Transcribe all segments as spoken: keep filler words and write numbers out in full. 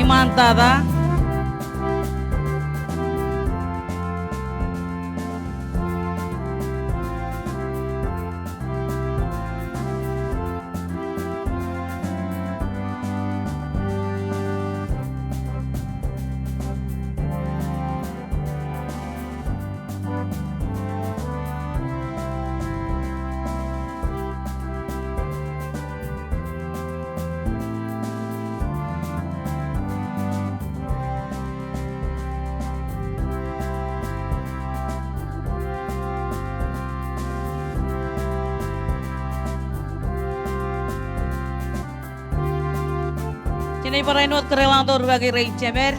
Iṃaan tata. Jenaaj barāinwōt kūrḷọk tok rikaki rein jemed.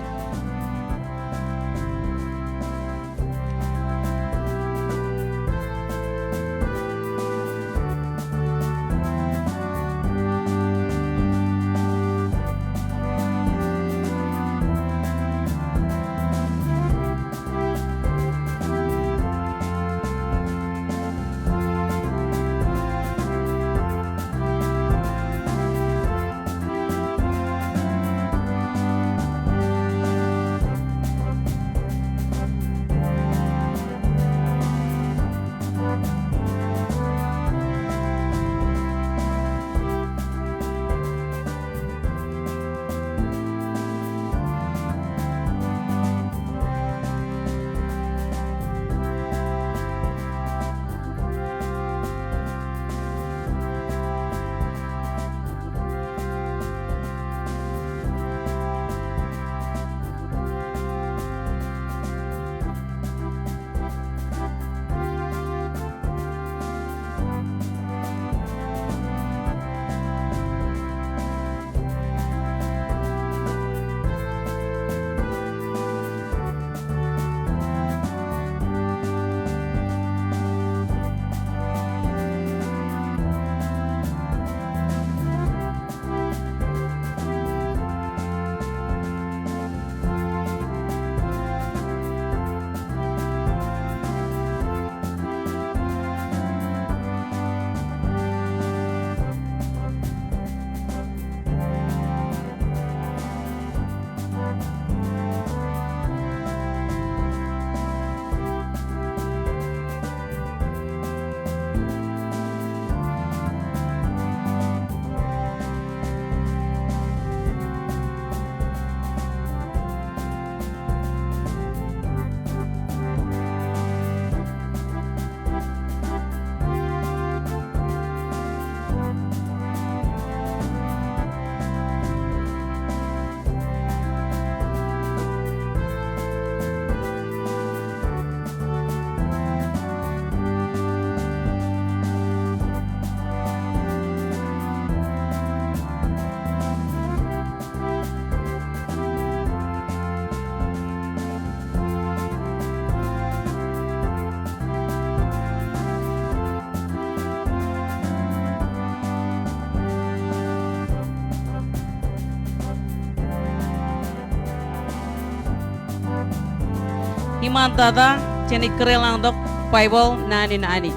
Iṃaan tata, jenaaj kūrḷọk tok Baibōḷ naan in Anij.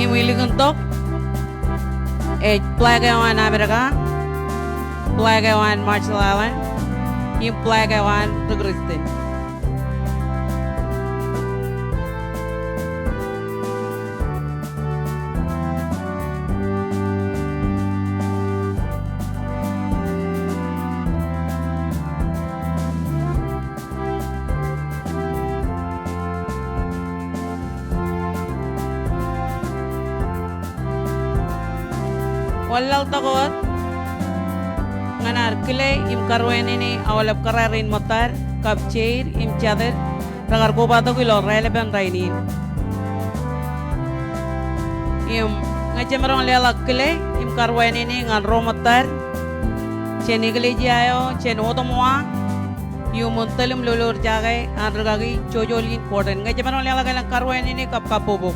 Im ilikin tok ej flag eo an Amerika, flag eo an Marshall Island, im flag eo an ri-Kristian. Wōnlaḷtak wōt ñan ad kile im karuwainene aolep kōrā rein ṃōttad kab jeid im jatid rekar kobatok ilo raelepen rainin. Im ñe jemaroñ leḷọk kile im karuwainene ñan ro ṃōttad jān eklejia eo jān Ottawa, iuṃwin tōl im lolorjake an rikaki Jojoleen Gordon. Ñe jemaroñ leḷọk elōñ karuwainene kab kabbokbok.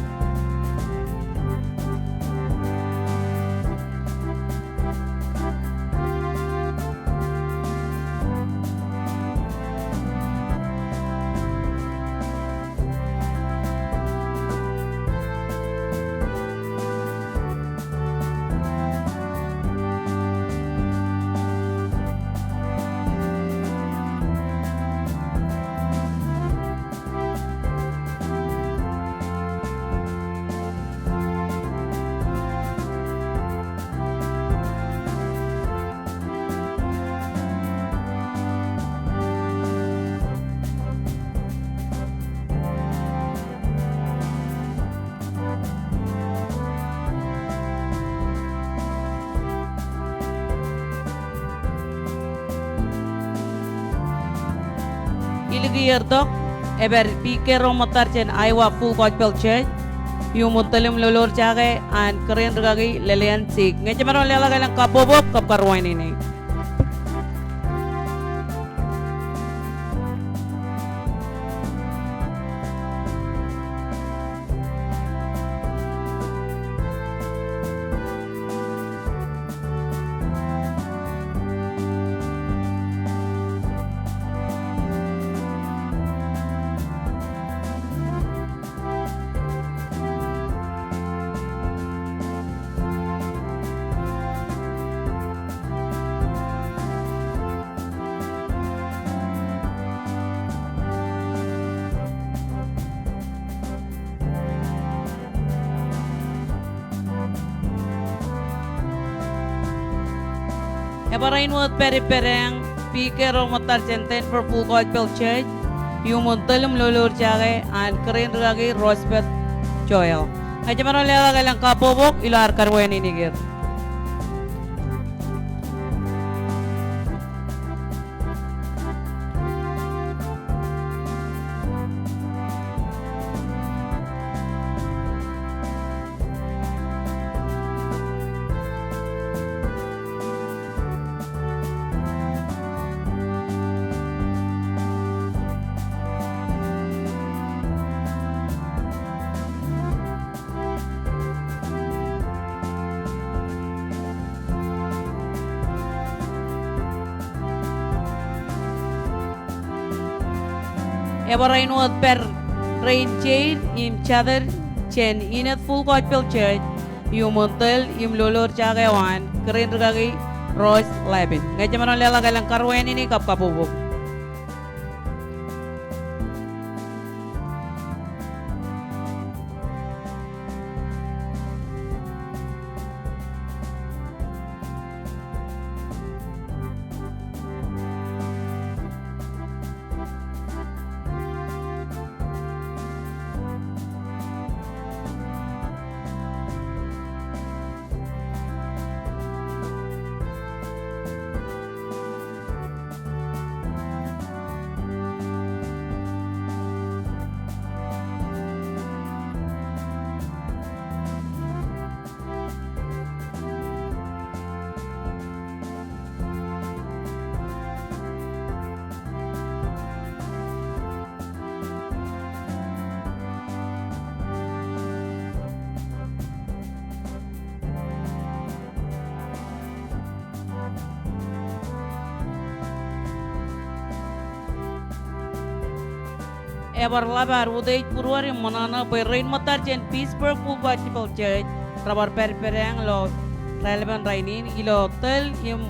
Likiertok, epād P K ro ṃōttad jān Iowa Full Gospel Church, iuṃwin tōl im lolorjake an kōrā in rikaki Lillian Sik. Ñe jemaroñ leḷọk elōñ kabbokbok kab karuwainene. Ebar āinwōt pād ippādeañ, P K ro ṃōttad jān Denver Full Gospel Church, iuṃwin tōl im lolorjake an kōrā in rikaki Rosebeth Joel. Ñe jemaroñ leḷọk elōñ kabbokbok ilo ad karuwainene kōj. Ebar āinwōt pād rein jeid im jatid jān Enid Full Gospel Church, iuṃwin tōl im lolorjake eo an kōrā in rikaki Rose Lepin. Ñe jemaroñ leḷọk elōñ karuwainene kab kabbokbok. Ebar ḷap ad utiej būruod im ṃōṇōṇō bwe rein ṃōttad jān Pittsburg Full Gospel Church rebar pād ippādeañ ilo raelepen rainin ilo tōl im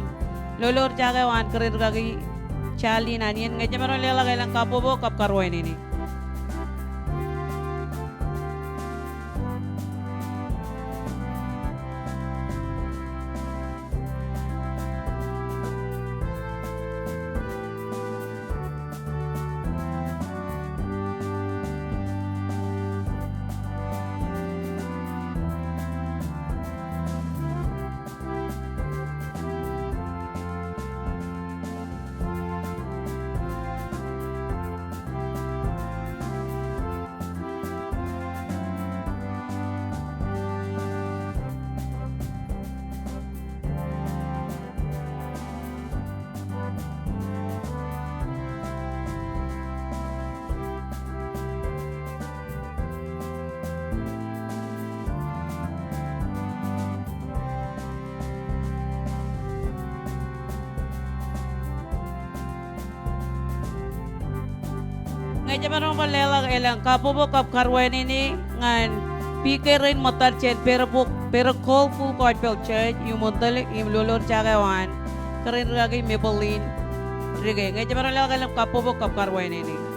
lolorjake eo an kōrā in rikaki Charlene Anion. Ñe jemaroñ leḷọk elōñ kabbokbok kab karuwainene. Ñe jemaroñ bar leḷọk elōñ kabbokbok kab karuwainene ñan P K rein ṃōttad jān Paragould Full Gospel Church, iuṃwin tōl im lolorjake eo an kōrā in rikaki Maple Lynn Rike. Ñe jemaroñ leḷọk elōñ kabbokbok kab karuwainene.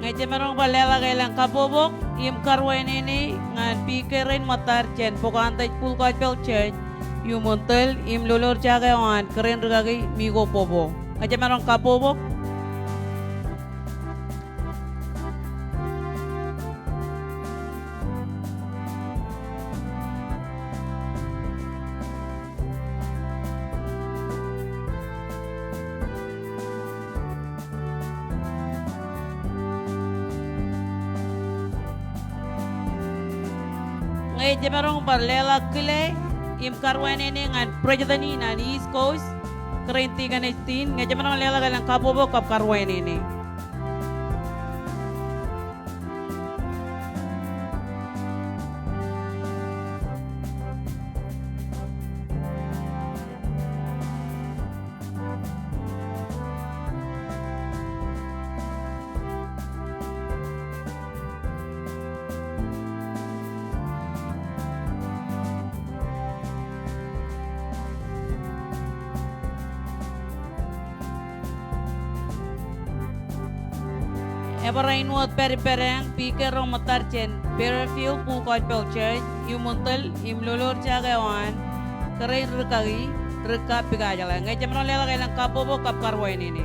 Ñe jemaroñ bar leḷọk elōñ kabbokbok im karuwainene ñan pike rein ṃōttar jān Pocahontas Full Gospel Church iuṃwin tōl im lolorjake eo an kōrā in rūkaki Miko Bobo. Ñe jemaroñ kabbokbok. Ñe jemaroñ bar leḷọk kile im karuwainene ñan president in an East Coast, kōrā in Deacon Estin, ñe jemaroñ leḷọk elōñ kabbokbok kab karuwainene. Ebar āinwōt pād ippādeañ pike ro ṃōttar jān Fairfield Full Gospel Church iuṃwin tōl im lolorjake eo an kōrā in rūkaki Rika Pikajeḷā. Ñe jemaroñ leḷọk elōñ kabbokbok kab karuwainene.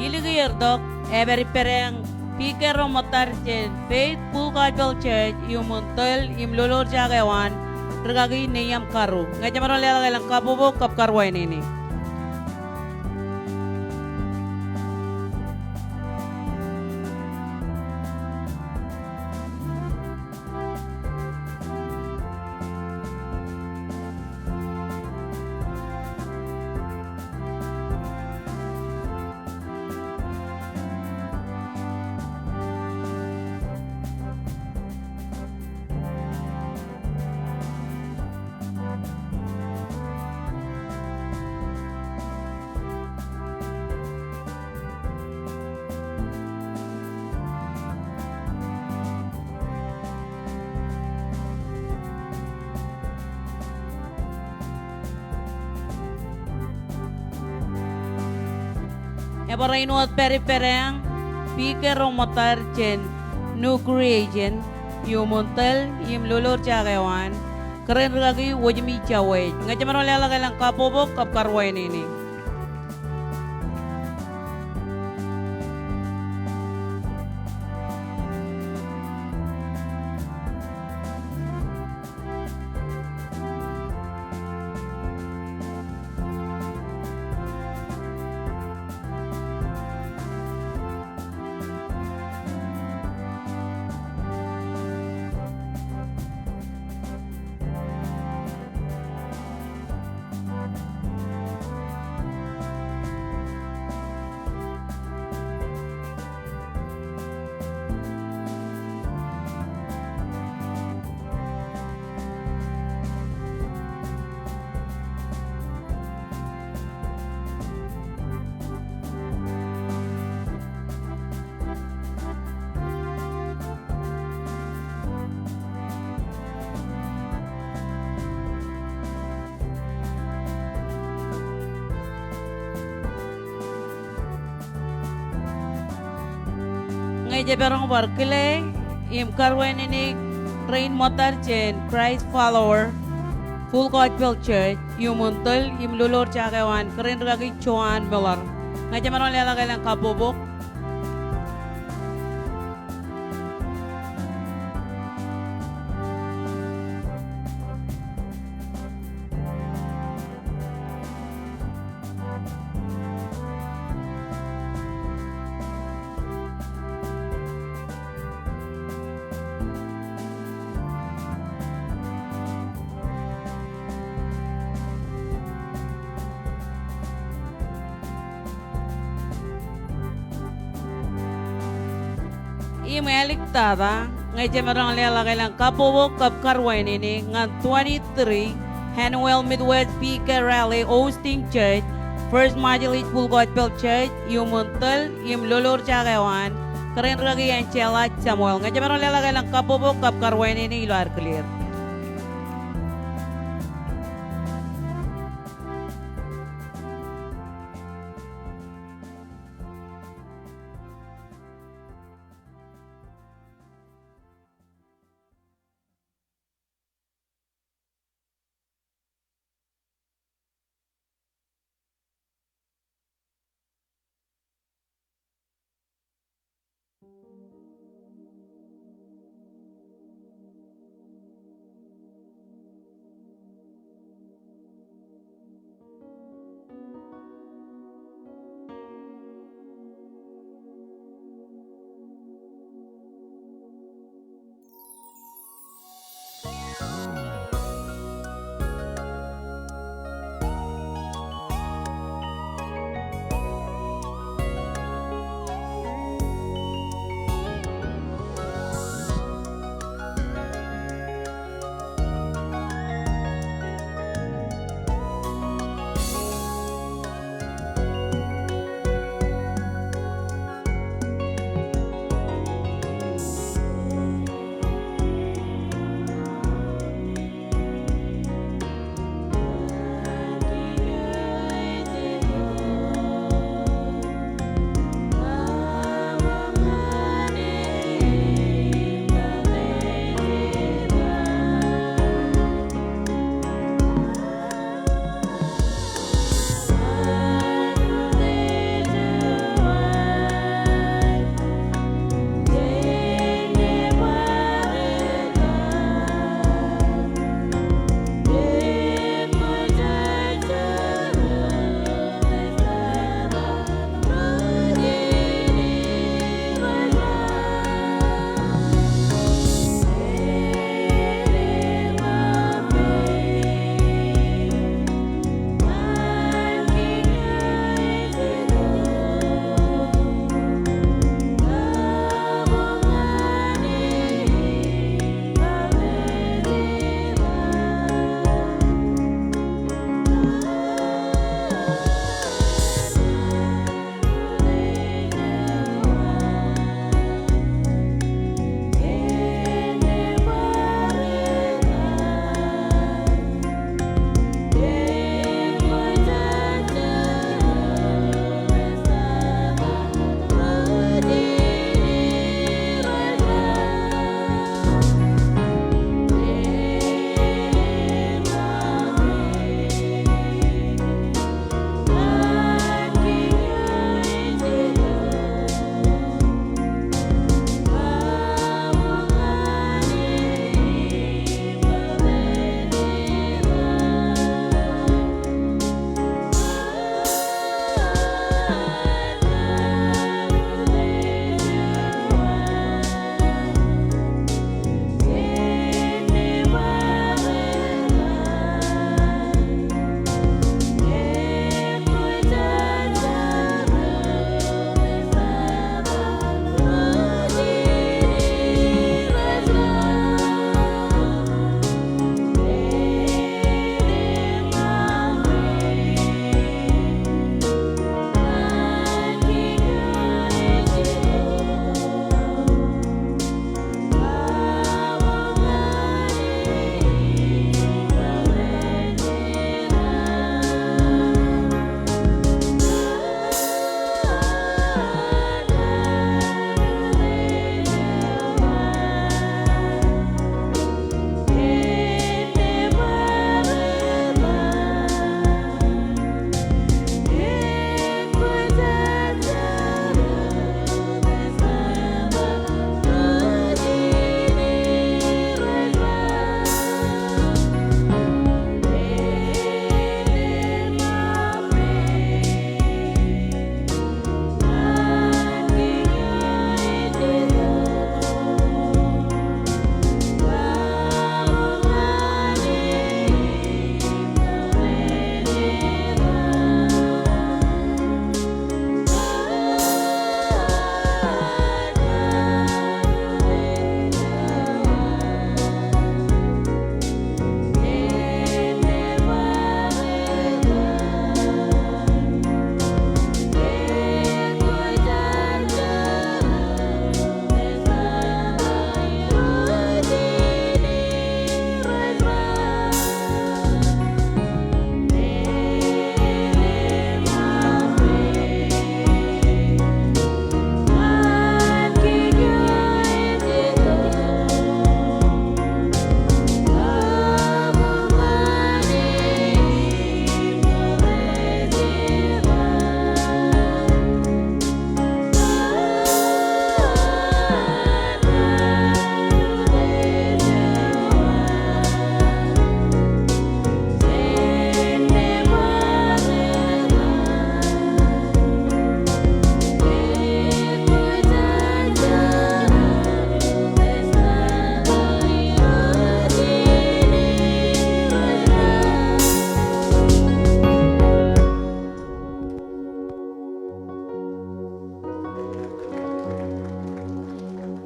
Ilikier tok, epād ippādeañ pike ro ṃōttar jān Faith Full Gospel Church iuṃwin tōl im lolorjake eo an rūkaki Neiam Karu. Ñe jemaroñ leḷọk elōñ kabbokbok kab karuwainene. Ebar āinwōt pād ippādeañ pike ro ṃōttar jān New Creation iuṃwin tōl im lolorjake eo an kōrā in rūkaki Wōjmi Jawōj. Ñe jemaroñ leḷọk elōñ kabbokbok kab karuwainene. Ñe jemaroñ bar kile im karuwainene rein ṃōttar jān Christ Follower Full Gospel Church iuṃwin tōl im lolorjake eo an kōrā in rūkaki Joan Miller. Ñe jemaroñ leḷọk elōñ kabbokbok. Im āliktata, ñe jemaroñ leḷọk elōñ kabbokbok kab karuwainene ñan twenty-three Annual Midwest P K Rally hosting church, First Majlis Full Gospel Church, iuṃwin tōl im lolorjake eo an, Kōrā in rūkaki Angela Samuel. Ñe jemaroñ leḷọk elōñ kabbokbok kab karuwainene ilo ad clear.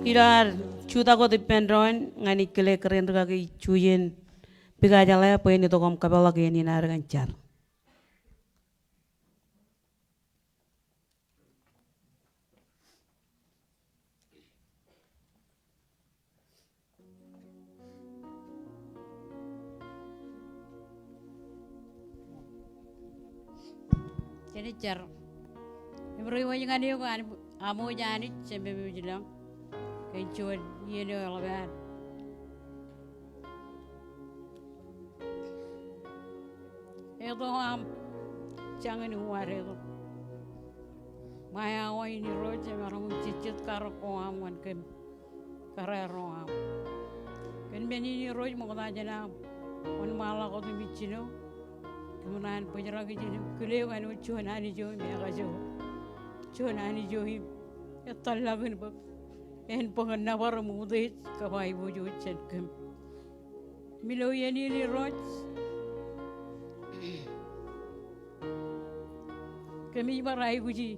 Ilo ad jutak wōt ippān doon ñan ij kile kōrā in rūkaki ij jujen pikajeḷā bwe en itok im kapeḷḷọk iien in ad kōn jar. Jen jar. Im reiwōj ñan eok Anij, aṃōj Anij Jemem ej ilañ, kōn juon iien eo eḷap ad eto aṃ jañin uwaad eto. Ṃae awa in Irooj emaroñ in jejjet karōk ko aṃ ñan kōm kōrā ro aṃ. Kōn men in Irooj ṃokta jān aṃ wōnṃaanḷọk wōt im ijjino, kōm naan bōjrak ijin im kile eok āinwōt juon Anij eo im ekajoor, juon Anij eo im etōllọkin bōk ānbwōkōn nōbar im utiej kab aiboojoj jān kōm. Im ilo iien in Irooj, kōmij bar aikuji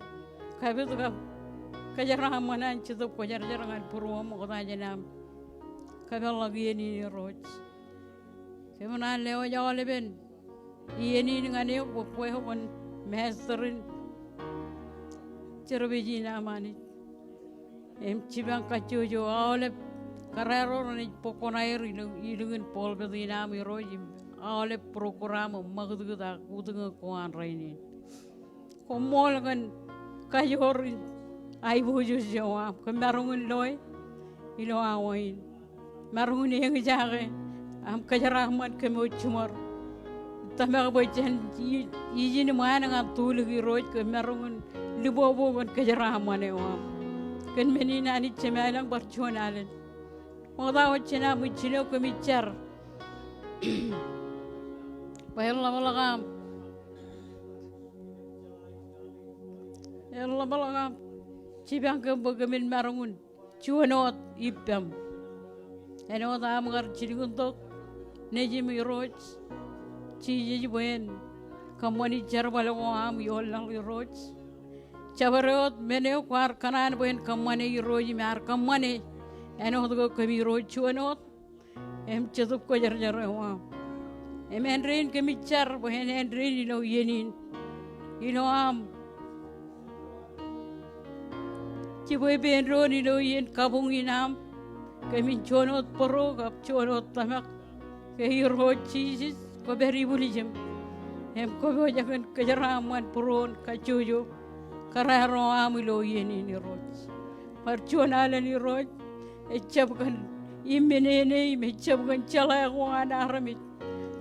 kapit kab kōjeraaṃṃan an Jetōb Kwōjarjar ñan būruōm ṃokta jān aṃ kapeḷḷọk iien in Irooj. Kōm naan lewōj aolepen iien in ñan eok bwe kwe kwōn master in service in aṃ Anij. Im jipañ kajjojo aolep kōrā ro renaaj bōk koṇaer ilo ilikin pulpit in aṃ Irooj im aolep program im ṃakūtkūt ak utiñ ko an rainin. Koṃṃool kōn kajoor in aiboojoj eo aṃ. Kōm maroñ in loe ilo awa in. Maroñ in eñjake aṃ kōjeraaṃṃan kōm wōj jiṃor. Tōmak bwe jān i-, ijin ṃaan ñan tulik Irooj kōm maroñ in libobo kōn kōjeraaṃṃan eo aṃ. Kōn men in Anij Jemem ilañ bar juon alen. Ṃokta wōt jān aṃ ijjino kōmij jar bwe en ḷapḷọk aṃ, en ḷapḷọk aṃ jipañ kōm bwe kōmin maroñ in juon wōt ippaṃ. Āinwōt aṃ kar jilkintok Nejiṃ Irooj Jisōs bwe en kōṃṃani jerbal ko aṃ ioon laḷ Irooj. Jabdewōt men eo kwaar kōṇaan bwe en kōṃṃane Irooj im ear kōṃṃane āinwōt ko kōm Irooj juon wōt im Jetōb Kwōjarjar eo aṃ. Im āindein kōmij jar bwe en āindein ilo iien in ilo aṃ jibwe ippān doon ilo iien kabuñ in aṃ kōmin juon wōt bōro kab juon wōt tōmak ke Irooj Jisōs kwō pād ibwiljim im kwō pojak in kōjeraaṃṃan būruon kajjojo kōrā ro aṃ ilo iien in Irooj. Bar juon alen Irooj ejjab kōn imminene im ejjab kōn jeḷā ko an armej.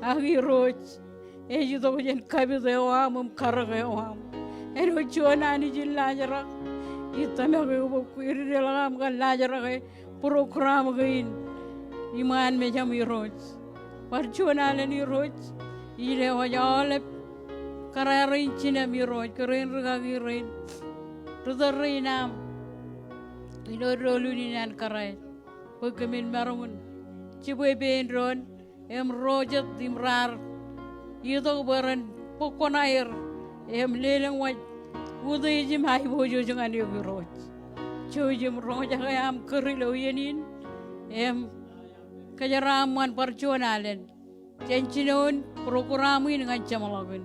Ak Irooj ej itok jān kapit eo aṃ im karōk eo aṃ. Āinwōt juon Anij in laajrak, ij tōmak eok bwe kwōj dedeḷọk aṃ kōn laajrak e program kein iṃaan mejaṃ Irooj. Bar juon alen Irooj, ij lewōj aolep kōrā rein jinem Irooj, kōrā in rūkaki rein, ritōl rein aṃ ilo doulul in an kōrā bwe kōmin maroñ in jibwe ippān doon im ro jet im raar itok bwe ren bōk koṇaer im lelōñ waj utiej im aiboojoj ñan eok Irooj. Jouj im roñjake aṃ kūr ilo iien in im kōjeraaṃṃan bar juon alen jān jinoin program in ñan jeṃḷọkin.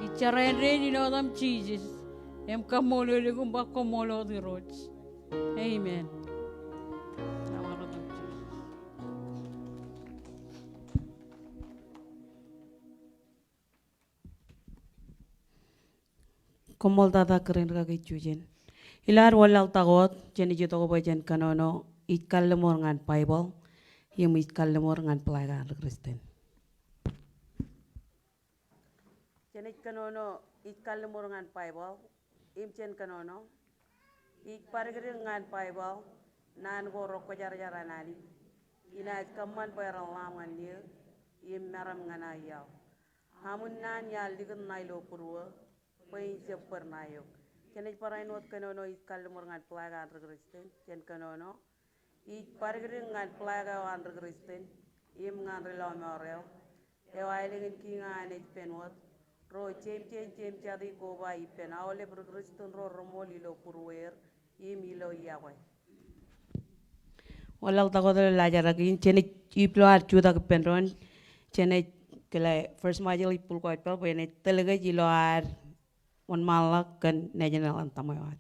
Ij jar āindein ilo etaṃ Jisōs im kaṃṃoolol eok im ba koṃṃool wōt Irooj. Amen. Koṃṃool tata kōrā in rūkaki ij jujen. Ilo ad wanlaḷtak wōt, jen ej itok bwe jen kōnono ij kalliṃur ñan Baibōḷ im ij kalliṃur ñan placard an ri Kristian. Jen ej kōnono ij kalliṃur ñan Baibōḷ im jen kōnono. Ij badikdik ñan Baibōḷ naan ko rekwōjarjar an Anij. Inaaj kōṃṃan bwe ren ḷaam ñan eō im meram ñan aō iaḷ. Aṃ unin naan iar likūt ṇa ilo būruō bwe in jab bōd ṇa eok. Jen ej barāinwōt kōnono ij kalliṃur ñan placard an ri Kristian. Jen kōnono. Ij badikdik ñan placard eo an ri Kristian im ñan ri lọmọọr eo. Eo aelōñ in kiiñ eo an ej pen wōt, ro jeimjein jeimjati koba ippān aolep ri Kristian ro reṃool ilo būrueer im ilo iọkwe. wanlaḷtak wōt ilo laajrak in, jenaaj ip ilo ad jutak ippān doon, jenaaj kile First Marshall ippaḷ kōjpaḷ bwe enaaj tōl kōj ilo ad wōnṃaanḷọk kōn national anthem eo ad.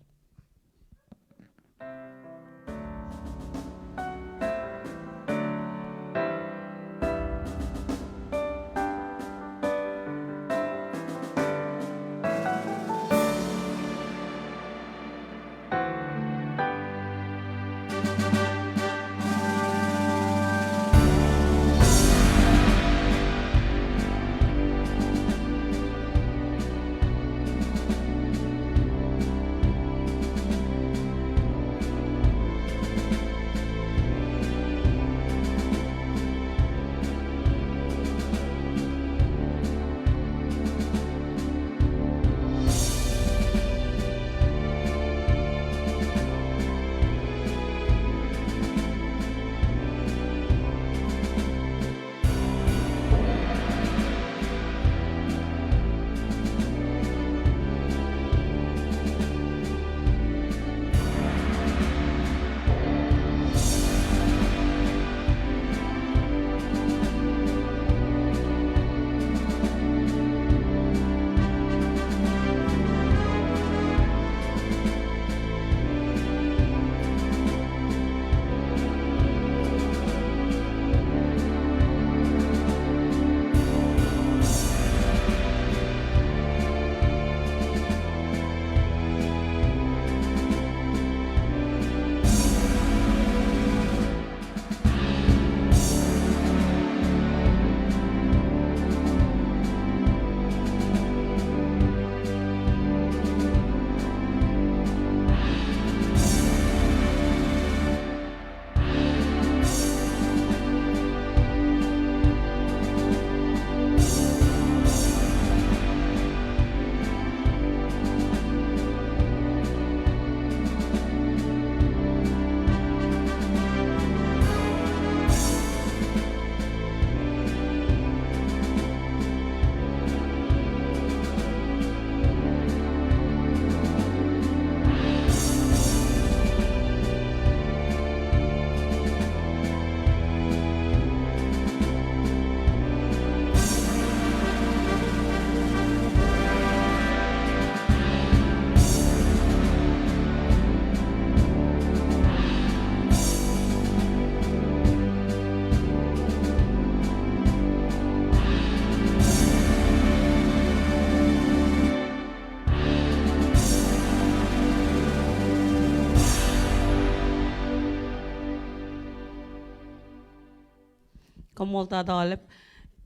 Koṃṃool tata aolep.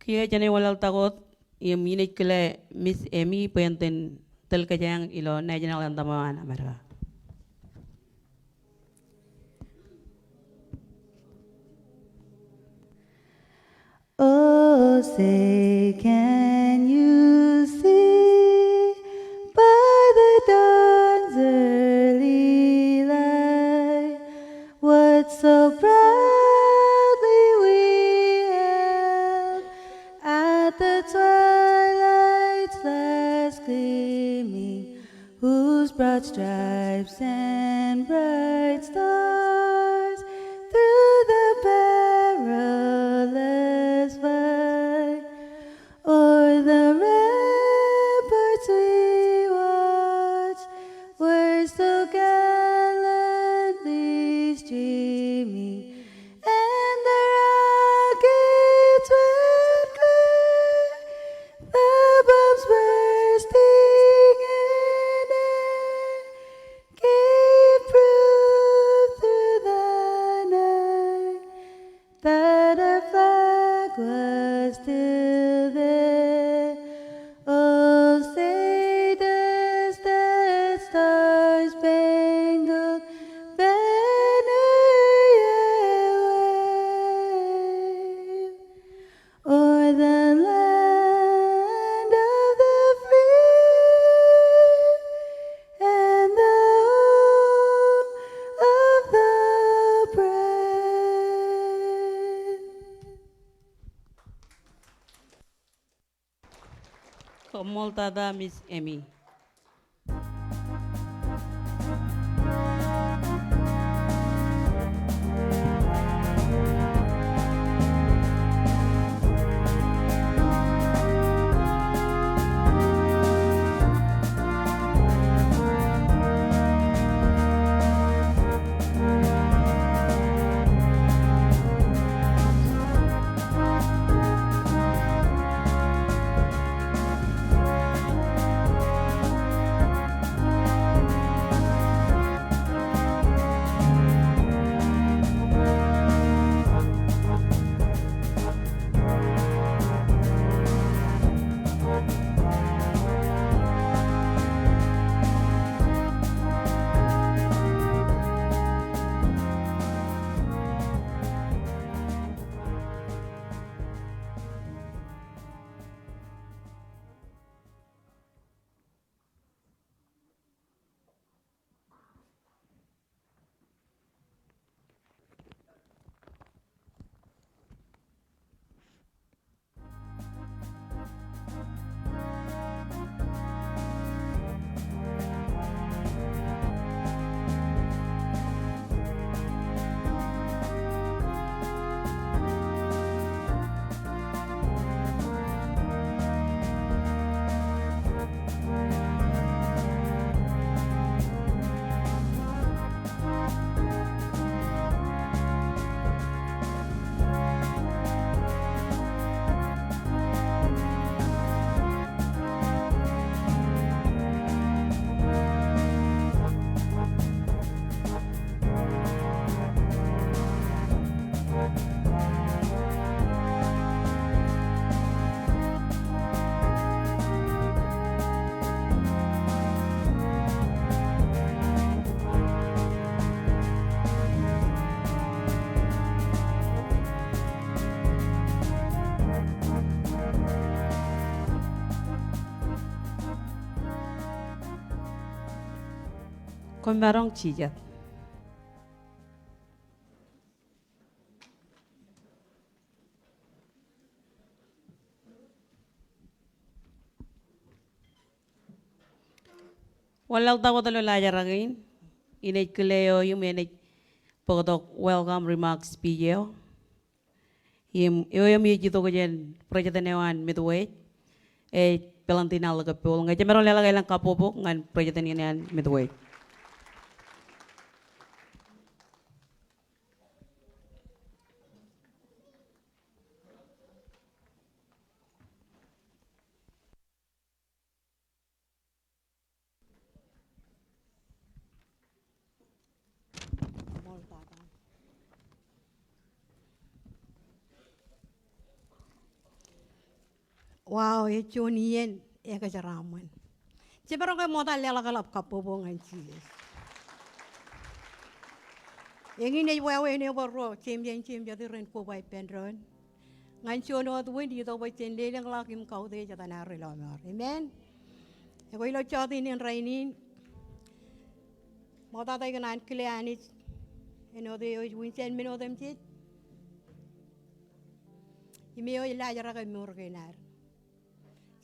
Kiiō jenaaj wanlaḷtak wōt im inaaj kile Miss Amy bwe en tōl kōjeañ ilo national anthem eo an Amerika. Oh, say, can you see by the dawn's early light what so proudly we hailed at the twilight's last gleaming, whose broad stripes and bright stars through the perilous fight o'er the ramparts we watched were so gallantly streaming, and the rockets went clear, the bombs bursting in air gave proof through the night that our flag was still there. Oh, say does that star-spangled banner yet wave o'er the land of the free and the home of the brave? Koṃṃool tata Miss Amy. Maroñ jijet. Wanlaḷtak wōt ilo laajrak in, inaaj kile eo im enaaj bōktok welcome remarks speech eo. Im eo im ej itok jān president eo an Midwest, ej Valentina Lukapul. Ñe jemaroñ leḷọk elōñ kabbokbok ñan president in an Midwest. Wow, ej juon iien ekōjeraṃṃan. Jemaroñ ke ṃokta leḷọk eḷap kabbokbok ñan Jisōs. Eñin ej wāween eo bwe ro jemjein jemjetik ren koba ippān doon ñan juon wōt wind itok bwe jen lelōñḷọk im kautiej etan ad ri lọmọọr. Amen. Ekwe ilo jota in rainin, ṃoktata ikōṇaan kile Anij āinwōt eo ej winsān men otemjej im eo ej laajrak e mour kein ad.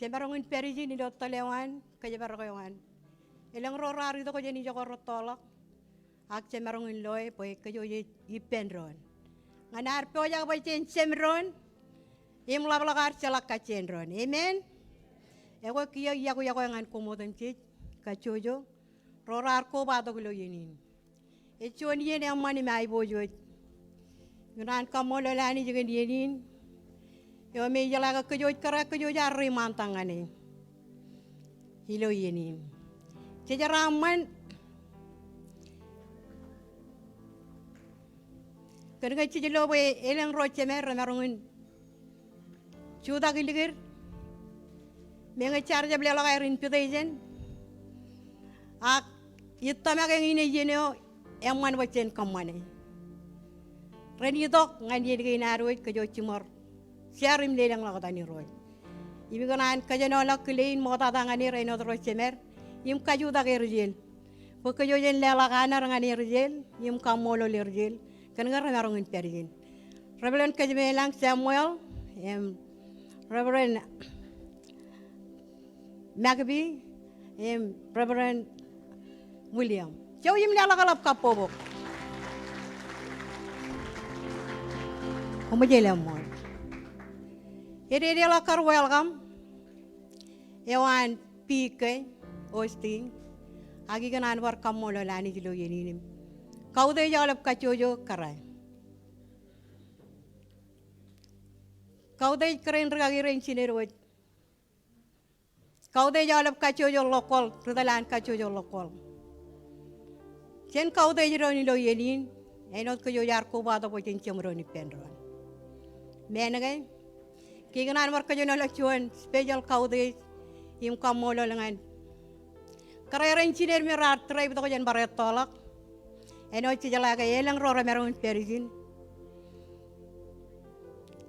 Jemaroñ in pād ijin ilo tōl eo an, kōjparok eo an. Elōñ ro raar itok jān ijoko rettoḷọk, ak jemaroñ in loe bwe kōj ej ippān doon ñan ad pojak bwe jen jemdoon im ḷapḷọk ad jeḷak kajjien doon. Amen. Ekwe kiiō iọkwe, iọkwe ñan koṃ otemjej kajjojo ro raar kobatok ilo iien in. Ej juon iien eṃṃan im aiboojoj. Ikōṇaan kaṃṃoolol Anij kōn iien in eo me ij jeḷā ke kōj wōj kōrā, kōj wōj ar reiṃaantak ñan e ilo iien in. Jejeraṃṃan kōn ke jej lo bwe elōñ ro jemed remaroñ in jutak ilikid meñe jaar jab leḷọk aer invitation, ak ij tōmak eñin ej iien eo eṃṃan bwe jen kōṃṃane. Ren itok ñan iien kein ad wōj kōj wōj jiṃor share im lelōñḷọk etan Irooj. Im ikōṇaan kōjenolọk kile in ṃoktata ñan er āinwōt ro jemed im kajutak er ijel bwe kōj wōj jen leḷọk honor ñan er ijel im kaṃṃoolol er ijel kōn ke remaroñ in pād ijin. Reverend Kōjmeḷañ Samuel, im Reverend Macby, im Reverend William. Jouj im leḷọk eḷap kabbokbok. Koṃij leṃool. Ededeḷọk kar welcome eo an P K Osteen, ak ikōṇaan bar kaṃṃoolol Anij ilo iien in im kautiej aolep kajjojo kōrā. Kautiej kōrā in rikaki rein jined wōj. Kautiej aolep kajjojo ḷọkwōḷ, ri tōl an kajjojo ḷọkwōḷ. Jen kautiej doon ilo iien in āinwōt kōj wōj ar kobatok bwe jen jemdoon ippān doon. Meñe ke, ikōṇaan bar kōjenolọk juon special kautiej im kaṃṃoolol ñan kōrā rein jined me raar drive tok jān bar ettoḷọk āinwōt jej jeḷā ke elōñ ro remaroñ in pād ijin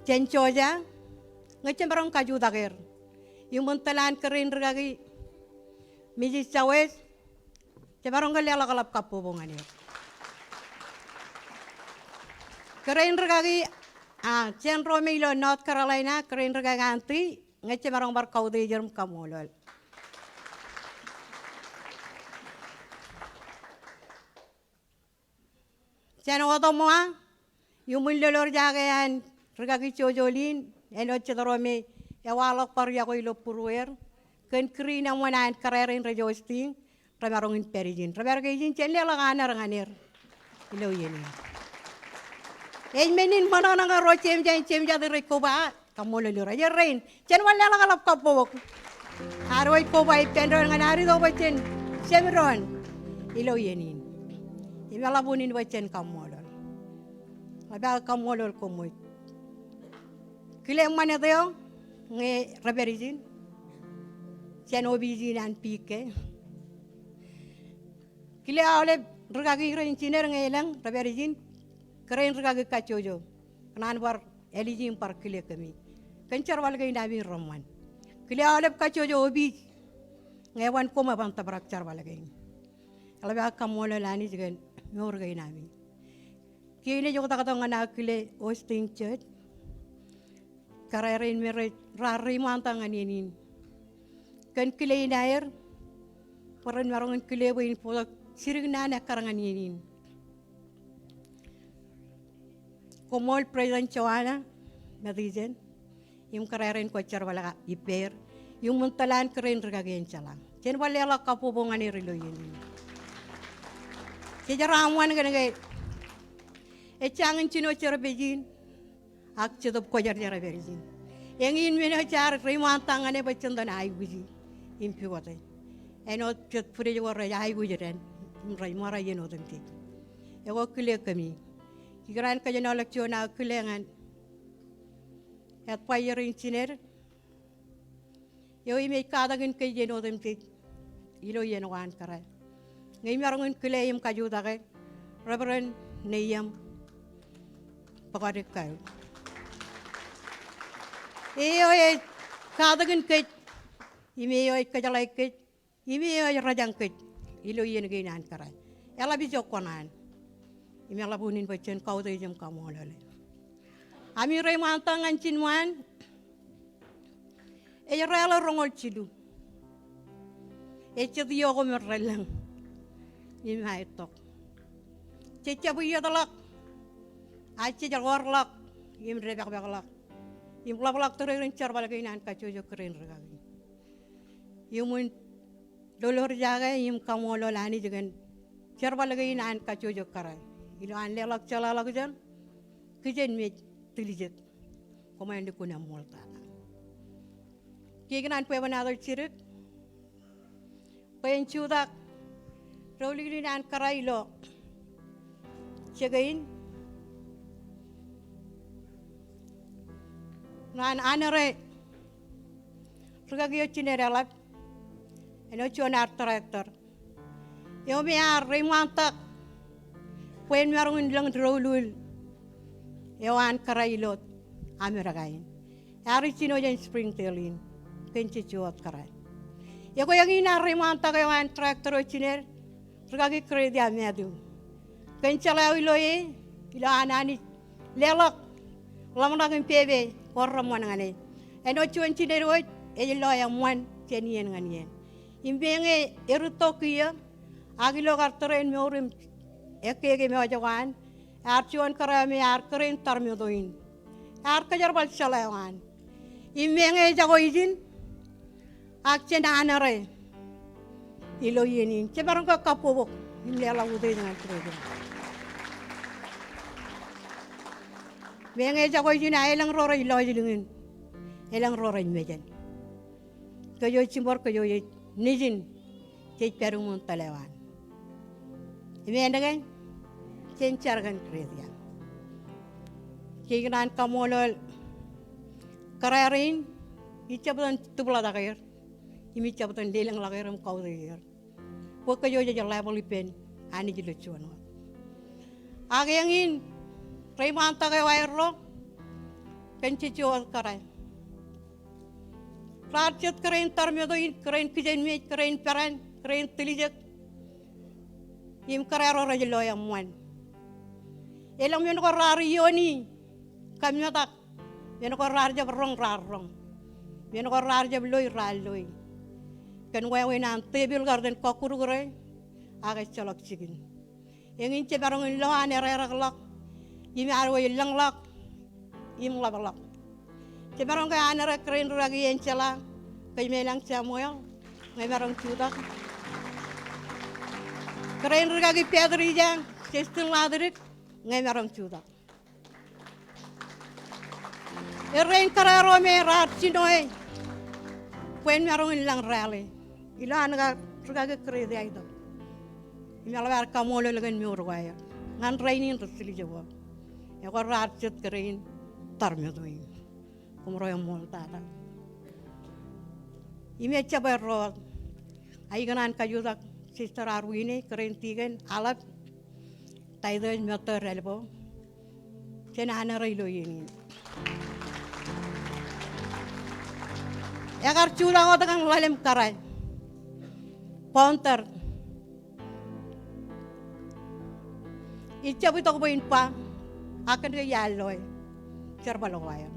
jān Georgia, ñe jemaroñ kajutak er. Im wōn tōl an kōrā in rikaki Misis Jawes, jemaroñ ke leḷọk eḷap kabbokbok ñan er. Kōrā in rikaki, a, jān ro me ilo North Carolina, kōrā in rikaki Anti, ñe jemaroñ bar kautiej er im kaṃṃoolol. Jān Ottawa, iuṃwin lolorjake an rikaki Jojolin, āinwōt jet ro me ewaḷọk bar yokwe ilo būrueir, kōn kūr in eṃṃan an kōrā rein rej hosting, remaroñ in pād ijin. Rej pād ke ijin, jen leḷọk honor ñan er ilo iien in. Ej men in ṃōṇōṇō ñe ro jemjañ jemjatik rej koba, kaṃṃoolol Irooj. Ej rein, jen wanleḷọk eḷap kabbokbok. Ad wōj koba ippān doon ñan ad itok bwe jen jemdoon ilo iien in. Im eḷap unin bwe jen kaṃṃoolol. Ḷap aō kaṃṃoolol koṃ wōj. Kile ṃanit eo ñe rej pād ijin jān opiij in an P K. Kile aolep rikaki rein jined ñe elōñ rej pād ijin, kōrā in rikaki kajjojo. Ikōṇaan bar āliji im bar kile kōmi kōn jerbal kein ami reṃṃan. Kile aolep kajjojo opiij ñe eban koṃ eban tōprak jerbal kein. Eḷap aō kaṃṃoolol Anij kōn mour kein ami. Kein ej oktak tok ñan aō kile hosting church. Kōrā rein me rej raar reiṃaantak ñan iien in. Kōn kile in aer, bwe ren maroñ in kile bwe in bōktok jidik naan ekkar ñan iien in. Koṃṃool President Joanna Mathieson im kōrā rein kwōj jerbal ippāer iuṃwin tōl an kōrā in rikaki en jeḷā. Jen bar leḷọk kabbokbok ñan er ilo iien in. Jej raar ṃan kōn ke ejjañin jino jerbal in, ak Jetōb Kwōjarjar ej pād ijin. Eñin men eo jaar reiṃaantak ñan e bwe jen itōn aikuji im piwōte. Āinwōt jet bwidej ko rej aikuj dān im rej ṃōra iien otemjej. Ekwe kile kōmi. Ikōṇaan kōjenolọk juon aō kile ñan advisor in jined eo im ej katakin kōj iien otemjej ilo iien ko an kōrā. Ñe imaroñ in kile im kajutak e, Reverend Neiam Bōkdik Kau. Eo ej katakin kōj, im eo ej kōjeḷāik kōj, im eo ej rōjañ kōj ilo iien kein an kōrā. Eḷap ijo kōṇaan. Im eḷap unin bwe jen kautiej im kaṃṃoolol e. Ami reiṃaantak ñan jin ṃaan, ej rāle roñoul jilu. Ej jet iọkwe me relōñ im aetok. Jej jab iietḷọk, ak jej orḷọk im depakpakḷọk im ḷapḷọk tōre in jerbal kein an kajjojo kōrā in rikaki. Iuṃwin lolorjake im kaṃṃoolol Anij kōn jerbal kein an kajjojo kōrā. Ilo an leḷọk jeḷāḷọkjeṇ, kijenmej, tiljek. Koṃ āinwōt lukkuun eṃṃool tata. Ikōṇaan bwebwenato jidik bwe en jutak doulul in an kōrā ilo jeke in. Ñan anōre rikaki eo jined eḷap, āinwōt juon ear director eo me ear reiṃaantak bwe en maroñ in lōñ doulul eo an kōrā ilo Amedka in. Ear ijjino jān Springdale in kōn jejjo wōt kōrā. Ekwe eñin ear reiṃaantak eo an director eo jined, rikaki Grecia Matthew, kōn jeḷā eo ilo e, ilo an Anij leḷọk ḷōmṇak im pepe ko reṃṃan ñan e. Āinwōt juon jined wōj ej lo eṃṃan jān iien ñan iien. Im meñe erūtto kiiō, ak ilo kar tōre in mour im ekkeke mejān ko an, ear juon kōrā eo me ear kōrā in tarmeto in. Ear kōjerbal jeḷā eo an. Im meñe ejako ijin, ak jen anōre ilo iien in. Jemaroñ ke kabbokbok im leḷọk utiej ñan Grecia. Meñe ejako ijin, a elōñ ro rej lọjilñin, elōñ ro rej mejān. Kōj eo jiṃor, kōj eo ej nejin, jej pād iuṃwin tōl eo an. Im āinwōt ke jen jar kōn Grecia. Ikōṇaan kaṃṃoolol kōrā rein, ij jab itōn tūbḷatak er im ij jab itōn lelōñḷọk er im kautiej er bwe kōj eo jej level ippān Anij ilo juon wōt. Ak eñin reiṃaantak eo aerro kōn jejjo wōt kōrā. Raar jet kōrā in tarmeto in, kōrā in kijenmej, kōrā in peran, kōrā in tiljek, im kōrā ro rej lo eṃṃan. Elōñ men ko raar iioni kōmmetak, men ko raar jab roñ raar roñ, men ko raar jab loi raar loi. Kōn wāween an tepil ko ear itōn kọkkure, ak ejjeḷọk jikin. Eñin jemaroñ in lo an ererekḷọk im ad wōj lōñḷọk im ḷapḷọk. Jemaroñ ke anōre kōrā in rikaki Angela Kōjmeḷañ Samuel, ñe emaroñ jutak. Kōrā in rikaki Patricia Justin Ḷaddik, ñe emaroñ jutak. Errein kōrā ro me raar jino e bwe en maroñ in lōñ rally ilo an kar rikaki Grecia itok. Im eḷap ad kaṃṃoolol kōn mour ko aer ñan rainin rej tiljek wōt. Ekwe raar jet kōrā in tarmeto in. Koṃro eṃṃool tata. Im ejjab erro wōt. A ikōṇaan kajutak Sister Arwine, kōrā in tikōn, aḷap Titus Mōtto Ralbo. Jen anōre ilo iien in. Ekar jutak wōt ñan ḷalem kōrā, founder, ij jab itok bwe in ba, ak kōn ke iar loe jerbal ko aer.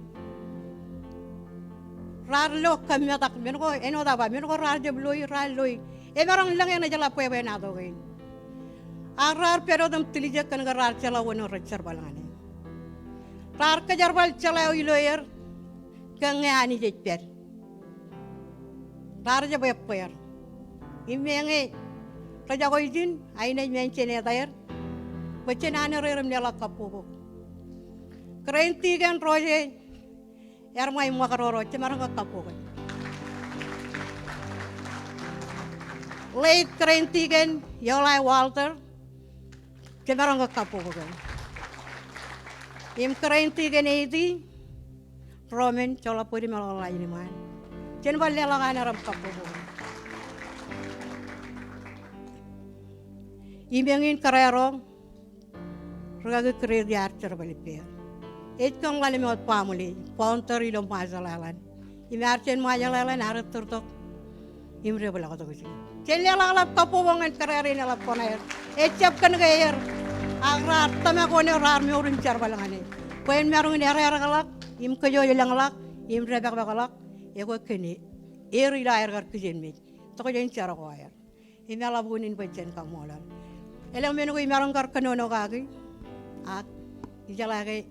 Raar lo kōmmetak, men ko, āinwōt aō ba, men ko raar jab loi, raar loi. Emaroñ lōñ eṇ ejeḷā bwebwenato kein. Ak raar pād wōt im tiljek kōn ke raar jeḷā wōn eo rej jerbal ñan e. Raar kōjerbal jeḷā eo ilo er, ke ñe Anij ej pād. Raar jab ebbeer. Im meñe rej jako ijin, ainaaj mention e etaer, bwe jen anererem leḷọk kabbokbok. Kōrā in tikōn Rose, ear ṃae ṃakūtto ro, jemaroñ ke kabbokbok. Late kōrā in tikōn Iolai Walter, jemaroñ ke kabbokbok. Im kōrā in tikōn Eiti, Roman, joḷọk bōd im eḷḷọk ḷain iṃaan. Jen bar leḷọk anerem kabbokbok. Im eñin kōrā ro, rūkaki Kret ear jerbal ippāer. Ej kōn ḷalem wōt baaṃle, founder ilo Marshall Island. Im ear jān Marshall Island, ear ettōr tok im debḷọk tok ijin. Jen leḷọk ḷap kabbokbok ñan kōrā rein eḷap koṇaer. Ejjab kōn ke er, ak raar tōmak wōn eo raar mour im jerbal ñan e. Bwe en maroñ in ererōkḷọk, im kōj wōj lōñḷọk, im depakpakḷọk, ekwe kōn er ilo aer kar kijenmej. Tokjān jar ko aer. Im eḷap unin bwe jen kaṃṃoolol. Elōñ men ko imaroñ kar kōnono kaki. Ak ijeḷā ke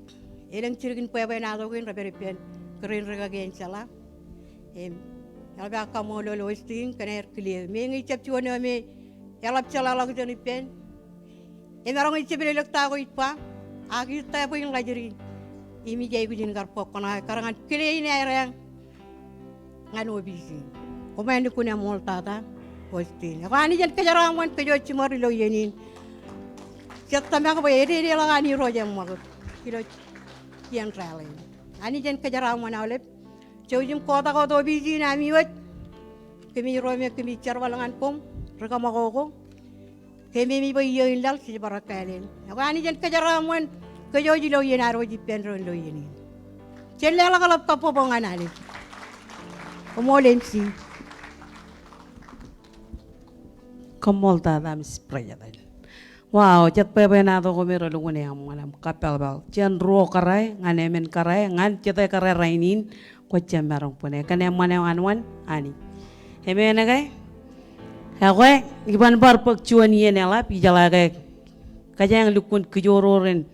elōñ jidik in bwebwenato kein rej pād ippān kōrā in rūkaki Angela. Im eḷap aō kaṃṃoolol Austin kōn aer kile. Meñe ijab juon eo me eḷap jeḷāḷọkjeṇ ippān. Emaroñ ij jepel elōk ta ko ij ba. Ak ij ta bwe in ḷajdi. Im ij aikuj in kar bōk koṇaō kar ñan kile in aer eañ ñan opiij in. Koṃ āinwōt lukkuun eṃṃool tata Austin. Ekwe Anij en kōjeraaṃṃan kōj jiṃor ilo iien in. Jet tōmak bwe ededeḷọk an Irooj eṃṃakūt ilo iien rally in. Anij en kōjeraaṃṃan aolep. Jouj im kotak wōt opiij in ami wōj. Kōmij ro me kōmij jerbal ñan koṃ ri-kōṃakoko. Kōmemej bwe iiō in laḷ jej bar kāālōt. Ekwe Anij en kōjeraaṃṃan kōj ilo iien ad wōj ippān doon ilo iien in. Jen leḷọk ḷap kabbokbok ñan Anij. Koṃṃool M C. Koṃṃool tata Misis President. Wow, jet bwebwenato ko me relukkuun eṃṃan im kappelpel. Jān ruo kōrā, ñan emān kōrā, ñan jete kōrā rainin, kwōj jab maroñ bōne. Kōn eṃṃan eo an wōn, Anij. Amen ke? Ekwe, iban bar bōk juon iien eḷap, ijeḷā ke kōjeañ lukkuun kōjro ren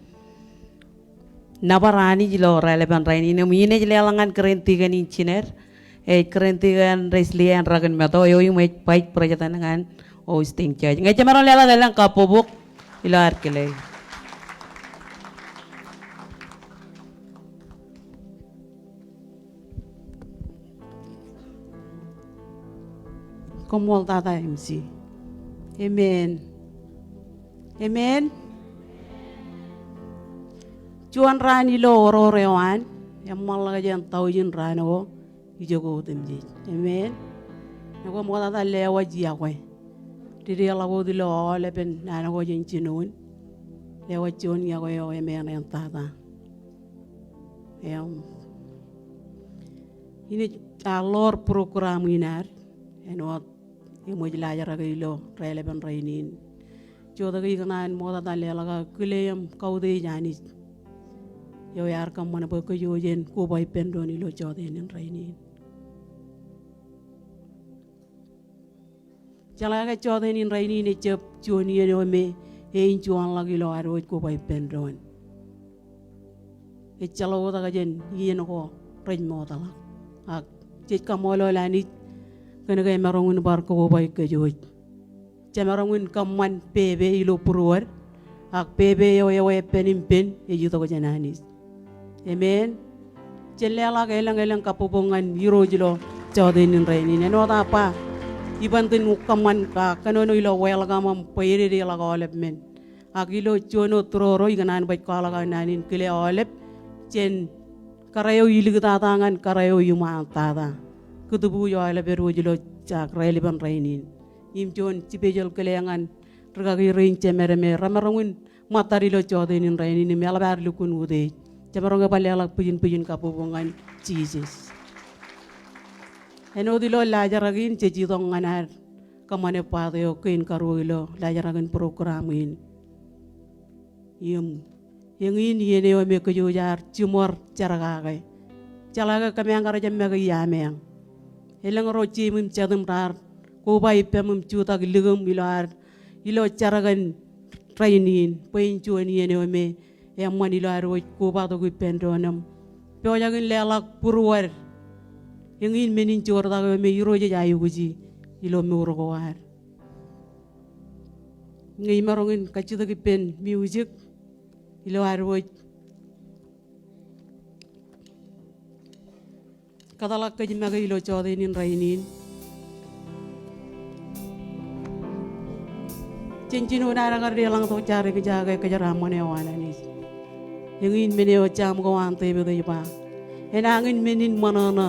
nōbar Anij ilo raelepen rainin im in ej leḷọk ñan kōrā in tikōn in jined, ej kōrā in tikōn Resli Ann Rakinmeto, eo im ej vice president ñan Hosting Church. Ñe jemaroñ leḷọk elōñ kabbokbok ilo ad kile. Koṃṃool tata M C. Amen. Amen. Juon raan ilo oror eo an, eṃṃanḷọk jān taujin raan ko ijoko otemjej. Amen. Ekwe ṃoktata lewōj iọkwe. Dedeḷọk wōt ilo aolepen naan ko jān jinoin. Lewōj juon iọkwe eo emān eṇ tata. Im in ej ad ḷoor program in ad, āinwōt eṃōj laajrak ilo raelepen rainin. Jota ke ikōṇaan ṃoktata leḷọk aō kile im kautiej Anij eo ear kōṃṃan bwe kōj jen koba ippān doon ilo jọteen in rainin. Jeḷā ke jọteen in rainin ejjab juon iien eo me e enjoy-ḷọk ilo ad wōj koba ippān doon. Ejjeḷọk wōt ak jān iien ko rej mootḷọk. Ak jej kaṃṃoolol Anij kōn ke emaroñ in bar kobaik kōj wōj. Jemaroñ in kōṃṃan pepe ilo būruod, ak pepe eo eweeppān im pen ej itok jān Anij. Amen. Jen leḷọk elōñ elōñ kabbokbok ñan Irooj ilo jọteen in rainin. Āinwōt aō ba, iban iten kōṃṃan kōnono ilo welcome im bwe ededeḷọk aolep men. Ak ilo juon wōt tūroro ikōṇaan baj kwaḷọk aō naan in kile aolep jān kōrā eo iliktata ñan kōrā eo iṃaantata. Kūtbuuj aolep edwōj ilo jak raelepen rainin. Im juon special kile ñan rūkaki rein jemed me remaroñ in ṃōttad ilo jọteen in rainin im eḷap ad lukkuun utiej. Jemaroñ ke bar leḷọk bwijin bwijin kabbokbok ñan Jisōs. Āinwōt ilo laajrak in jej itok ñan ad kōṃṃane part eo kein karuo ilo laajrak in program in. Im eñin iien eo me kōjwōj ar jiṃor jar kake. Jeḷā ke kōmeañ kar jab make iameañ. Elōñ ro jeiṃ im jatūṃ raar koba ippām im jutak likūṃ ilo ad, ilo jar kōn rainin, bwe en juon iien eo me eṃṃan ilo ad wōj kobatok ippān doon im pojak in leḷọk būruod. Eñin men in joortak eo me Irooj ej aikuji ilo mour ko ad. Ñe imaroñ in kajjitōk ippān music ilo ad wōj kōtḷọk kōj make ilo jọteen in rainin. Jen jino naan kar deḷọñ tok jaar epija ke kōjeraaṃṃan eo an Anij. Eñin men eo Sam ko an Devid ej ba, enañin men in ṃōṇōṇō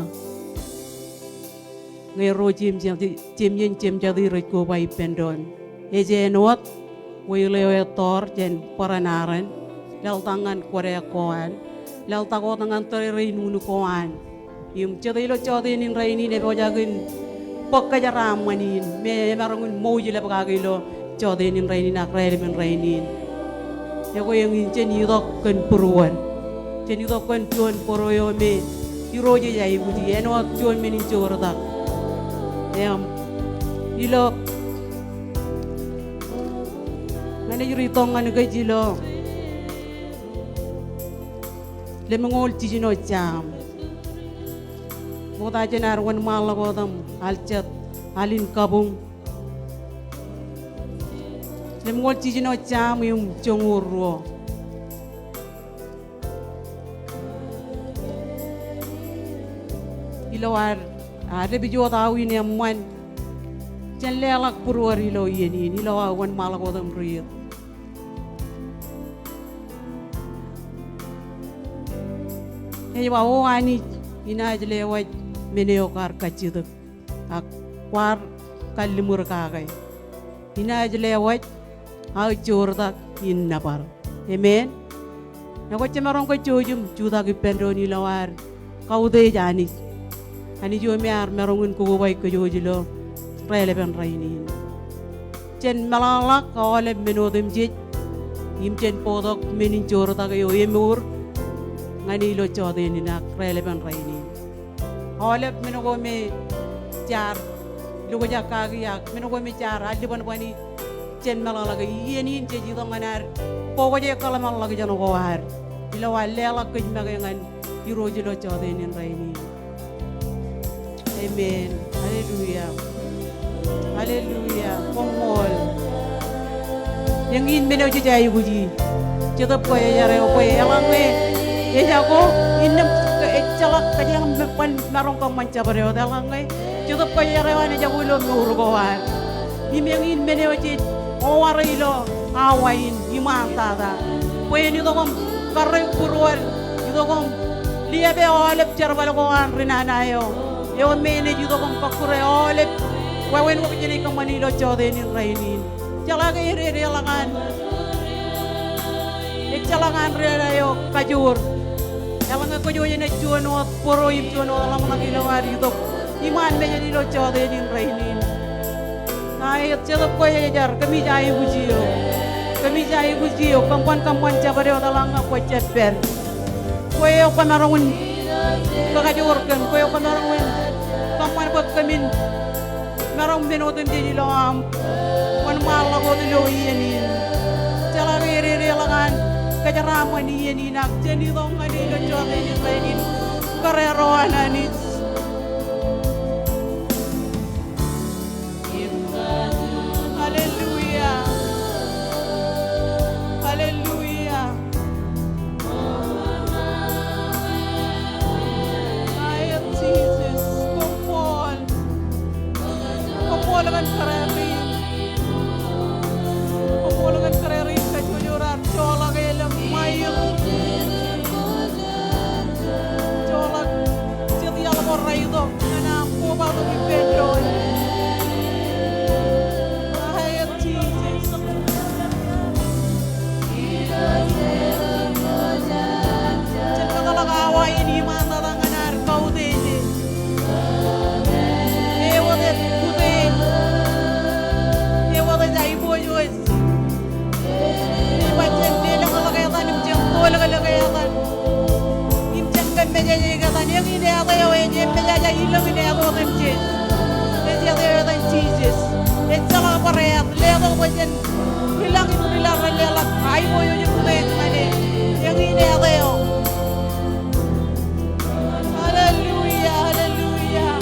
ñe ro jeiṃ jati, jeiṃ iien jeiṃ jatid rej koba ippān doon. Ej āinwōt whale eo ettoor jān bōran arāṇ, laḷtak ñan kōdeak ko an, laḷtak wōt ñan tōrerein unin ko an. Im jete ilo jọteen in rainin epojak in bōk kōjeraaṃṃan in me emaroñ in ṃouj ḷap kake ilo jọteen in rainin ak raelepen rainin. Ekwe eñin jen itok kōn būruod. Jen itok kōn juon bōro eo me Irooj ej aikuji, āinwōt juon men in joortak. Im ilo ñan ej ri itok ñan kōj ilo lemñoul jiljino Sam. Ṃokta jān ad wōnṃaanḷọk wōt im al jet, al in kabuñ. Lemñoul jiljino Sam im joñoul ruo. Ilo ad, ad dāpij wōt aō in eṃṃan. Jen leḷọk būruod ilo iien in, ilo aō wōnṃaanḷọk wōt im riit. Ej ba, O Anij, inaaj lewōj men eo kwaar kajjitōk, ak kwaar kalliṃur kake. Inaaj lewōj aō joortak in nōbar. Amen. Ekwe jemaroñ ke jouj im jutak ippān doon ilo ad kautiej Anij. Anij eo me ear maroñ in kokobaik kōj ilo raelepen rainin. Jen meḷọkḷọk aolep men otemjej im jen bōktok men in joortak eo emour ñan e ilo jọteen in ak raelepen rainin. Aolep men ko me jaar lukkuun kaki ak men ko me jaar allibwanbwani, jen meḷọkḷọk. Iien in jej itok ñan ad bōktok e kōḷmānḷọkjeṇ ko ad ilo ad leḷọk kōj make ñan Irooj ilo jọteen in rainin. Amen. Hallelujah. Hallelujah. Koṃṃool. Eñin men eo jej aikuji. Jetōb Kwōjarjar eo bwe eḷaññe ejako, innām ejjeḷọk kōjeañ bar maroñ kōṃṃan jabdewōt, eḷaññe Jetōb Kwōjarjar eo an ejako ilo mour ko ad. Im eñin men eo jej oware ilo awa in iṃaan tata, bwe en itok im karreoik būruod, itok im liape aolep jerbal ko an ri nana eo, eo me enaaj itok im kọkkure aolep wāween ko jenaaj kōṃṃani ilo jọteen in rainin. Jeḷā ke ededeḷọk an, ejjeḷọk an ri nana eo kajoor. Eḷaññe kōj wōj enaaj juon wōt bōro im juon wōt ḷōmṇak ilo ad itok iṃaan mejād ilo jọteen in rainin. Ña ij Jetōb Kwōjarjar, kōmij aikuj eok. Kōmij aikuj eok, kōm ban kōṃṃan jabdewōt eḷaññe kwōj jab pād. Kwe eo kwōmaroñ in kakajoor kōm, kwe eo kwōmaroñ in kōṃṃan bwe kōmin maroñ men otemjej ilo aṃ wōnṃaanḷọk wōt ilo iien in. Jeḷā ke ededeḷọk an kōjeraaṃṃan iien in ak jen itok ñan e ilo jọteen in rainin. Kōrā ro an Anij. Hallelujah. Hallelujah. Aet, Jisōs. Koṃṃool. Koṃṃool kōn kōrā in. Koṃṃool kōn kōrā in kajjojo raar joḷọk e ḷōṃae. Joḷọk jet iaḷ Im jen kōmmejāje kōtaan eñin eaḷ eo ej eṃōjaja ilo in eaḷ otemjej. Ej eaḷ eo etan Jisōs. Ejjeḷọk bar eaḷ, leḷọk bwe jen ri lañ im ri laḷ ren leḷọk aiboojoj im ṃweo ñan e. Eñin eaḷ eo. Hallelujah, hallelujah.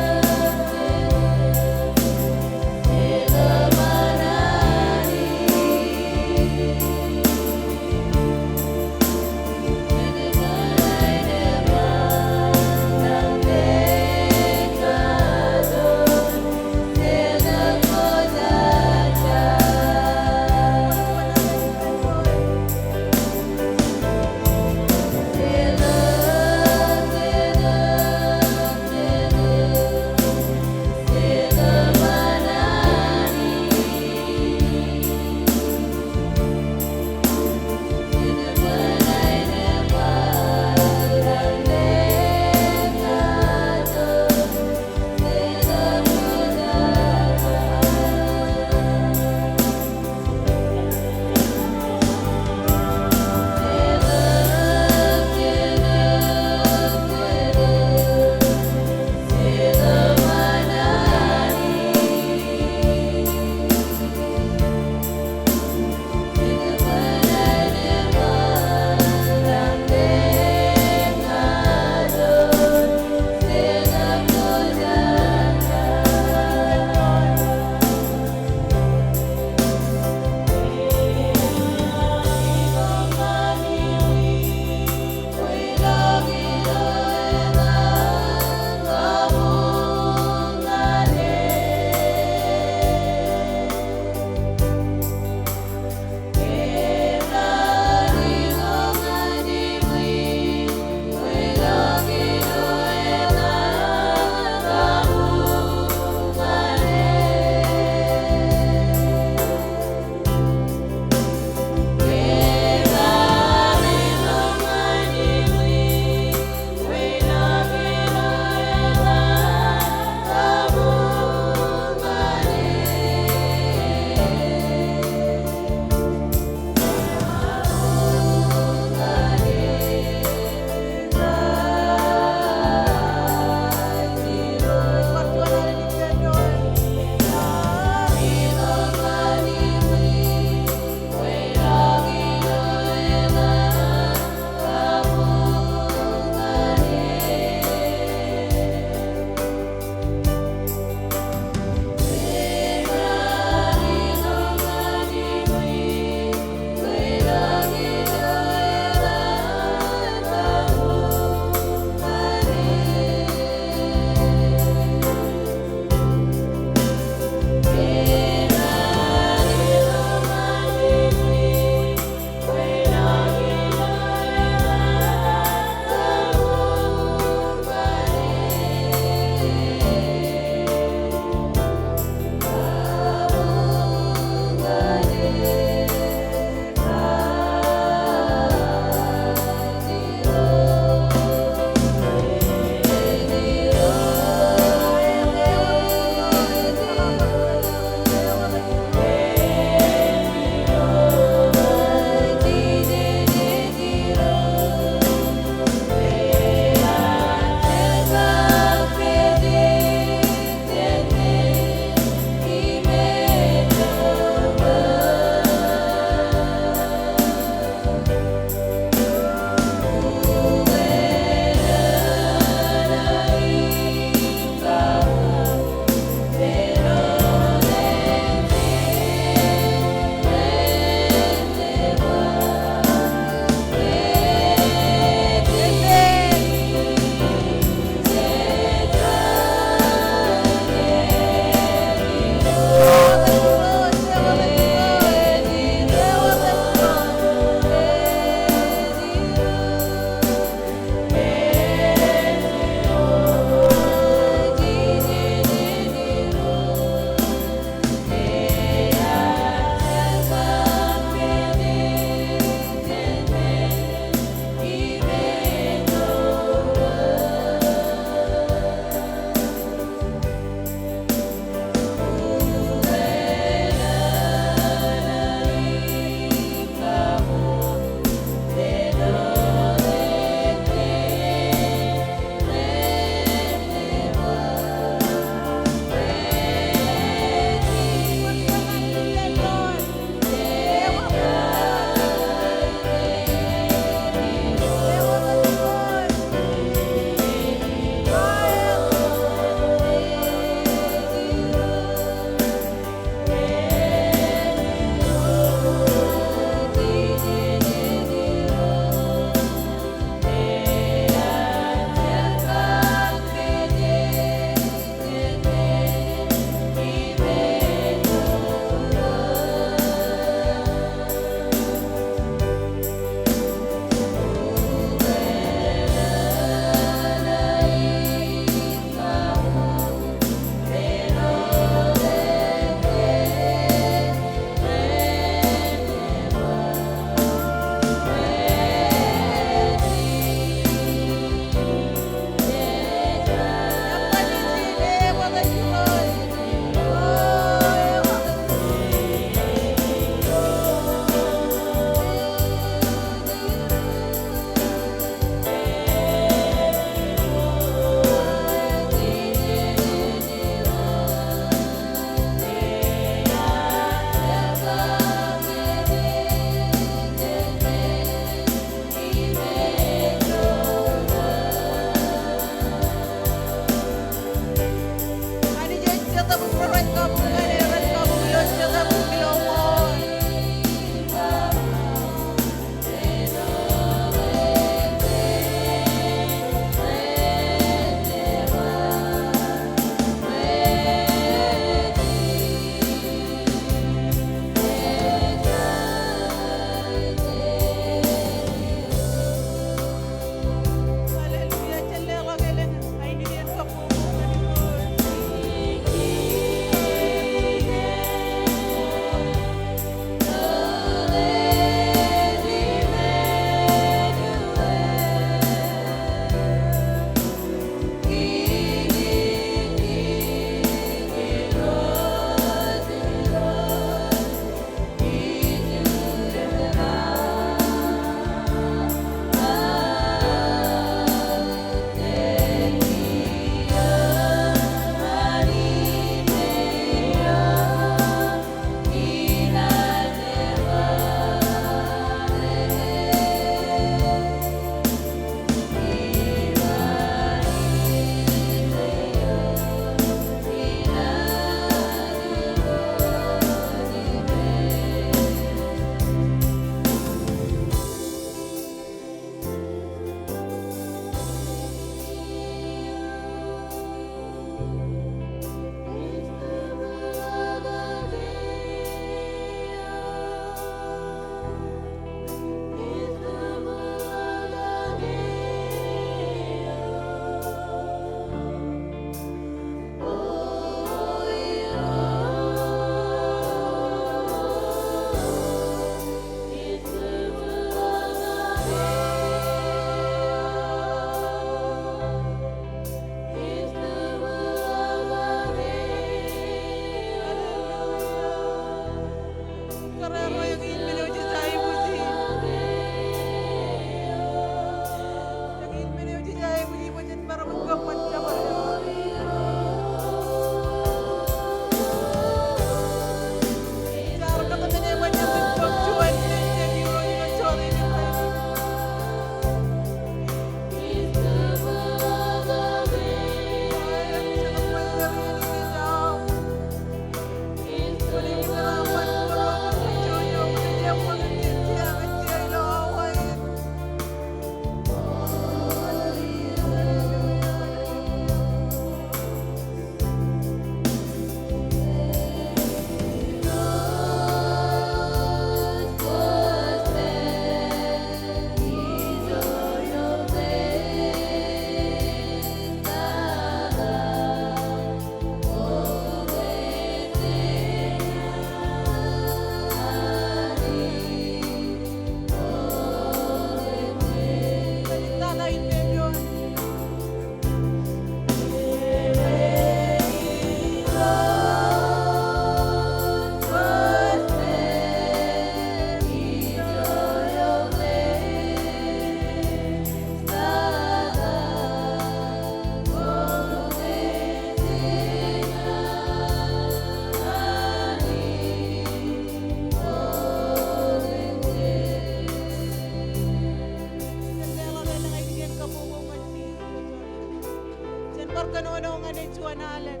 Jen bar kōnono ñan ej juon alen.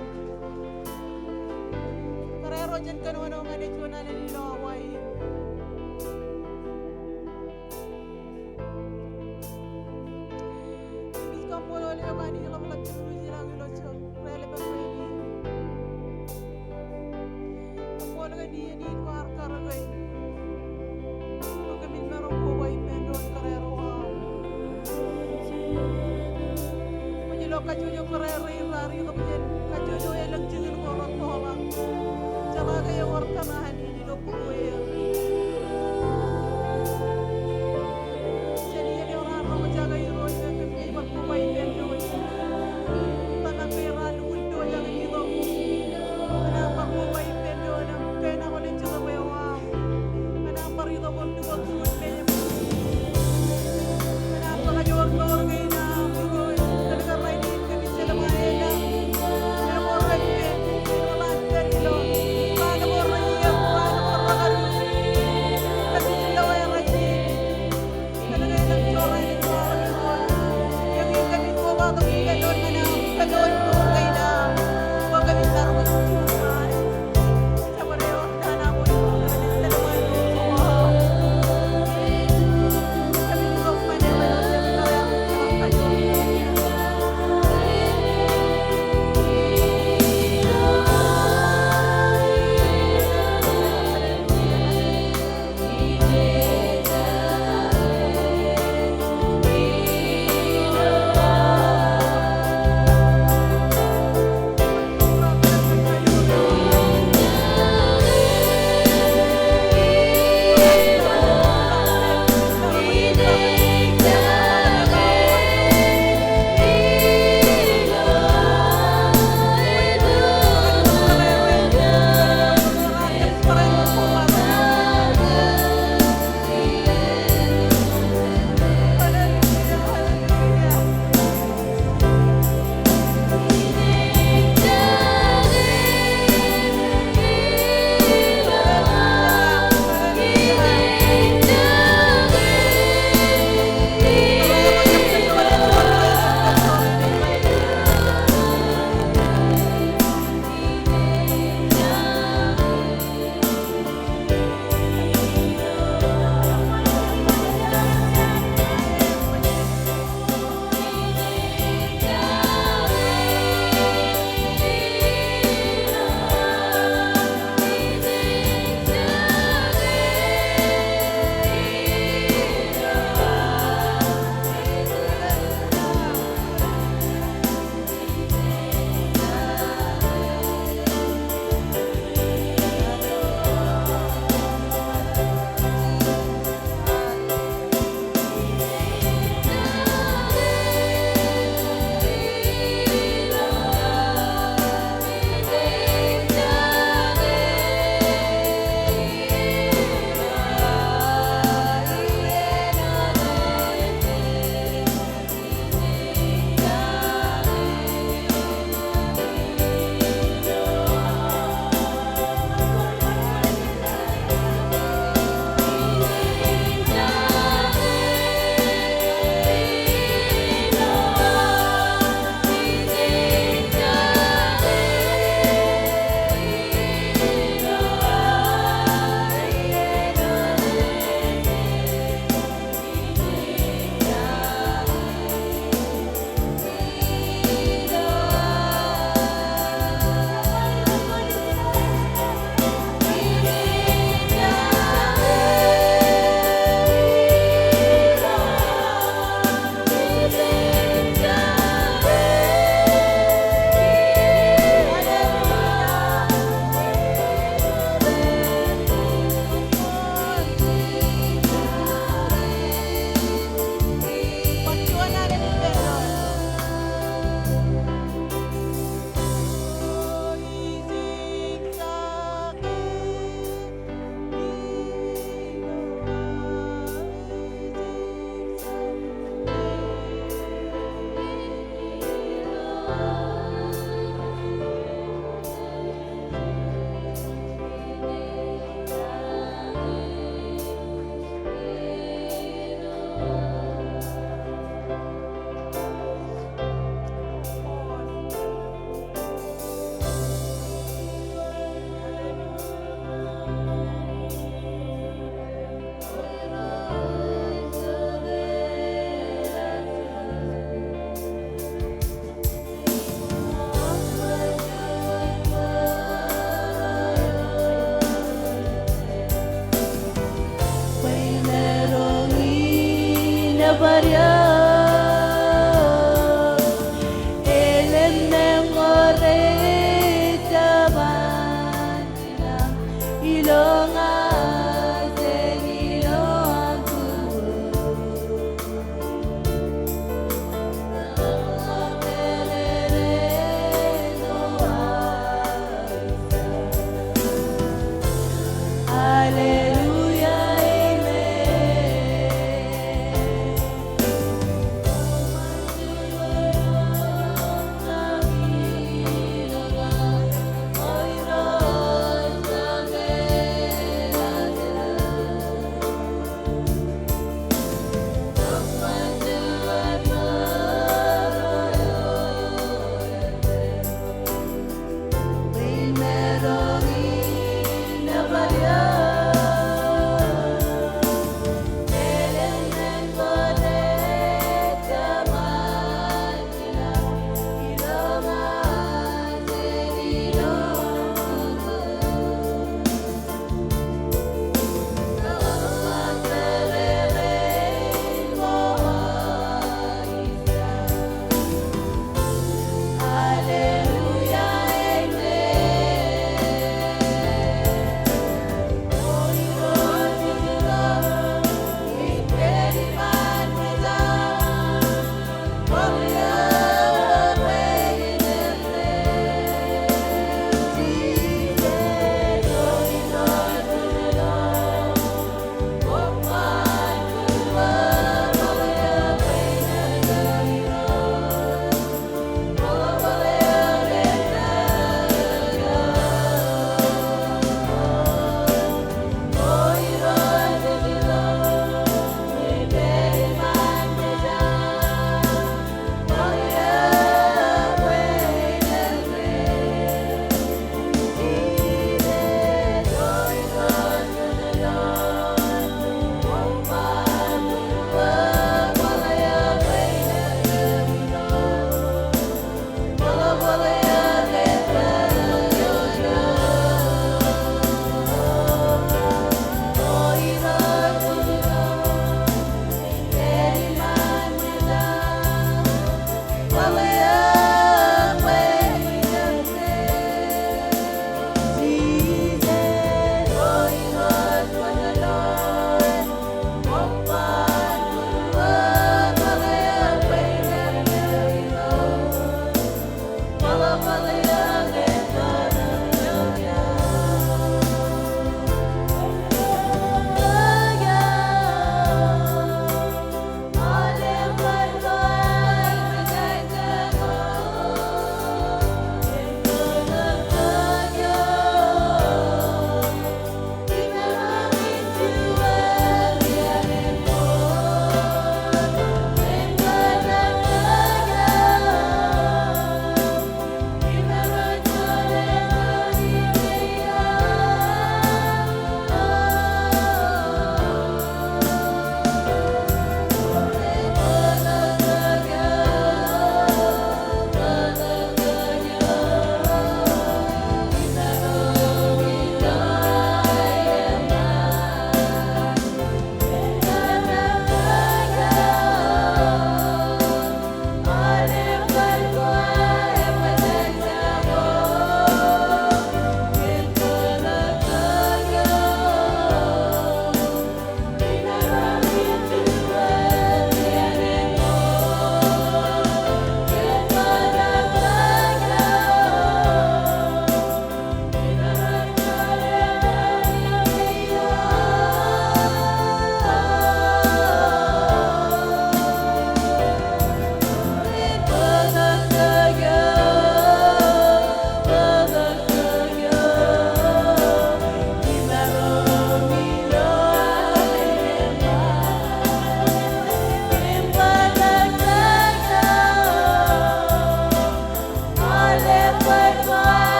Kōrā ro jen kōnono ñan ej juon alen ilo Hawaii. Kōmij kaṃṃoolol eok Anij ḷapḷap jān ilo jilañ ilo jet ro ḷapḷap rein. Kaṃṃoolol eok Anij iien in kwaar kar kōj. Bwe kōmin maroñ koba ippān doon kōrā ro aṃ. Kwōj lo kajjojo kōrā rein raar itok jān kajjojo elōñ jikin ko rettōḷọk. Jeḷā ke ewōr tōre an in ilo būrueer. Jān iien eo raar roñjake Irooj bwe kōmin bar koba ippān doon. Tōmak ke raar lukkuun pojak im itok. Kōn aṃ bar koba ippān doon im kōn aṃ kōṇaan jet bwe eo aṃ. Kōn aṃ bar itok im lukkuun tuun meḷeḷe. Kōn aṃ kakajoor mour kein aṃ Irooj. Kōn ke rainin kōmij jelṃae eok. Kōn ko reppān, kōn ko ḷaan pād ilo raan ko rein.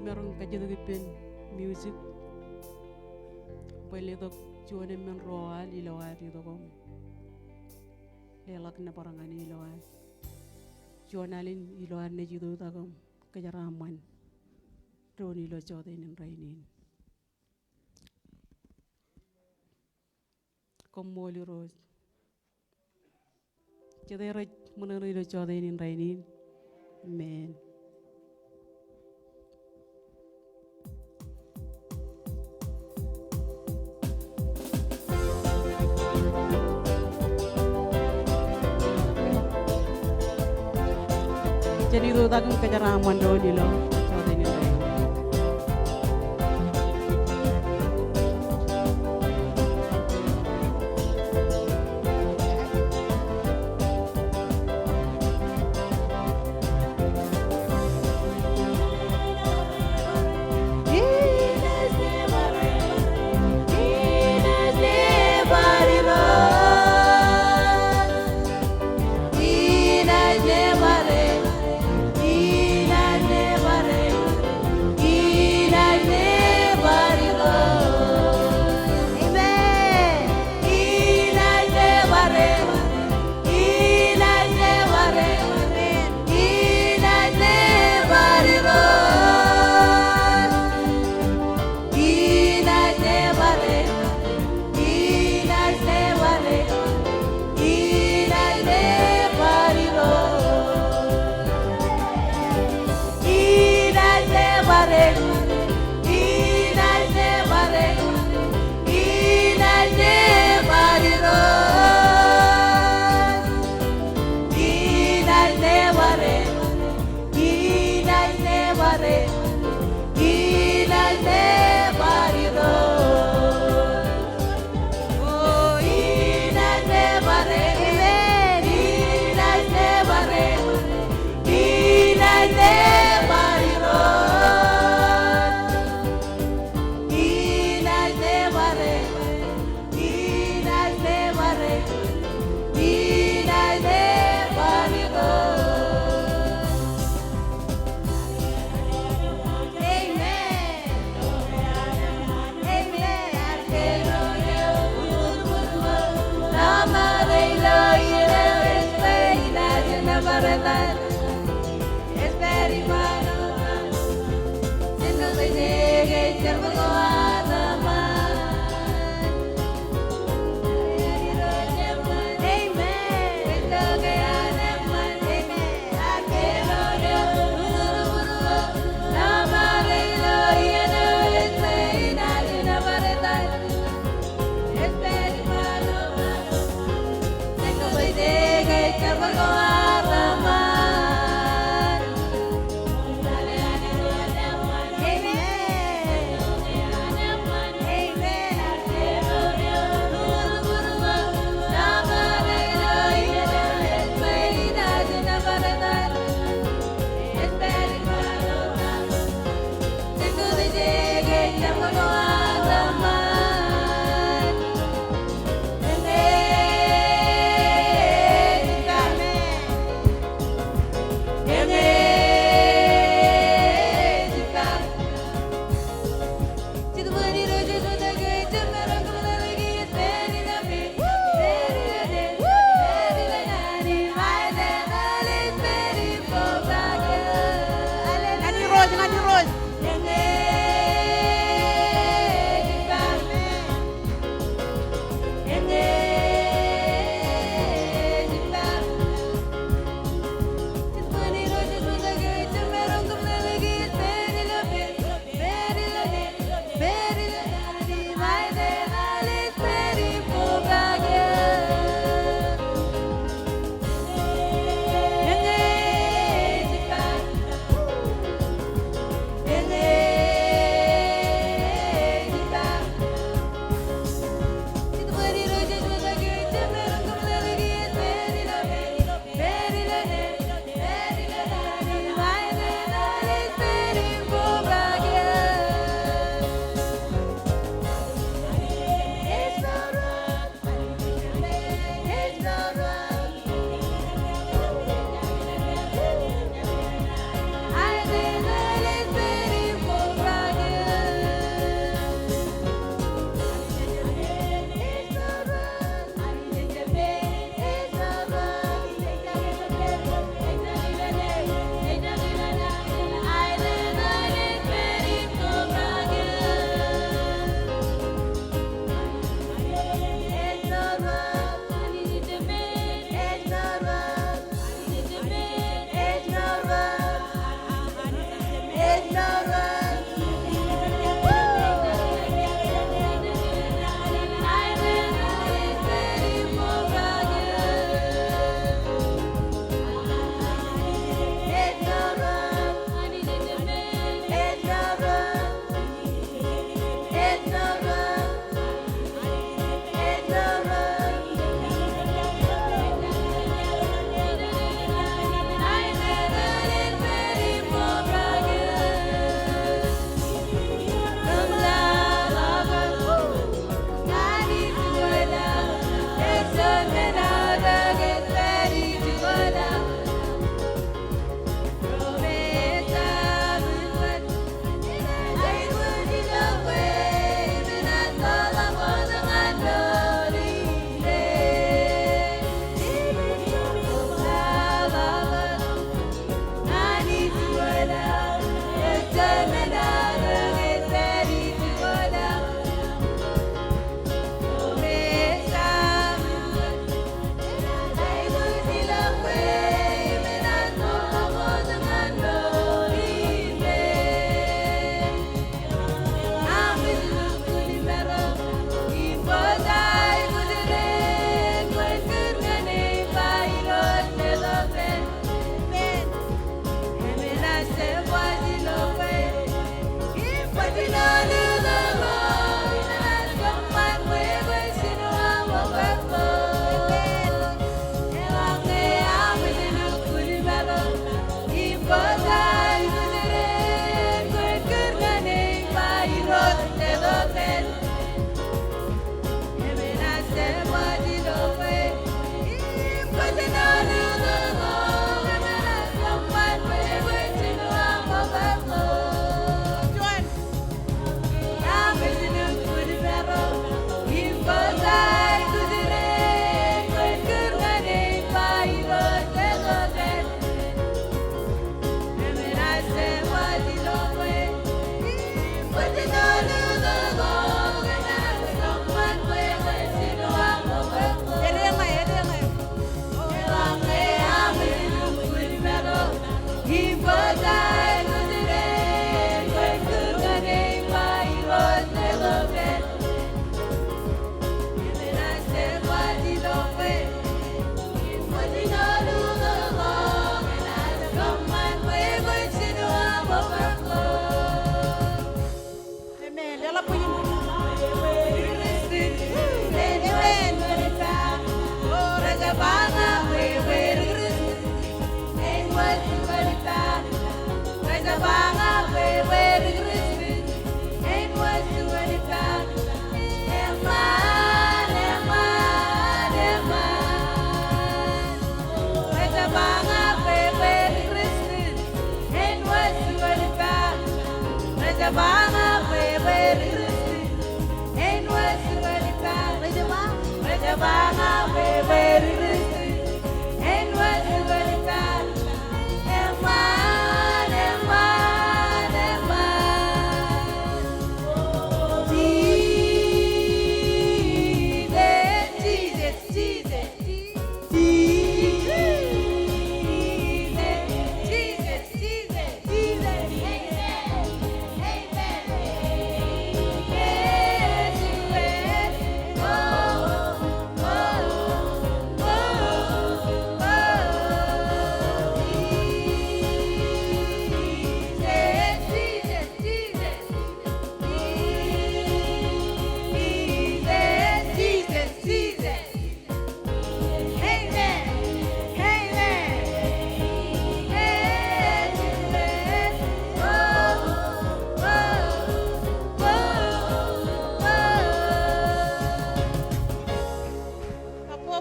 Maroñ kajjitōk ippān music bwe letok juon emān ro al ilo ad itok im leḷọk nōbar ñan e ilo ad. Juon alen ilo ad naaj itok im kōjeraaṃṃan doon ilo jọteen in rainin. Koṃṃool Irooj. Jete rej ṃōṇōṇō ilo jọteen in rainin? Amen. Jen itok im kōjeraaṃṃan doon ilo jọteen in rainin.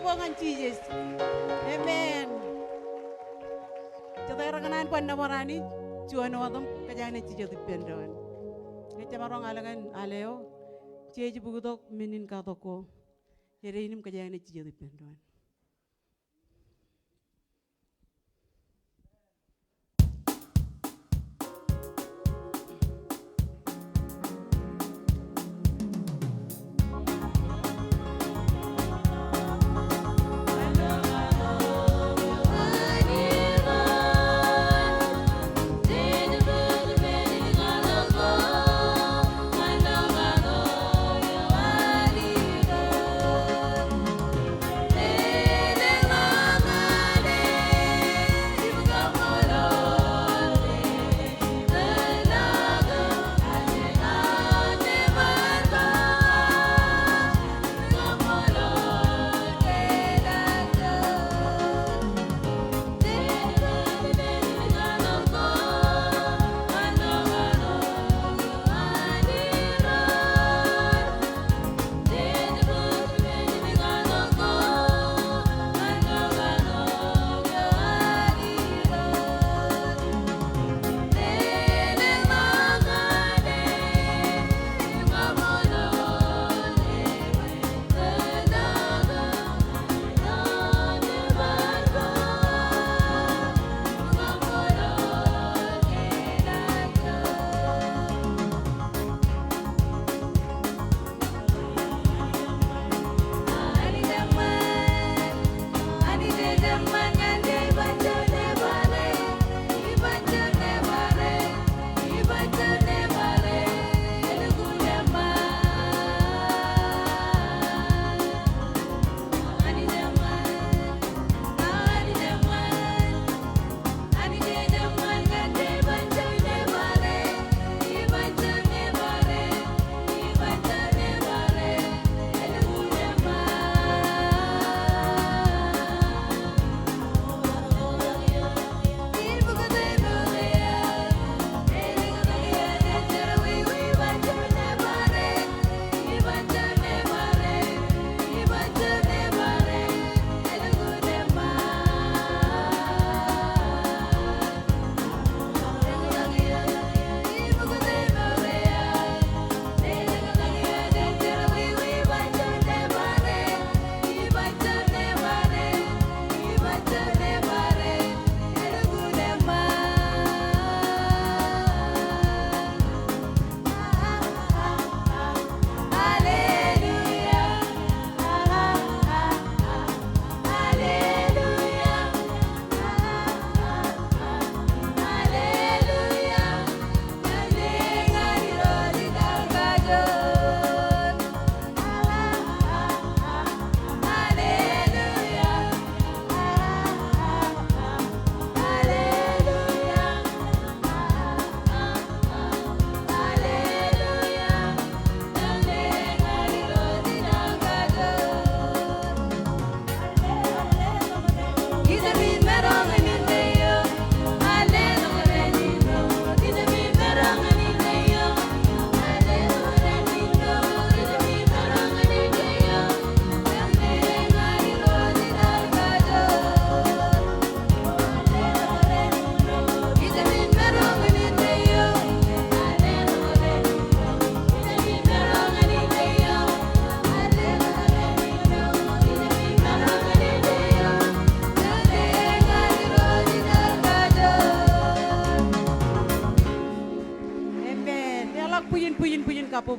Kabbokbok ñan Jisōs. Amen. Jete rekōṇaan bar nōbar Anij, juon wōt im kōjeañ naaj jijet ippān doon. Ñe jemaroñ al ñan al eo, jej bōktok men in katak ko. Edein im kōjeañ naaj jijet ippān doon.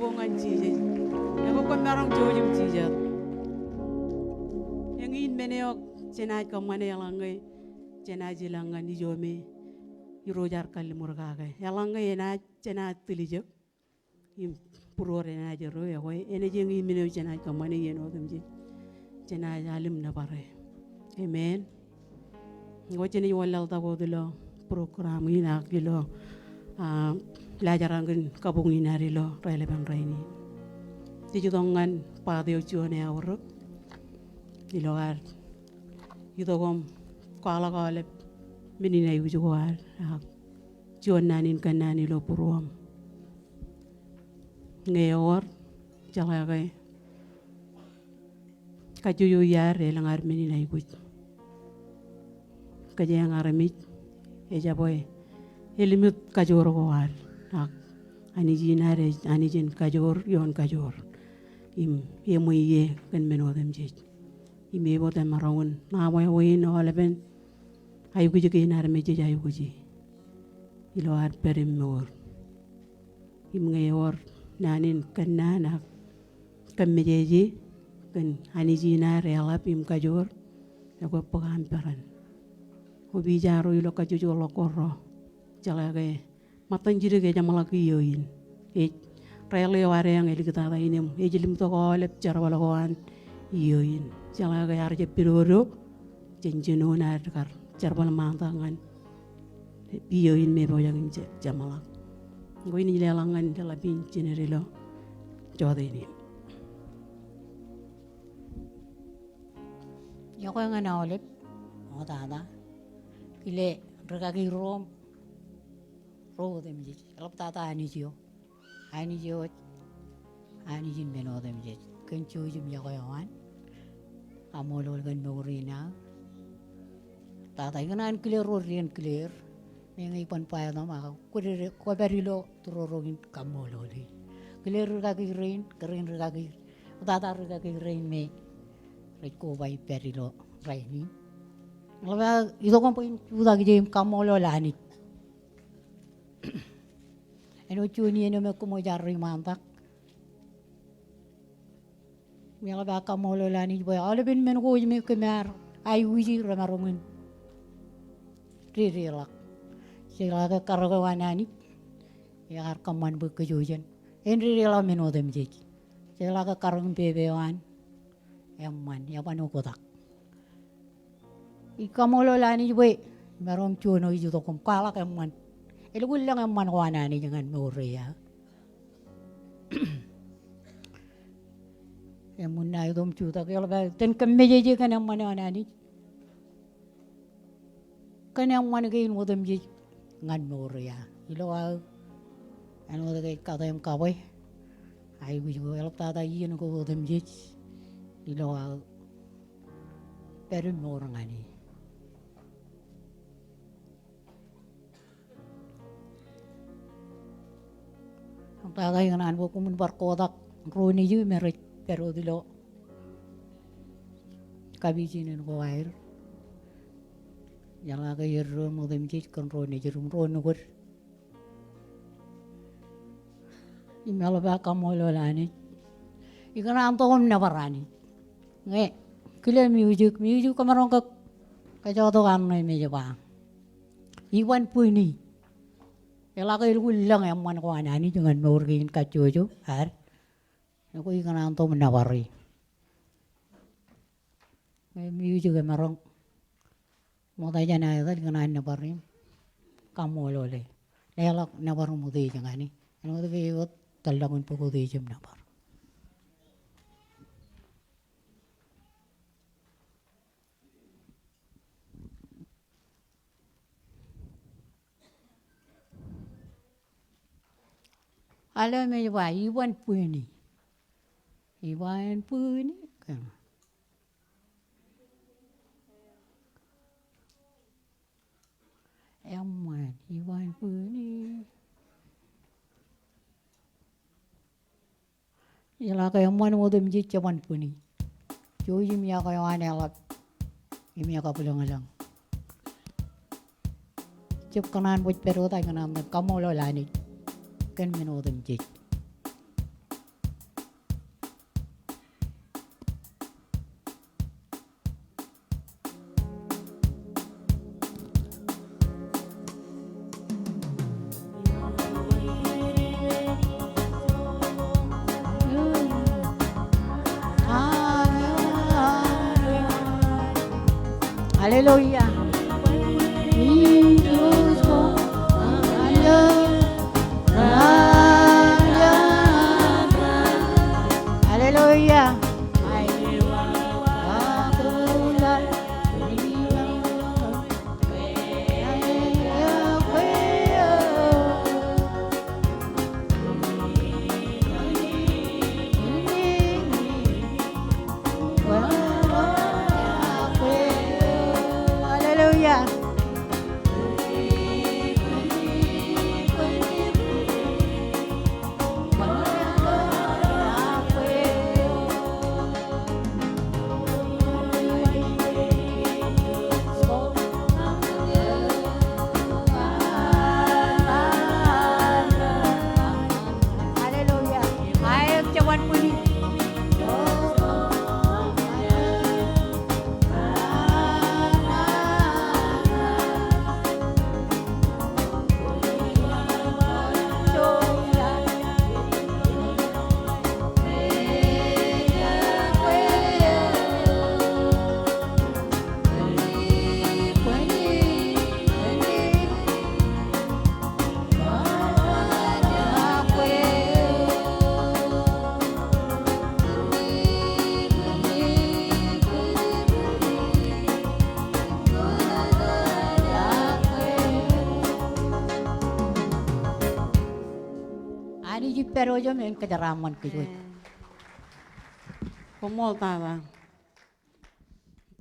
Ñan Jisōs. Ekwe kwōn maroñ jouj im jijet. Eñin men eo jenaaj kōṃṃane eḷaññe jenaaj ilọk ñan ijo me Irooj ear kalliṃur kake. Eḷaññe enaaj, jenaaj tiljek im būruod enaaj erro, ekwe enaaj eñin men eo jenaaj kōṃṃane iien otemjej. Jenaaj al im nōbar e. Amen. Ekwe jenaaj wanlaḷtak wōt ilo program in ak ilo, ah, laajrak in kabuñ in ad ilo raelepen rainin. Jej itok ñan part eo juon eaorōk ilo ad itok im kwaḷọk aolep men in aikuj ko ad ak juon naan in kōnnaan ilo būruōṃ. Ñe ewōr, jeḷā ke kajjojo iaad elōñ ad men in aikuj. Kōjeañ armej ejabwe elimit kajoor ko ad, ak Anij in ad ej Anij in kajoor ioon kajoor im eṃwiie kōn men otemjej. Im e wōt emaroñ in ṇa wāween aolepen aikuj kein armej jej aikuji ilo ad pād im mour. Im ñe ewōr naan in kōnnaan ak kōmmejeje kōn Anij in ad eḷap im kajoor, ekwe bōk aṃ peran. Opiij arro ilo kajjojo ḷọk ko rro, jeḷā ke ṃōttan jidik ejeṃḷọk iiō in. Ej rāle eo adeañ eliktata in im ej limtok aolep jerbal ko an iiō in. Jeḷā ke ear jab pidodo jān jinoin ad kar jerbal ṃaantak ñan iiō in me pojak in je-, jeṃḷọk. Ekwe inaaj leḷọk ñan leḷọk in jined ilo jọteen in. Iọkwe ñan aolep ṃoktata. Kile rūkaki ro im ro otemjej. Eḷaptata Anij eo. Anij eo ej Anij in men otemjej. Kōn jouj im iọkwe eo an. Kaṃṃoolol kōn mour in aō. Tata ikōṇaan kile ro ri en kile er. Meñe iban ba etaṃ ak kwō dede, kwō pād ilo tūrorok in kaṃṃoolol e. Kile rūkaki rein, kōrā in rūkaki, tata rūkaki rein me rej koba ippaad ilo rainin. Eḷap aō itok im bwe in jutak ije im kaṃṃoolol Anij. Āinwōt juon iien eo me koṃij ar iṃaantak. Im eḷap aō kaṃṃoolol Anij bwe aolepen men ko ej me kōm ar aikuji remaroñ in dedeḷọk. Jeḷā ke karōk eo an Anij ekar kōṃṃan bwe kōjwōj jān en dedeḷọk men otemjej. Jeḷā ke karōk im pepe eo an eṃṃan, eban oktak. Ij kaṃṃoolol Anij bwe imaroñ juon eo ij itok im kwaḷọk eṃṃan. Elukkuun lōñ eṃṃan ko an Anij ñan mour eo aō. Eṃṃan aō itok im jutak, eḷap aō itōn kōmmejeje kōn eṃṃan eo an Anij. Kōn eṃṃan kein otemjej ñan mour eo aō. Ilo aō āinwōt ke ej kate im kabwe aikuj ko, eḷaptata iien ko otemjej. Ilo aō pād im mour ñan e. Tata ikōṇaan bwe koṃwin bar kotak ro nejū me rej pād wōt ilo kapijin in ko aer. Jeḷā ke erro im otemjej kōn ro nejid im ro nukūd. Im eḷap aō kaṃṃoolol Anij. Ikōṇaan tok im nōbar Anij. Ñe kile music, music kōmaroñ ke kōjọọtok arṇe im ej ba, iban bwini. Eḷak elukkuun lōñ eṃṃan ko an Anij ñan mour kein kajjojo ad. Ekwe ikōṇaan tok im nōbar e. Ñe music emaroñ ṃokta jān aō etal, ikōṇaan nōbar im kaṃṃoolol e. Leḷọk nōbar im utiej ñan e. Āinwōt ke eō wōt tōllọkin bōk utiej im nōbar. Al eo im ej ba, iban bwini. Iban bwini. Eṃṃan, iban bwini. Eḷak eṃṃan otemjej jeban bwini. Jouj im iọkwe eo an eḷap im ekabwilōñlōñ. Jab kōṇaan bōjpād wōt, ikōṇaan kaṃṃoolol Anij kōn men otemjej. Hallelujah. Hallelujah. Hallelujah. Hallelujah. Aet, jabōn bwini. Anij ej pād wōj im en kōjeraaṃṃan kōj wōj. Koṃṃool tata.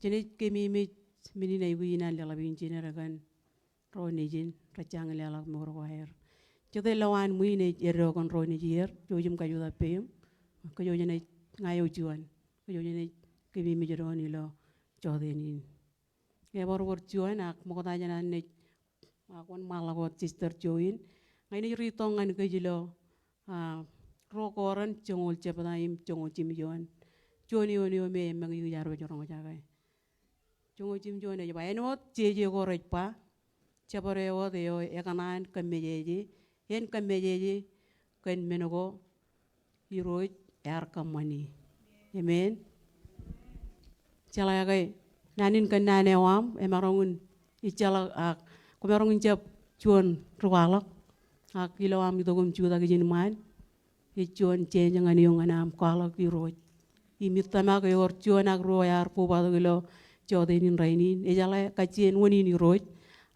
Jenaaj kememej men in aikuj in an leḷap in jined kōn ro nejin rej jañin leḷọk mour ko aer. Jete lowaan ṃwiin ej eddo kōn ro nejier, jouj im kajutak peiṃ. Kōj jenaaj, ña eo juon, kōj jenaaj kememej doon ilo jọteen in. Ebar wōr juon ak ṃokta jān an naaj, ak wōnṃaanḷọk wōt Sister Join. Ña inaaj ritok ñan kōj ilo, ah, Ruo Korint joñoul jebta im joñoul jimjuon. Juon eoon eo me eṃṃakūt eo iar pād roñjake. Joñoul jimjuon ej ba, āinwōt jeje ko rej ba, jabdewōt eo ekōṇaan kōmmejeje, en kōmmejeje kōn men ko Irooj ear kōṃṃani. Amen. Jeḷā ke naan in kōn naan eo aṃ, emaroñ in ejjeḷọk ak kwōmaroñ in jab juon ri kwaḷọk. Ak ilo aṃ itok im jutak ijin ṃaan, ej juon change ñan eok ñan aṃ kwaḷọk Irooj. Im ij tōmak ewōr juon ak ruo ear kobatok ilo jọteen in rainin. Ejeḷā kajjien wōn in Irooj,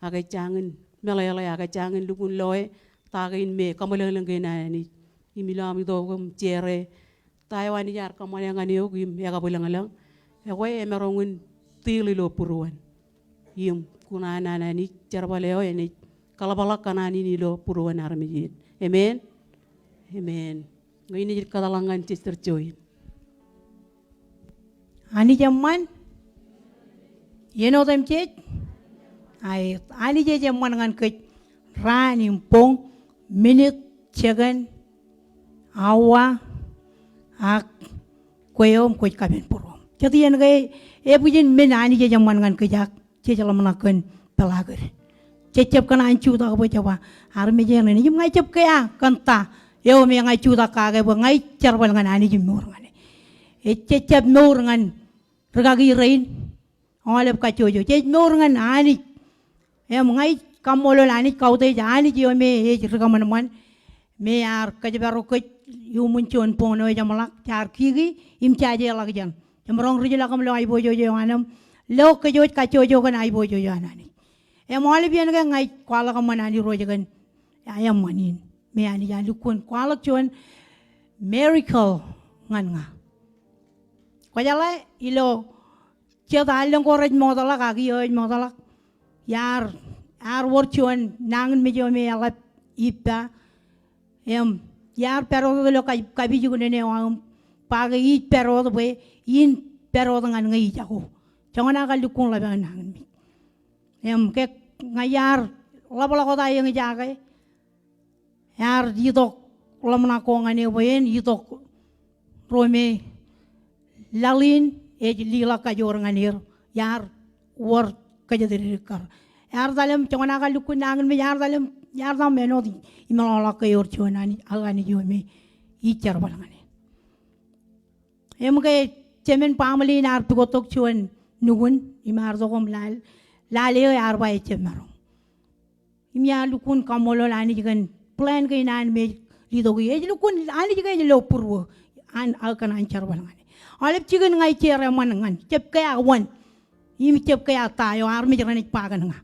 ak ej jañin meḷeḷe, ak ej jañin lukkuun loe ta kein me kaṃōleḷeḷe kein an Anij. Im ilo aṃ itok im share ta eo Anij ear kōṃṃane ñan eok im ekabwilōñlōñ, ekwe emaroñ in tiil ilo būruon. Im kuṇaan an Anij, jerbal eo enaaj kaḷapḷọk kōṇaan in ilo būruon armej in. Amen. Amen. Ñe inaaj kōtḷọk ñan Sister Joy. Anij eṃṃan. Iien otemjej. Aet, Anij ej eṃṃan ñan kōj raan im boñ, minit, jekōn, awa, ak kwe eo im kwōj kapen būruōṃ. Jet iien ke ebwijin men Anij ej eṃṃan ñan kōj ak jej ḷōmṇak kōn peḷaakūt. Jej jab kōṇaan jutak bwe jeba armej eṇ enaaj im ña ij jab kea kōn ta eo me ña ij jutak kake bwe ña ij jerbal ñan Anij im mour ñan e. Ej jej jab mour ñan rikaki rein, aolep kajjojo. Jej mour ñan Anij. Im ña ij kaṃṃoolol Anij, kautiej Anij eo me ej ri kōṃanṃan me ear kōjparok kōj iuṃwin juon boñ eo ejeṃḷọk, jaar kiki im jajeḷọkjeṇ. Jemaroñ ri jeḷā kōṃ lo aiboojoj eo an im lo kōj wōj kajjojo kōn aiboojoj eo an Anij. Im aolep iien ke ña ij kwaḷọk eṃṃan an Irooj kōn eṃṃan in me Anij ear lukkuun kwaḷọk juon miracle ñan ña. Kwōjeḷā ilo jet allōñ ko rej mootḷọk ak iiō ej mootḷọk, iar, ear wōr juon nañinmej eo me eḷap ippa. Im iar pād wōt ilo ka-, kapijuknen eo aō im ba ke ij pād wōt bwe in pād wōt ñan ñe ijako. Joñan aō kar lukkuun ḷap aō nañinmej. Im ke ña iar ḷapḷọk wōt aō eñjake, ear itok ḷōmṇak ko ñan eō bwe en itok ruo me laḷ in ej liḷọk kajoor ñan er, iar wōr kōjatdikdik kar. Ear etal im joñan aō kar lukkuun nañinmej, ear etal im, ear etal im āinwōt imeḷọkḷọk ke ewōr juon Anij, aō Anij eo me ij jerbal ñan e. Im ke jemān baaṃle in ear pukot tok juon nukun, im ear tok im lale, lale eo ear ba ejjab maroñ. Im iar lukkuun kaṃṃoolol Anij kōn plan kein an me ej letok ie. Ej lukkuun Anij ke ej lo būruō an aō kōṇaan jerbal ñan e. Aolep jikin ña ij jereṃṃan ñan, jab ke ak wōn. Im jab ke ak ta eo armej renaaj ba kōn ña.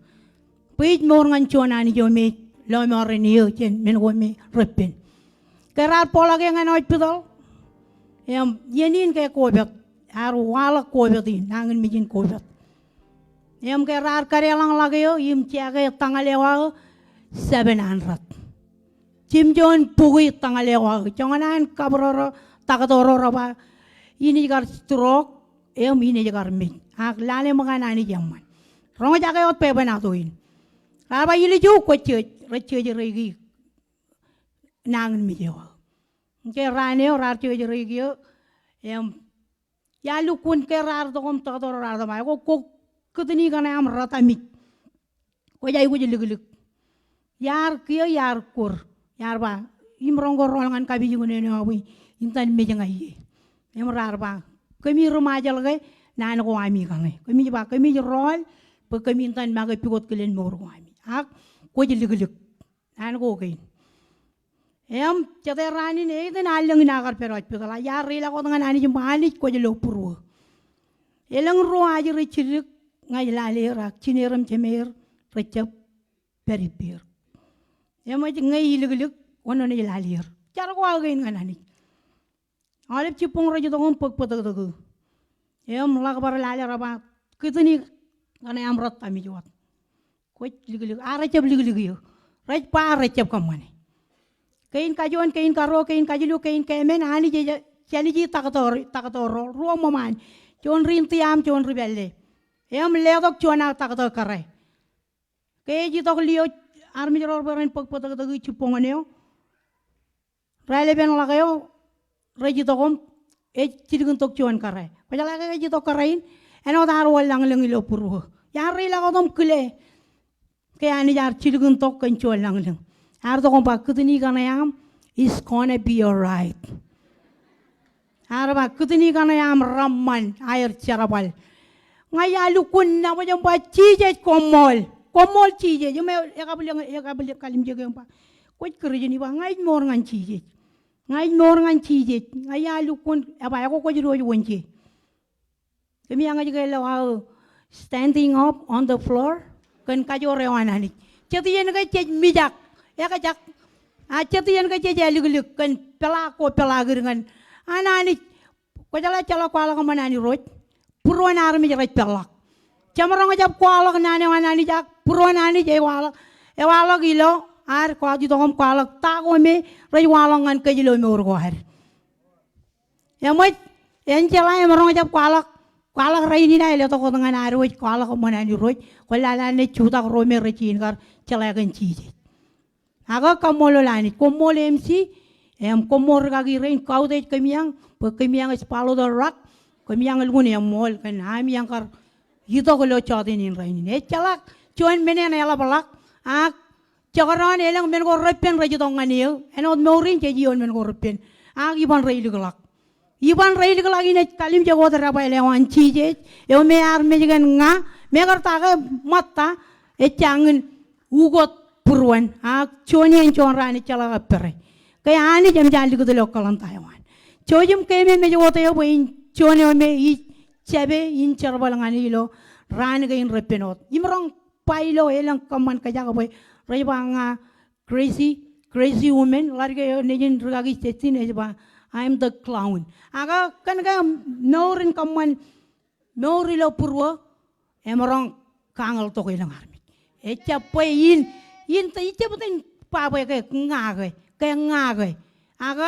Bwe ij mour ñan juon Anij eo me ej lọmọọren eō jān men ko me repen. Ke raar bōkḷọk eō ñan hospital. Im iien in ke COVID. Ear waḷọk COVID in, nañinmej in COVID. Im ke raar kadeḷọñḷọk eō, im jake tōñal eo aō seven hundred. Jimjuon bukwi tōñal eo aō. Joñan an kabūroḷọk taktō ro rej ba, in ej kar stroke, im in ej kar mej. Ak lale ṃōk an Anij eṃṃan. Roñjake wōt bwebwenato in. Raar ba ilijo kwōj jej, rej jejereiki nañinmej eo aō. Ke raan eo raar jejereiki eō, im iar lukkuun ke raar tok im taktō ro raar tok im ba, ekwe kwō kūtni kaṇe aṃ rot amij. Kwōj aikuj liklik. Iar kiiō iar kor. Iar ba, im roñ ko rọọl ñan kapijuknen eo aō bwe in itōn mej ña ie. Im raar ba, kōmij ri Ṃajeḷ ke naan ko ami kañe. Kōmij ba, kōmij rọọl bwe kōmin itōn make pukot kilen mour ko ami. Ak kwōj liklik. Naan ko kein. Im jete raan in eitan allōñ in aō kar pād hospital, iar reilọk wōt ñan Anij im ba, Anij kwōj lo būruō. Elōñ ruo ajri jidik ña ij lale er ak jineer im jemeer rejjab pād ippāer. Im ej ñe iliklik wōn wōn ej lale er. Jar ko aō kein ñan Anij. Aolep jibboñ rej itok im bōk bōtōktōk eō. Im ḷak bar lale rej ba, kūtni kaṇe aṃ rot amij wōt. Kwōj liklik, a rejjab liklik eō. Rej ba rejjab kōṃṃane. Kein kajuon, kein karuo, kein kajilu, kein keemān, Anij ej jāliji taktō, taktō ro, ruo ṃōṃaan. Juon ri India im juon ri pālle. Im letok juon aō taktō kōrā. Ke ej itok lio armej ro rej bōk bōtōktōk jibboñōn eo. Raelepenḷọk eo, rej itok im, ej jilkintok juon kōrā. Kwōjeḷā ke ej itok kōrā in, āinwōt ear wōr lañlōñ ilo būruō. Iar reilọk wōt im kile. Ke Anij ear jilkintok kōn juon lañlōñ. Ear tok im ba kūtni kaṇe aṃ, it's gonna be all right. Ear ba kūtni kaṇe aṃ reṃṃan aer jerbal. Ña iar lukkuun nabōj im ba Jisōs koṃṃool. Koṃṃool Jisōs. Im e, ekabwil, ekabwil kalimjeke im ba. Kwōj Kūrjin, ij ba ña ij mour ñan Jisōs. Ña ij mour ñan Jisōs. Ña iar lukkuun, ej ba ekwe kwōj diwōj wōnje. Kōm iar ñe ej ke lo aō standing up on the floor. Kōn kajoor eo an Anij. Jet iien ke jej mijak. Ekjak. A jet iien ke jej aliklik. Kōn peḷaak ko peḷaakid ñan an Anij. Kwōjeḷā ejjeḷọk kwaḷọk eṃṃan an Irooj. Būruon armej rej peḷḷọk. Jemaroñ jab kwaḷọk naan eo an Anij ak būruon Anij ej waḷọk. Ej waḷọk ilo ad kwaḷọk, itok im kwaḷọk ta ko me rej waḷọk ñan kōj ilo mour ko ad. Eṃōj, en jeḷā emaroñ jab kwaḷọk, kwaḷọk rainin aō letok wōt ñan ad wōj kwaḷọk eṃṃan an Irooj, kwōn lale an naaj jutak ro me rej jañin kar jeḷā kōn Jisōs. Ak kaṃṃoolol Anij, koṃṃool M C, im koṃṃool rikaki rein kautiej kōm iaan, bwe kōm iaan ej follow the rock, kōm iaan lukkuun eṃṃool kōn ami iaan kar itok ilo jọteen in rainin. Ejjeḷọk juon men eṇ eḷapḷọk, ak jekdọọn elōñ men ko repen rej itok ñan eō, āinwōt mour in jej iioon men ko repen. Ak iban reilikḷọk. Iban reilikḷọk in ej kalimjek wōt debwāāl eo an Jisōs, eo me ear mej kōn ña, me kar ta ke ṃōtta, ejjañin ukot būruon, ak juon iien juon raan ejjeḷọk aō pere. Ke Anij eṃōj an likūt ilo calendar eo an. Jouj im keememej wōt eō bwe in juon eo me ij jab in jerbal ñan e ilo raan kein repen wōt. Im roñ ba ilo elōñ kōṃṃan kōjak bwe rej ba ña crazy, crazy woman, ḷadik eo nejin rikaki Justin ej ba, I'm the clown. Ak kōn ke mour in kōṃṃan, mour ilo būruō, emaroñ kañōltok elōñ armej. Ejjab bwe in, in, ejjab bwe in ba bwe ke ña ke, ke ña ke. Ak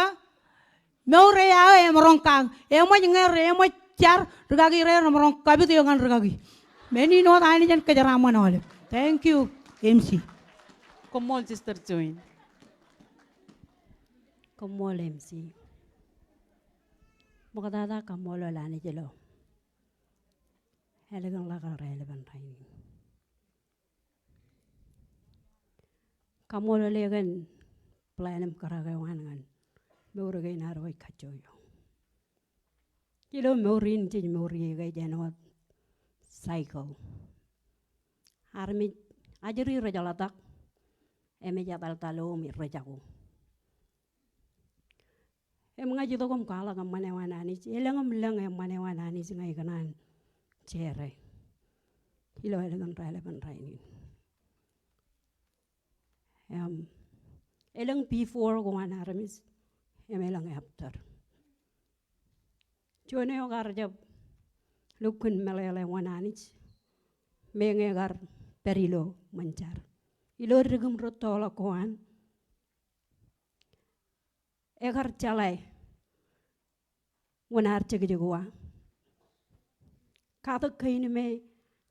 mour eo aō emaroñ kañ, eṃōj ñe, eṃōj jar, rikaki rein remaroñ kapit eō ñan rikaki. Men in wōt Anij en kōjeraaṃṃan aolep. Thank you, M C. Koṃṃool, Sister Join. Koṃṃool, M C. Ṃoktata kaṃṃoolol Anij ilo ālikin ḷọk raelepen rainin. Kaṃṃoolol e kōn plan im kōrā eo an ñan mour kein ad wōj kajjojo. Ilo mour in jej mour ie ke ej āinwōt cycle. Armej ajri rej ḷotak, emej etal talo im rej jako. Im ña ij itok im kwaḷọk eṃṃan eo an Anij, elōñ im lōñ eṃṃan eo an Anij ña ikōṇaan share ilo ālikin raelepen rainin. Im, elōñ before ko an armej, im elōñ after. Juon eo kar jab lukkuun meḷeḷe wōn Anij, meñe ekar pād ilo ṃōn jar. Ilo dik im rūttoḷọk ko an, ekar jeḷā wōn ad jekjek uwa. Katak kein me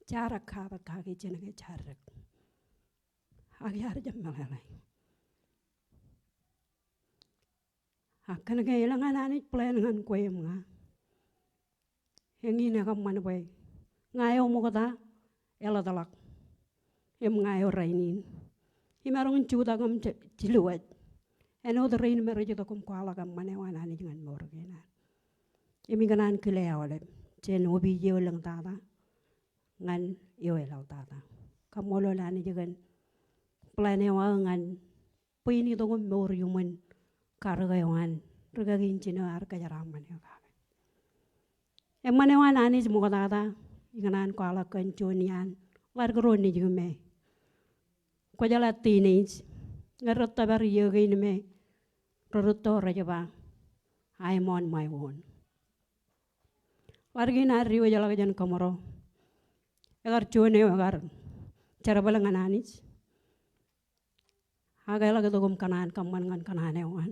jaar ak katak kaki jān ke jaar dik. Ak iar jab meḷeḷe. Ak kōnke elōñ an Anij plan ñan kwe im ña. Eñin ekōṃṃan bwe ña eo ṃokta eḷōtḷọk im ña eo rainin. Imaroñ in jutak im je-, jilu wōt āinwōt rein me rej itok im kwaḷọk eṃṃan eo an Anij ñan mour kein ad. Im ikōṇaan kile aolep jān opiij eo elōñ tata ñan eo eḷaḷ tata. Kaṃṃoolol Anij kōn plan eo aō ñan bwe in itok im mour iuṃwin karōk eo an rikaki in jino ear kōjeraaṃṃan eok kake. Eṃṃan eo an Anij ṃoktata, ikōṇaan kwaḷọk kōn juon iaan ḷadik ro nejū me kwō jeḷā teenage, ñe rej tōpar iiō kein me rerūtto rej ba, "I'm on my own." Ḷadik in ad diwōjḷọk jān kōṃro, ekar juon eo ekar jerbal ñan Anij. Ak eḷak itok im kōṇaan kōṃṃan ñan kōṇaan eo an.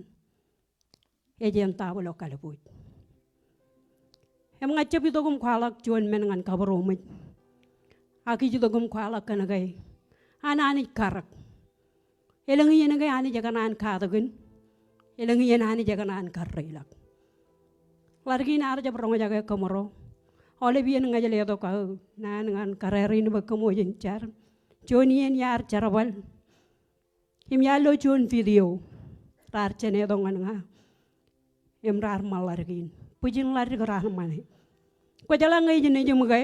Ej eṇ tap ilo kalbuuj. Im ña ij jab itok im kwaḷọk juon men ñan kabūroṃōj. Ak ij itok im kwaḷọk kōn ke an Anij karōk. Elōñ iien ke Anij ekōṇaan katakin. Elōñ iien Anij ekōṇaan karreilọk. Ḷadik in ad jab roñjake kōṃro. Aolep iien ña ij letok aō naan ñan kōrā rein bwe kōmwōj in jar. Juon iien iar jerbal. Im iar lo juon video raar jenetok ñan ña. Im raar ṃan ḷadik in. Bwijin ḷadik raar ṃane. Kwō jeḷā ñe ij nejūṃ ke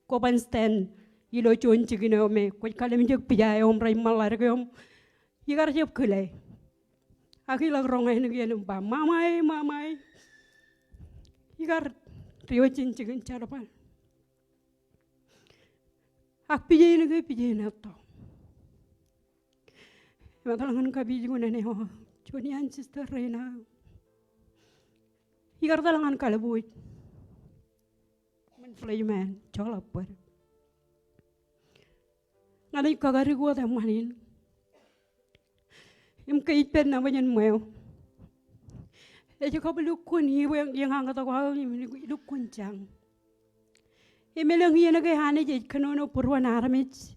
kwō ban stand ilo juon jikin eo me kwōj kalimjek pija eo im rej ṃan ḷadik eo im ikar jab kile. Ak iḷak roñ āinwōt iien im ba, "Mamae, mamae." Ikar diwōj jān jikin jerbal. Ak pije in ke pije in etto. Im etal ñan kapijuknen eo, juon iaan sister rein aō. Ikar etal ñan kalbuuj. Ṃōn flesh man, joḷọk bōd. Ña ij kakadik wōt eṃṃan in. Im ke ij pād nabōjin ṃweo, ej kab lukkuun iiō, iiō ñan kōtōk aō im lukkuun jañ. Im elōñ iien ke Anij ej kōnono būruon armej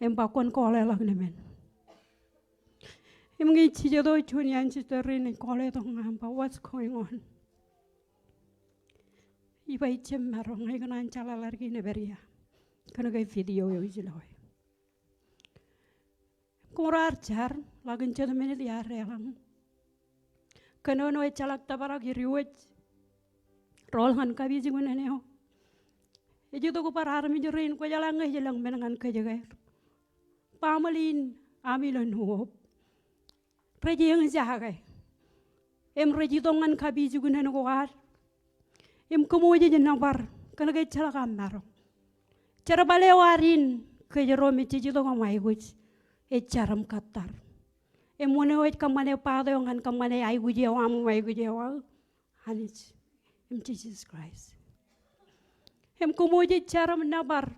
im ba kwōn kọọleḷọk nōṃen. Im ñe ij jijet eo, juon iaan sister rein ej kọọle tok ñan ba, "What's going on?" Ij ba, "Ij jab maroñ, ikōṇaan jeḷā ḷadik in ej pād ia kōn ke video eo ij loe." Kōṃro ar jar, ḷak in jet minit iar deḷọñ. Kōnono ejjeḷọk tōprak idiwōj. Rool ñan kapijuknen eo. Ej itok bar armej rein, kwō jeḷā ñe ej lōñ men ñan kōjke. Baaṃle in aṃ ilo Nuwōb. Rej eñjake. Im rej itok ñan kapijuknen ko ad. Im kōmwōj ej nōbar, kōn ke ejjeḷọk aṃ maroñ. Jerbal eo ad in, kōjro me jej itok im aikuj, ej jar im kōttar. Im wōn eo ej kōṃṃane part eo ñan kōṃṃane aikuj eo aṃ im aikuj eo aō, Anij im Jisōs Kraist. Im kōmwōj ej jar im nōbar.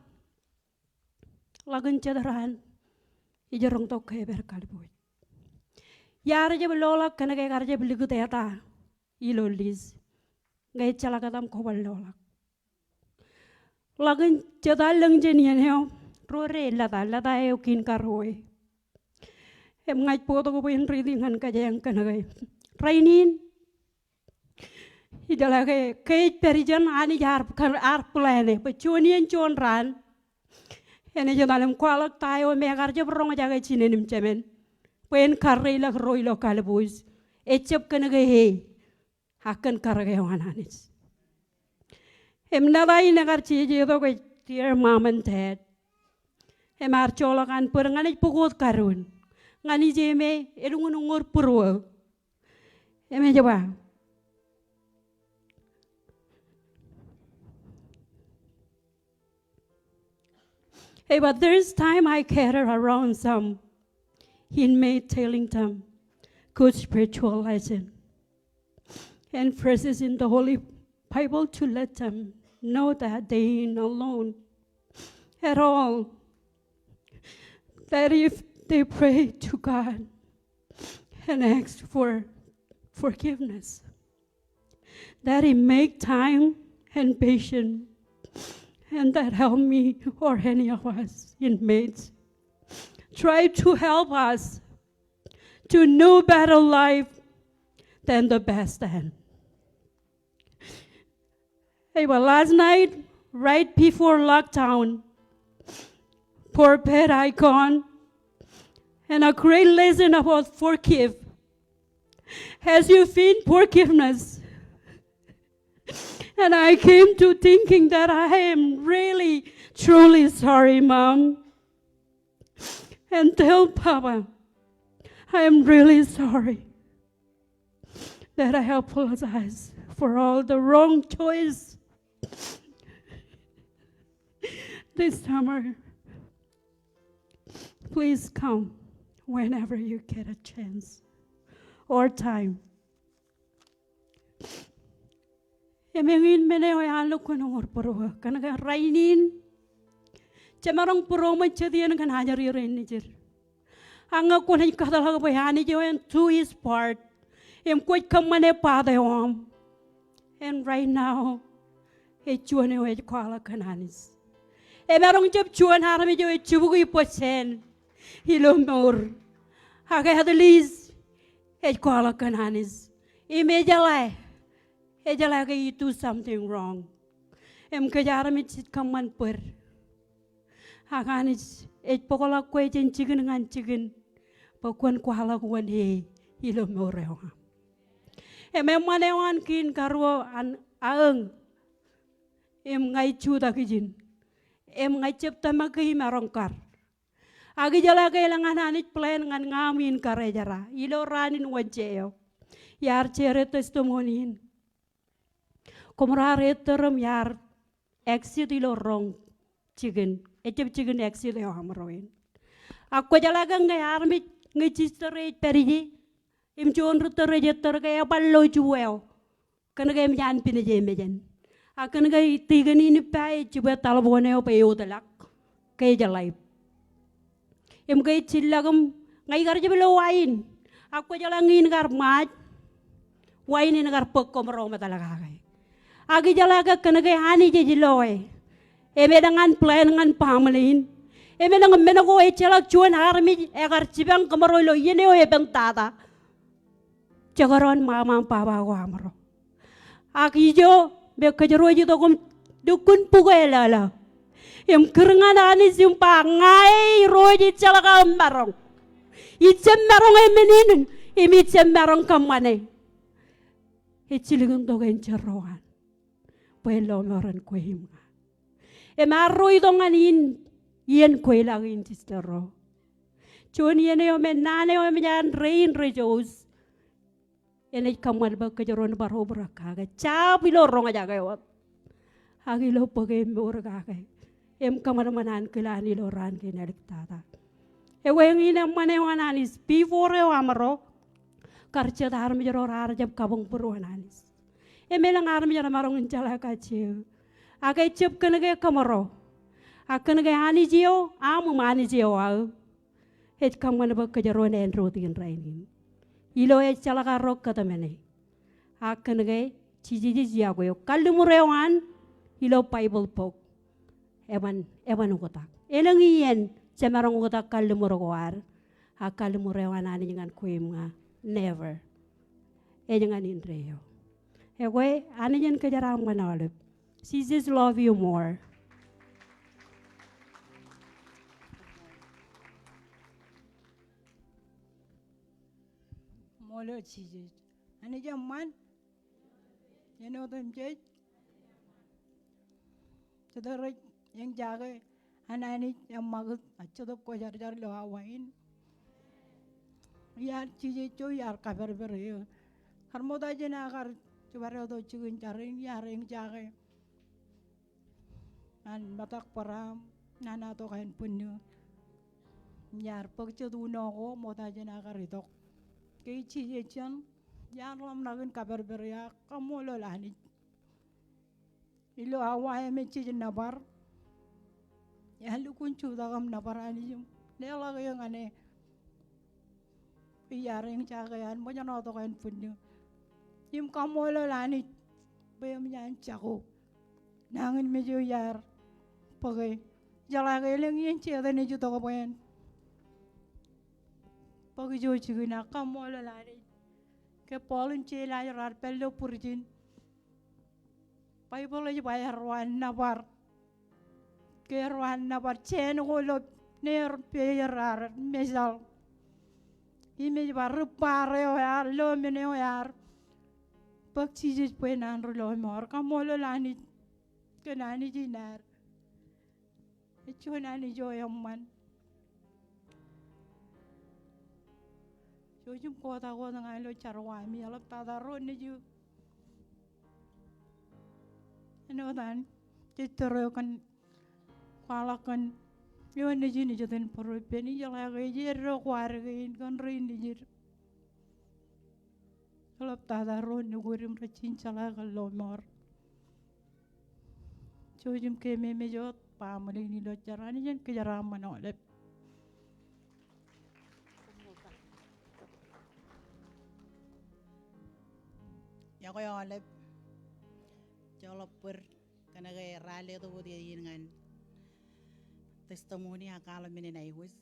Ḷak in jet raan, ij roñtok ke epād kalbuuj. Iar jab loḷọk kōn ke ekar jab likūt eta ilo list. Ñe ejjeḷọk etan kwō bar loḷọk. Ḷak in jet allōñ jān iien eo, ro re lōta, lōta eo kein karuo. Im ña ij bōktok bwe in riiti ñan kōjeañ kōn ke rainin, ijeḷā ke, ke ej pād ijeṇ, Anij ear, ear plan e bwe juon iien juon raan enaaj etal im kwaḷọk ta eo me ekar jab roñjake jinen im jemān bwe en karreilọk ro ilo kalbuuj. Ejab kōn ke e, ak kōn karōk eo an Anij. Im leta in ekar jeje tok ej dear mom and dad. Im ear joḷọk an bōd ñan ej pukot kadoon. Ñan ije me elukkuun uññūr būruō. Im ej ba, Hey, but there's time I gather around some inmate telling them good spiritual lesson and verses in the Holy Bible to let them know that they ain't alone at all. That if they pray to God and ask for forgiveness, that He make time and patience, and that help me or any of us inmates try to help us to know better life than the best end. Hey, well, last night, right before lockdown, for bed I gone, and a great lesson about forgive. Has you been forgiveness? And I came to thinking that I am really, truly sorry, Mom. And tell Papa, I am really sorry that I apologize for all the wrong choice this summer. Please come whenever you get a chance or time. Im eñin men eo ear lukkuun uññūr būruō. Kōnke rainin jemaroñ būroṃōj jet iien kōn ajri rein nejid. Ak ñe kwōnaaj kōtḷọk bwe Anij eo en do his part im kwōj kōṃṃane part eo aṃ. And right now, ej juon eo ej kwaḷọk kōn Anij. Emaroñ jab juon armej eo ej jibukwi bōjjāān ilo mour. Ak at least ej kwaḷọk kōn Anij. Im ejeḷā, ejeḷā ke he do something wrong. Im kōj armej jej kōṃṃan bōd. Ak Anij ej bōkḷọk kwe jān jikin ñan jikin bwe kwōn kwaḷọk wōn e ilo mour eo aṃ. Im eṃṃan eo an kein karuo an aō. Im ña ij jutak ijin. Im ña ij jab tōmak ke imaroñ kar. Ak ijeḷā ke elōñ an Anij plan ñan ña aṃ in kar ejera ilo raan in Wōnje eo. Iar share testimony in. Koṃro ar ettōr im iar exit ilo roñ jikin, ejjab jikin exit eo aṃro in. Ak kwōjeḷā ke ñe armej, ñe sister eo ej pād ije im juon ritōl rej ettōr ke ebar lo juon eo. Kōnke emōj an pinej emōjen. Ak kōnke tikōn in ippa ej jibwe taḷboon eo bwe eotelḷọk ke ej alive. Im ke ej jillọk im ña ikar jab lo wain. Ak kwōjeḷā ñe in kar ṃaaj, wain in kar bōk kōmro im etal kake. Ak ijeḷā ke kōnke Anij ej loe. Im elōñ an plan ñan baaṃle in. Im elōñ men ko ejjeḷọk juon armej ekar jipañ kōmro ilo iien eo epen tata. Jekdọọn ṃaṃa im baba ko aṃro. Ak ijo me kōjro ej itok im lukkuun bukwe lōḷḷō im kūr ñan Anij im ba ña e Irooj ij jeḷā kōn maroñ. Ij jab maroñ e men in im ij jab maroñ kōṃṃane. Ej jilkintok en jerro an bwe en lọmọọren kwe im ña. Im arro itok ñan in iien kweilọk in sister ro. Juon iien eo me naan eo emōj an rein rej host. Enaaj kōṃṃan bwe kōjro en bar obrak kake jab ilo roñjake wōt. Ak ilo bōke mour kake. Im kōṃanṃan ankilaan ilo raan kein āliktata. Ekwe eñin eṃṃan eo an Anij before eo aṃro. Kar jet armej ro raar jab kabuñ būruon Anij. Im elōñ armej remaroñ in jeḷā kajjio. Ak ejjab kōnke kōmro. Ak kōnke Anij eo aṃ im Anij eo aō. Ej kōṃṃan bwe kōjro en āinwōt in rainin. Ilo ejjeḷọk arro kōtmāne. Ak kōnke Jisōs ej iọkwe eok. Kalliṃur eo an ilo Baibōḷ bok. Eban, eban oktak. Elōñ iien jemaroñ oktak kalliṃur ko ad. Ak kalliṃur eo an Anij ñan kwe im ña. Never. Ej ñan indeeo. Ekwe, Anij en kōjeraaṃṃan aolep. Jesus love you more. Ṃool eo Jisōs. Anij eṃṃan. Iien otemjej. Kōtōre eñjake an Anij eṃṃakūt, a Jetōb Kwōjarjar ilo awa in. Iar jijet ijo iar kapedped eō. Kar ṃokta jān aō kar jibadọọto jikin jar in, iar eñjake an metak bōraṃ, nana tok ānbwinnū. Iar bōk jet uno ko, ṃokta jān aō kar itok. Ke ij jijet jān, iar ḷōmṇak in kapedped eō, ak kaṃṃoolol Anij. Ilo awa eo me jej nōbar, iar lukkuun jutak im nōbar Anij im leḷọk eō ñan e. Iar eñjake an ṃōjṇọ tok ānbwinnū im kaṃṃoolol Anij bwe eṃōj an jako nañinmej eo iar bōke. Jeḷā ke elōñ iien Setan ej itok bwe en bōk ijo jikin, ak kaṃṃoolol Anij. Ke Paul im Silas raar pād ilo būrijin, Baibōḷ ej ba erro an nōbar. Ke erro an nōbar jān ko ilo neer peer raar mejaḷ. Im ej ba ri bar eo ear, lo men eo ear bōk Jisōs bwe en an ri lọmọọr. Kaṃṃoolol Anij kōn Anij in ad. Ej juon Anij eo eṃṃan. Jouj im kotak wōt ña ilo jar ko ami, eḷaptata ro nejū. Āinwōt an jej tōre kōn kwaḷọk kōn eo nejin ej iten būruō ippān, ijeḷā ke ej eddo kwaar kein kōn rein nejid. Eḷaptata ro nukūd im rej jin jeḷā kōn lọmọọr. Jouj im kememej wōt baaṃle in ilo jar. Anij en kōjeraaṃṃan aolep. Iọkwe aolep. Joḷọk bōd kōnke raar letok wōt iien in ñan testimony ak kwaḷọk men in aikuj.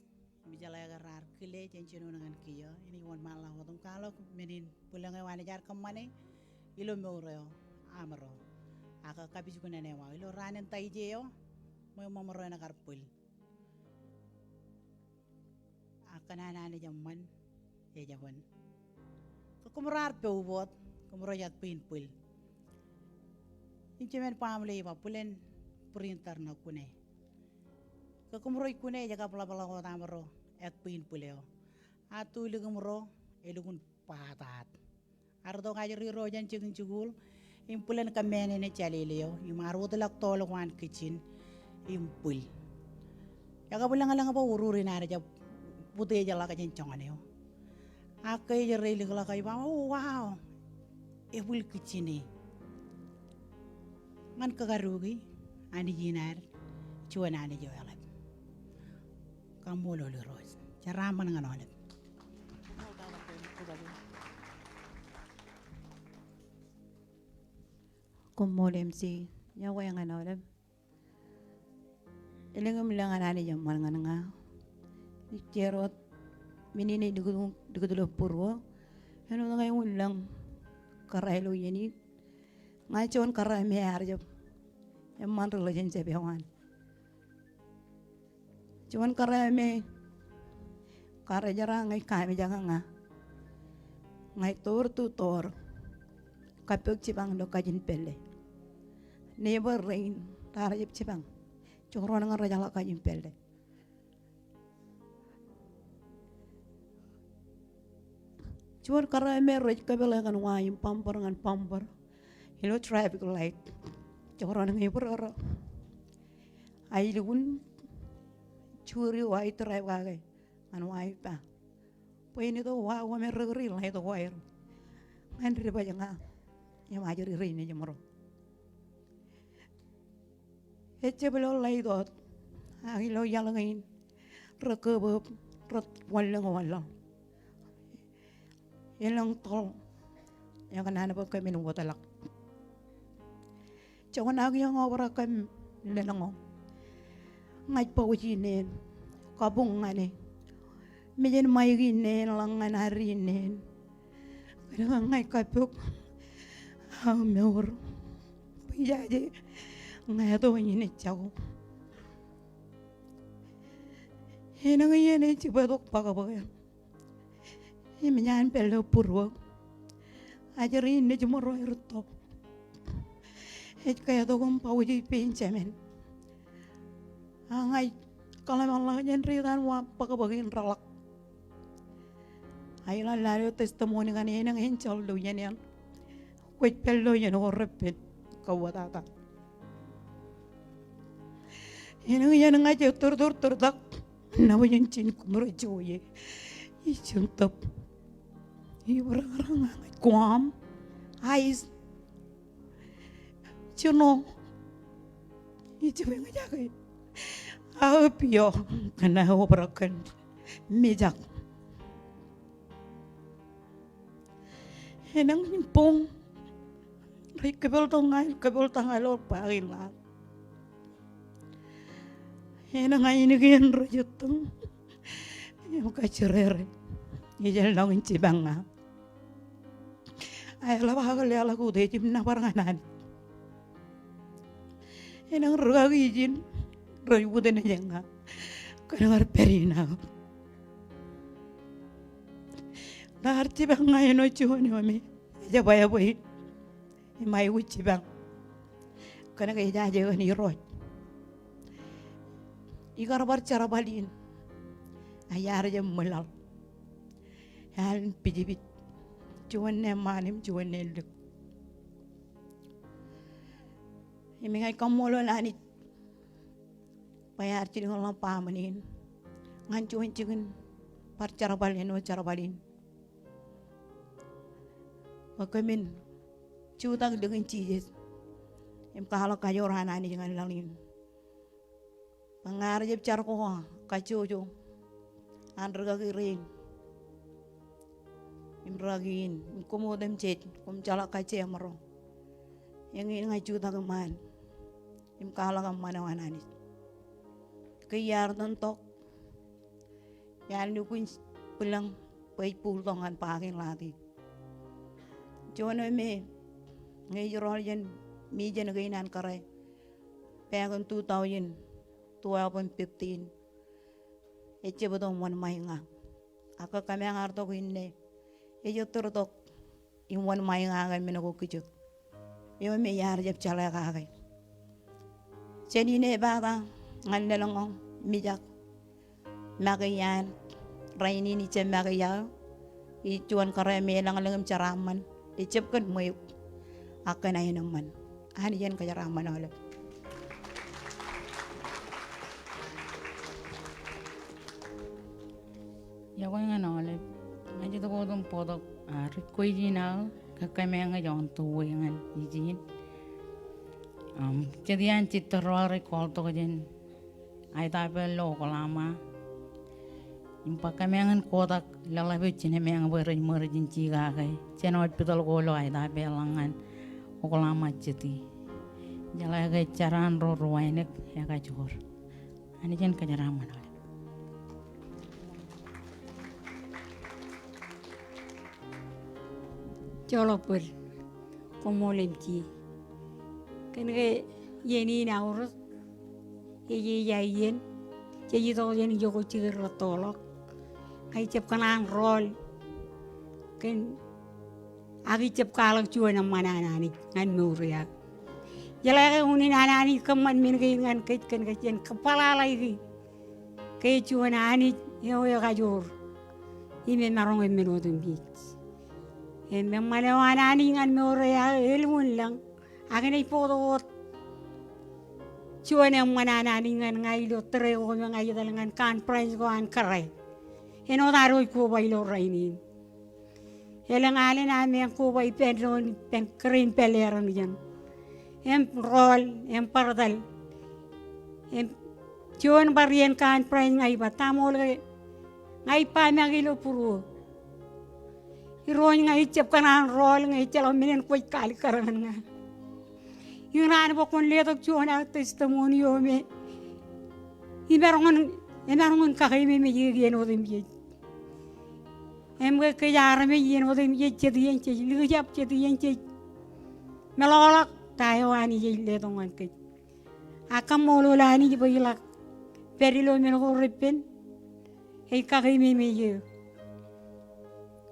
Im ijeḷā ke raar kile jān jinoin ñan kiiō, inaaj wōnṃaanḷọk wōt im kwaḷọk men in bwilōñ eo Anij ear kōṃṃane ilo mour eo aṃro. Ak kapijuknen eo aō ilo raan in Taije eo, ṃweo ṃōṃro en kar bwil. Ak kōn an Anij eṃṃan ejabōn. Ke kōmro ar pok wōt, kōmro ej ātbwe in bwil. Im jemān baaṃle ej ba bwilen printer ṇe kune. Ke kōmro ej kune ej kab ḷapḷọk wōt aṃro ātbwe in bwil eo. A tulik ṃro elukkuun bataat. Ar itok ajri ro jān jikin jikuuḷ im bwilen kōmmāne ejjeḷọk eo im ar wōtlọk tool ko an kitchen im bwil. Ekabwilōñlōñ bwe urur in ar jab utiejḷọk jān joñan eo. Ak ke ej reilikḷọk ej ba, "Oh, wow. Ebwil kitchen e." Ñan kōkadooki Anij in ad, juon Anij eo eḷap. Kaṃṃoolol Irooj. Jeraaṃṃan ñan aolep. Koṃṃool M C, iọkwe ñan aolep. Elōñ im lōñ an Anij eṃṃan ñan ña. Ij jar wōt men in ej likūt, likūt ilo būruō. Āinwōt ñe ewi lōñ kōrā ilo iien in, ña juon kōrā me ear jab eṃṃan relationship eo an. Juon kōrā me kar jerā ñe ej kaamijak ña, ña ij door to door kappok jipañ ilo kajin pālle. Neighbor rein raar jab jipañ, jekdọọn ñe rej jeḷā kajin pālle. Juon kōrā me rej kōpeḷe kōn wa im bumper ñan bumper ilo traffic light. Jekdọọn ñe ebōroro, a elukkuun juri wa ej drive kake ñan wa ippa bwe en itok wa ko me rekūri light ko aer ñan dipaj ña im ajri rein nejimro. Ejjab ilo light wōt, ak ilo iaḷ kein, rekōbōb, rej wanlōñ wanlaḷ. Elōñ toḷ, ekōṇaan bwe kōmin wōtlọk. Joñan ak eñọbrak kōm lōḷñọñ, ña ij bọkij inneen, kabuñ ñan e. Mejān ṃaik inneen, ḷọk ñan ad inneen. Kōnke ña ij kappok aō mour bwe ijaje ña eto in ej jako. Elōñ iien ej jibwe tok bōkbōk im ij an pālle būruō. Ajri in nejimro erūtto. Ej ketok im bọkij ippān jemān. Ak ña ij kōḷmānḷọkjeṇ ri taan wa bōkbōk in reḷọk. Ak ilo lale eo testimony kaṇ enōñ enjeḷ ilo iien eṇ, kwōj pād ilo iien ko repen kōwōtata. Enōñ iien ña ij tōrtōr tōrtak, nabōjin ijin kōmro joje. Ijin tōp. Ibūrōñrōñ, Guam, ice, snow. Ij jab eñjake aō piọ kōn aō obrak kōn mijak. Enōñ in boñ rej kōpeḷḷọk ña, kōpeḷḷọk ña ilo parking lot. Enōñ ainikien rej ittōñ im kajjirere. Ijellọkin jipañ ña. Aeḷap aō leḷọk utiej im nōbar ñan Anij. Enōñ rūkaki ijin rej witness e ña kōn kar pād in aō. Raar jipañ ña āinwōt juon eo me ejabwābwe im aikuj jipañ kōn ke ejaje kōn Irooj. Ikar bar jerbal in, ak iar jab ṃwilaḷ. Ear pijpij juon neeṃṃaan im juon neelik. Im ña ij kaṃṃoolol Anij bwe ear jilkinḷọk baaṃle in ñan juon jikin bar jerbal āinwōt jerbal in. Bwe kōmin jutak likin Jisōs im kwaḷọk kajoor an Anij ñan laḷ in. Bwe ña ij jab jar ko kajjojo an rūkaki rein im rūkaki in im koṃ otemjej, koṃ jeḷā kajjieṃro. Eñin ña ij jutak iṃaan im kwaḷọk eṃṃan eo an Anij. Ke iar tōn tok, iar lukkuun bwilōñ bwe ij bōktok ñan parking lot in. Juon eo me ñe ij rọọl jān mission kein an kōrā back in two thousand twelve im fifteen, ejab itok im wōnṃae ña. Ak kōmmeañ ar tok inne, ej ettōr tok im wōnṃae ña ke men ko kijoñ. Eo me iar jab jeḷā kake. Jān inepata ñan lōḷñọñ, mijak, make iaan, rainin ij jab make iaō, ij juon kōrā me elōñlōñ im jeraaṃṃan, ejab kōn ṃweo, ak kōn aenōṃṃan. Anij en kōjeraaṃṃan aolep. Iọkwe ñan aolep. Ña ij itok wōt im bōktok, ah, request in aō, kōmmeañ ej on the way ñan ijin. Um, jet iaan jittōr ro rej call tok jān Idabel ilo Oklahoma. Im ba kōmmeañ in kotak leḷḷap eo jinemeañ bwe rej ṃōrjin jikake jān hospital ko ilo Idabel ḷọk ñan Oklahoma City. Jeḷā ke jar an ro ruwainek ekajoor. Anij en kōjeraaṃṃan aolep. Joḷọk bōd. Koṃṃool M T. Kōn ke iien in aorōk, ej ej aō iien, jej itok jān ijo ko jikin rettoḷọk. Ña ij jab kōṇaan rọọl kōn, ak ij jab kwaḷọk juon eṃṃan an Anij ñan mour eo aō. Jeḷā ke unin an Anij kōṃṃan men kein ñan kōj kōn ke jen kōpeḷaaḷaiki ke ej juon Anij eo ekajoor im emaroñ men otemjej. Im eṃṃan eo an Anij ñan mour eo aō elukkuun lōñ. Ak enaaj bōktok wōt juon eṃṃan an Anij ñan ña ilo tōre ko me ña ij etal ñan conference ko an kōrā. Āinwōt ad wōj koba ilo rainin. Elōñ alen ameañ koba ippān doon ippān kōrā in pālle eran jān. Im rọọl, im bar tōl. Im juon bar iien conference ña ij ba ta ṃool ke ña ij ba make ilo būruō. Irooj, ña ij jab kōṇaan rọọl ñe ejjeḷọk men en kwōj kaalikkar ñan ña. Im ña ij ba kwōn letok juon aō testimony eo me emaroñ in, emaroñ in kakeememej eō iien otemjej. Im ke kōj armej iien otemjej jet iien jej likjab, jet iien jej meḷọkḷọk ta eo Anij ej letok ñan kōj. Ak kaṃṃoolol Anij bwe iḷak pād ilo men ko repen ej kakeememej eō.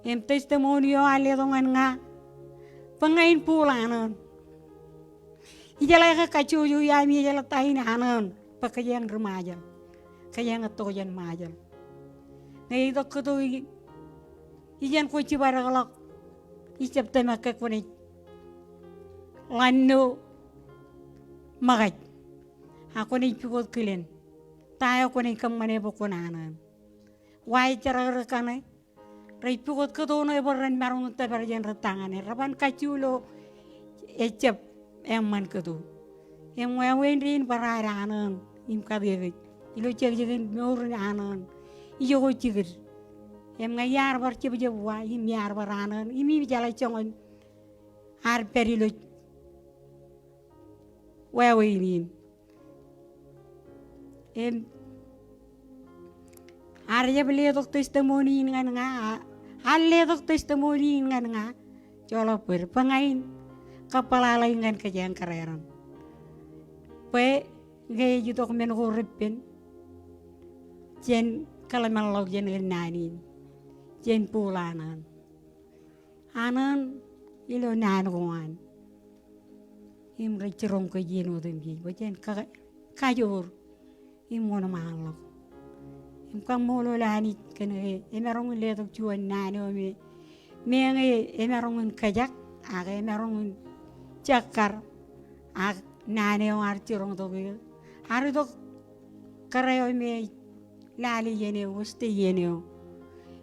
Im testimony eo an letok ñan ña bwe ña in bōl anōn. Ijeḷā ke kajjojo iaami ejeḷā ta in anōn. bwe kōjeañ ri Ṃajeḷ. Kōjeañ etokjān Ṃajeḷ. Ñe itok kōto i-, ijeṇ kwōj jibadekḷọk, ij jab tōmak ke kwōnaaj ḷanno ṃōkaj. A kwōnaaj pukot kilen. Ta eo kwōnaaj kōṃṃane bwe kwōn anōṇ. Wa ej jerọk ri kaṇe, rej pukot kōto ṇe bwe ren maroñ in tōpar jān ri tañane. Re ban kajju ilo ejab eṃṃan kōto. Im wāween dein bwe raar anōṇ im kate kōj. Ilo jekjekin mour in anōṇ. Ijoko jikid. Im ñe iar bar jebjeb wa, im iar bar anōṇ, im, im jeḷā joñan ad pād ilo wāween in. Im, ar jab letok testimony in ñan ña, a, ar letok testimony in ñan ña, joḷọk bōd, bwe ña in kōpeḷaḷe ñan kōjeañ kōrā raṇ. Bwe ñe ej itok men ko reppen, jen kōḷmānḷọkjeṇ kōn naan in, jen bōk anōṇ. Anōṇ ilo naan ko an. Im rej jiroñ kōj iien otemjej. Bwe jen ka-, kajoor im wōnṃaanḷọk. Im kaṃṃoolol Anij kōn ke emaroñ in letok juon naan eo me, meñe emaroñ in kōjak, ak emaroñ in jakkar, ak naan eo ar jiroñtok eō. Ar itok kōrā eo me lale iien eo, wōste iien eo.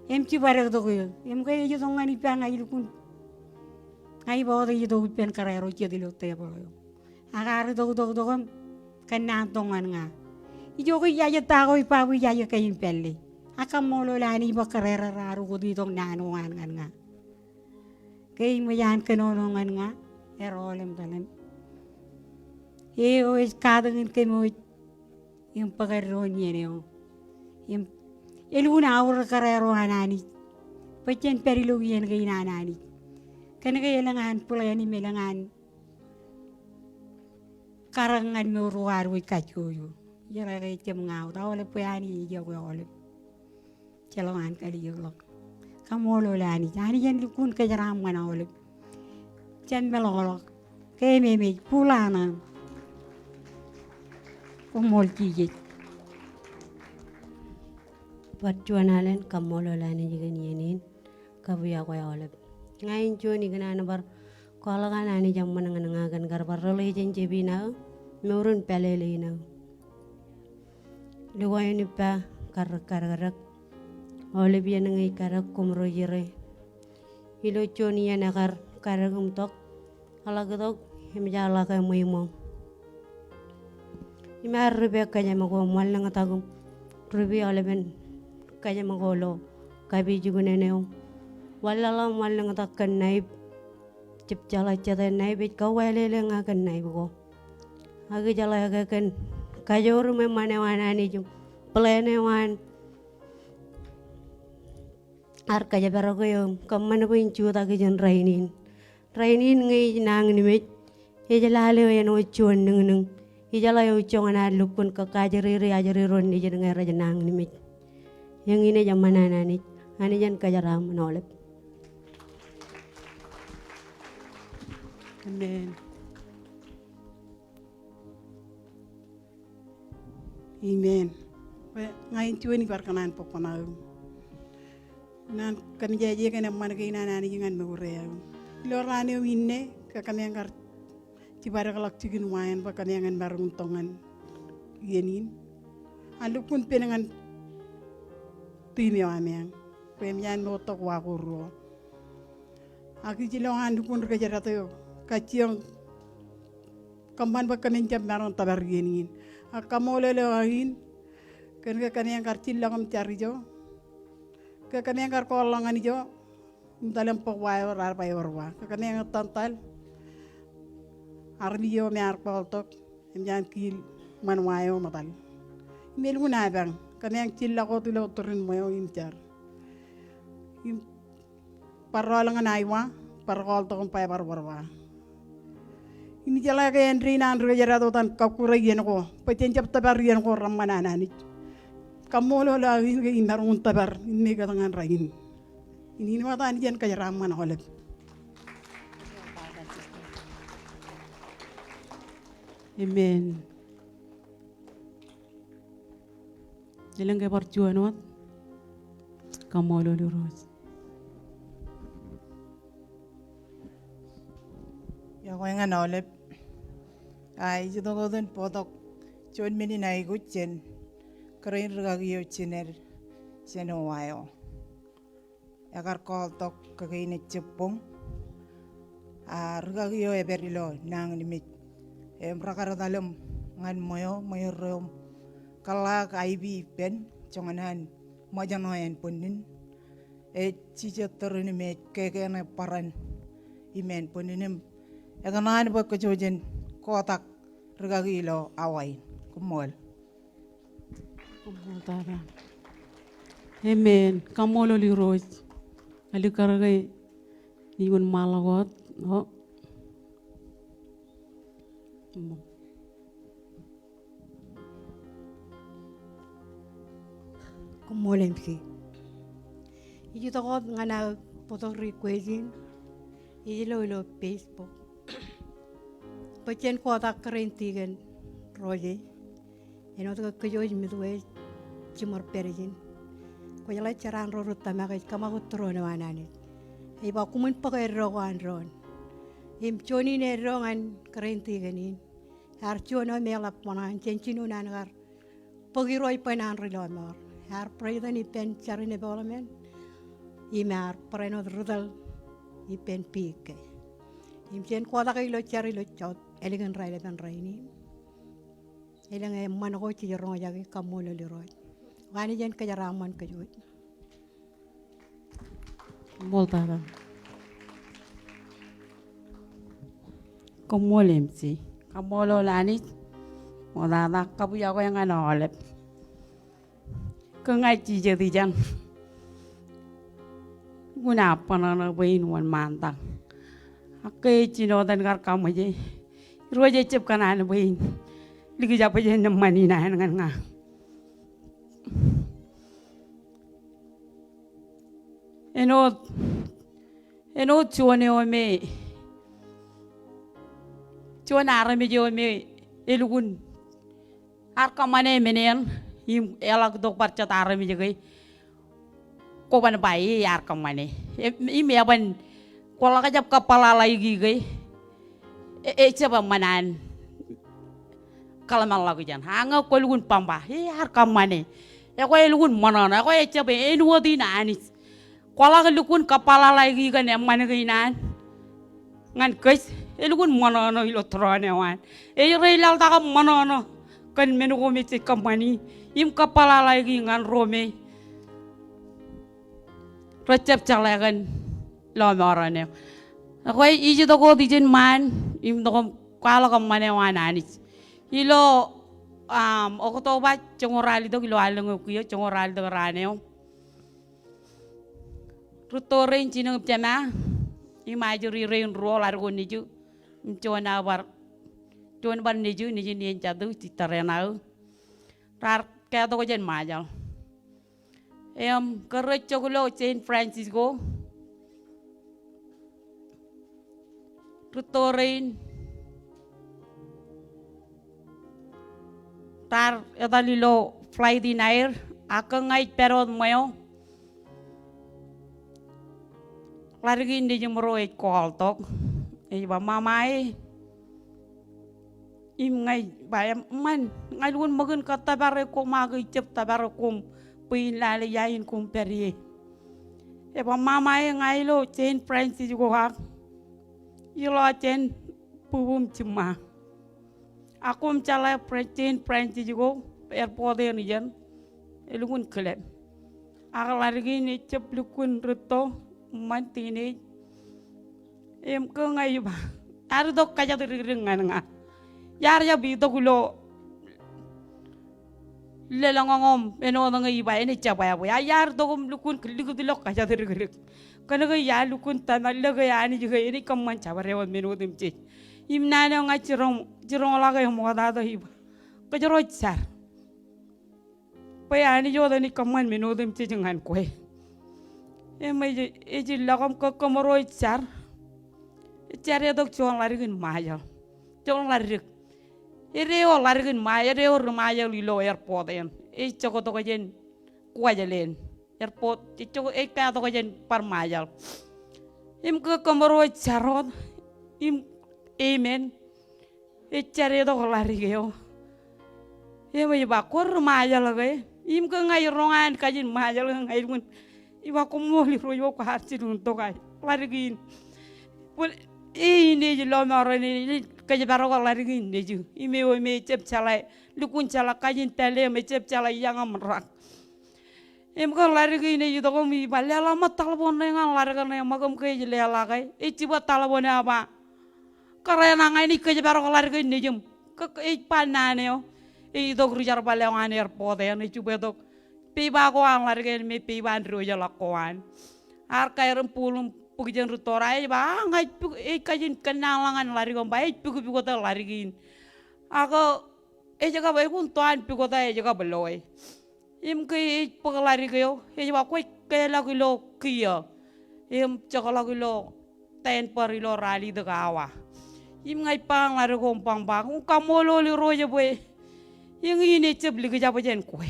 Im jibadektok eō. Im ke ej itok ñan ippa ña ilukkuun. Ña ibōktok ej itok ippān kōrā ro jet ilo tebōḷ eo. Ak ar itok itok itok im kōnnaan tok ñan ña. Ijoko ijaje ta ko ippa bwe ijaje kain pālle. Ak kaṃṃoolol Anij bwe kōrā raar ukōt itok naan ko an ñan ña. Ke eṃōj an kōnono ñan ña, erol im tōl im. Eo ej katakin kōm wōj im bōk eddoin iien eo. Im elukkuun aorōk kōrā ro an Anij. Bwe jen pād ilo iien kein an Anij. Kōn ke elōñ an plan im elōñ an karōk ñan mour ko ad wōj kajjojo. Ijeḷā ke ejjab ña wōt aolep bwe Anij ej iọkwe aolep. Jeḷā an kalijekḷọk. Kaṃṃoolol Anij. Anij en lukkuun kōjeraaṃṃan aolep. Jab meḷọkḷọk. Ke ememej, bōk anōṇ. Koṃṃool Jisōs. Bar juon alen kaṃṃoolol Anij kōn iien in. Kab iọkwe aolep. Ña in juon ikōṇaan bar kwaḷọk an Anij eṃṃan ñan ña kōn kar bar reḷejen jab in aō, mour in pālele in aō. Lukkuun ippa kar ri kadekdek. Aolep iien ñe ij kadek koṃro jire. Ilo juon iien ekar kadek im tok. Eḷak itok im jeḷā ke ṃweiṃwōm. Im ear ripe kōjām ko im wanlōñtak im ripe aolepen kōjām ko ilo kapijuknen eo. Wanlaḷḷọk im wanlōñtak kōn naip. Jab jeḷā jete naip ej kauwālele ña kōn naip ko. Ak ijeḷā ke kōn kajoor im eṃṃan eo an Anij im plan eo an ar kōjparok eō im kōṃṃan bwe in jutak ijin rainin. Rainin ñe ij nañinmej, ej lale eo āinwōt juon niñniñ. Ijeḷā eo joñan ad lukkuun kōkajriri ajri ro nejid ñe rej nañinmej. Eñin ej eṃṃan an Anij, Anij en kōjeraaṃṃan aolep. Amen. Amen. Bwe ña in juon ibar kōṇaan bōk kuṇaō. Naan kōmjeje kōn eṃṃan kein an Anij ñan mour eo aō. Ilo raan eo inne, ke kōmeañ kar jibadekḷọk jikin wa eṇ bwe kōmeañ en maroñ in tok ñan iien in. An lukkuun pen ñan team eo ameañ. Bwe eṃōj an mour tok wa ko ruo. Ak ij ilọk an lukkuun ri kōjdat eo kajjioñ kōṃṃan bwe kōmin jab maroñ in tōpar iien in. Ak kaṃṃoolol eo aō in, kōn ke kōmeañ kar jillọk im jar ijo. Ke kōmeañ kar call ḷọk ñan ijo, im etal im bōk wa eo raar ba ewōr wa. Ke kōmeañ etal, armej eo me ear call tok, eṃōj an kiil ṃan wa eo im etal. Im elukkuun apañ, kōmeañ jillọk wōt ilo turin ṃweo im jar. Im bar rọọl ñan Iowa, bar call tok im ba ebar wōr wa. Im ijeḷā ke āindein an ri kōjdat wōt an kakkure iien ko, bwe jen jab tōpar iien ko reṃṃan an Anij. Kaṃṃoolol aō in ke imaroñ in tōpar, in make it ñan rainin. Im in wōt Anij en kōjeraaṃṃan aolep. Amen. Elōñ ke bar juon wōt? Kaṃṃoolol Irooj. Iọkwe ñan aolep. A, ij itok wōt in bōktok juon men in aikuj jān kōrā in rikaki eo jined jān Ohio. Ekar call-tok kōkein ejjab boñ. A, rikaki eo epād ilo nañinmej. Im rekar etal im ñan ṃweo, ṃweo reoṃ kōḷḷā ak I V ippān, joñan an ṃōjṇọ ānbwinnin. Ej jijet tōre im ej kōkōṇe bōran im ānbwinnin im ekōṇaan bwe kōj jen kotak rikaki ilo awa in. Koṃṃool. Koṃṃool tata. Amen. Kaṃṃoolol Irooj. Alikkar ke ij wōnṃaanḷọk wōt. O. Koṃṃool M C. Ij itok wōt ñan aō bōktok request in. Ij lo ilo Facebook bwe jen kotak kōrā in tikōn Roje. Āinwōt ke kōj wōj Midwest, jiṃor pād ijin. Kwōjeḷā jeraan ro ri tōmak ej kōṃakūt tūroon eo an Anij. Ej ba koṃwin bōk eddo ko an doon. Im juon in eddo ñan kōrā in tikōn in. Ear juon eo me eḷap ṃōṇōṇō jān jinoin an kar bōk Irooj bwe naan ri lọmọọr. Ear president ippān Jar in Development. Im ear barāinwōt ri tōl ippān P K. Im jen kotak ilo jar ilo jout ālikin raelepen rainin. Elōñ eṃṃan ko jej roñjake, kaṃṃoolol Irooj. Ak Anij en kōjeraaṃṃan kōj wōj. Koṃṃool tata. Koṃṃool M C. Kaṃṃoolol Anij. Ṃoktata, kab iọkwe ñan aolep. Ke ña ij jijet ijeṇ, lukkuun aō ṃōṇōṇō bwe in wōnṃaantak. Ak ke ej jino etan kar kaṃōje, Irooj ejjab kōṇaan bwe in likjab jān eṃṃan in an ñan ña. Āinwōt, āinwōt juon eo me, juon armej eo me elukkuun ear kōṃṃane men eṇ im eḷak itok bar jet armej ke kwōban ba e ear kōṃṃane. Im, im eban, kwō ḷak jab kōpeḷḷọk e ke, e, ejjab eṃṃan an kōḷmānḷọkjeṇ. A ñe kwō lukkuun bōmba, e ear kōṃṃane. Ekwe elukkuun ṃōṇōṇō, ekwe ejjab āinwōt in Anij. Kwō ḷak lukkuun kōpeḷḷọk e kōn eṃṃan kein an ñan kōj, elukkuun ṃōṇōṇō ilo tūroon eo an. Ej reilaḷtak im ṃōṇōṇō kōn men ko me jej kōṃṃani im kōpeḷḷọk e ñan ro me rejjab jeḷā kōn lọmọọren eo. Ekwe ij itok wōt ijin ṃaan im itok im kwaḷọk eṃṃan eo an Anij. Ilo, um, Oktoba joñoul ruo al itok, ilo allōñ eo kiiō joñoul ruo al itok raan eo, rūtto rein, jinōñ im jema, im ajri rein ruo, ḷadik ko nejū im juon aō bar, juon bar nejū, nejin iien jatū, sister eo an aō, raar ketok jān Ṃajeḷ. Im ke rej jok ilo San Francisco, rūtto rein raar etal ilo flight in aer, ak ke ña ij pād wōt ṃweo, ḷadik in nejiṃro ej call tok, ej ba, "Mama e." Im ña ij ba, "Eṃṃan, ña lukkuun ṃōk in kōttōpare koṃ ak ijjab tōpare koṃ bwe in lale ia in koṃ pād ie." Ej ba, "Mama e, ña ilo San Francisco ak iḷọk jān bwibwim jiṃṃa. Ak koṃ jeḷā Fran-, San Francisco airport eṇ ijeṇ, elukkuun kilep." Ak ḷadik in ejjab lukkuun rūtto, eṃṃan teenage. Im ke ña ij ba, iar itok kōjatdikdik ñan ña. Iar jab itok ilo lōḷñọñ im āinwōt ñe ij ba enaaj jab ebwe. Ak iar itok im lukkuun likūt ilo kōjatdikdik. Kōnke iar lukkuun tōmak ḷọk ke Anij ke enaaj kōṃṃan jabdewōt men otemjej. Im naan eo ña jiroñ, jiroñḷọk e ṃoktata ij ba, "Kōjro jar. Bwe Anij wōt enaaj kōṃṃan men otemjej ñan kwe." Im ej, ej ilọk im ke kōmro ej jar, ej jar etok juon ḷadik in Ṃajeḷ. Juon ḷadik. Eddo eo ḷadik in Ṃa-, eddo eo ri Ṃajeḷ ilo airport eṇ. ej joktok jān Kuwajleen. Airport, ej jok, ej katok jān bar Ṃajeḷ. Im ke kōṃro jar wōt, im amen. Ej jar tok ḷadik eo. Im ej ba, kwōr ri Ṃajeḷ ke? Im ke ña iroñ an kajin Ṃajeḷ ke ña ilukkuun. Ij ba, koṃṃool Irooj bwe kwaar jilkintok aō ḷadik in. Bōlen, e, in ej lọmọọren in, ej kōjparok ḷadik in nejū. Im eo me ejab jeḷā, lukkuun jeḷā kajin pālle im ejab jeḷā ijeṇ im rak. Im ke ḷadik in ej itok im ij ba, leḷọk ṃōk taḷboon ṇe ñan ḷadik ṇe, ṃōk im ke ej leḷọk e. Ej jibwe taḷboon e, a ba, kōrā eṇ, ña inaaj kōjparok ḷadik in nejū im. Ke, ke ej ba naan eo. Ej itok ri jerbal eo an airport eṇ, ej jibwe tok peiba ko an ḷadik eṇ me peiba in diwōjḷọk ko an. Ear kaer im bul im bōk jān ri tōra, ej ba, a, ña ij puk, ej kajin kōnnaanḷọk ñan ḷadik eo im ba ej pukpukot ḷadik in. Ak ej kab, ekwe, to an pukot, ej kab loe. Im ke ej bōk ḷadik eo, ej ba kwōj keḷọk ilo kiiō im jokḷọk ilo ten bar ilo ralitōk awa. Im ña ij ba ñan ḷadik ko im ba, ba, kaṃṃoolol Irooj bwe eñin ejab likjab jān kwe.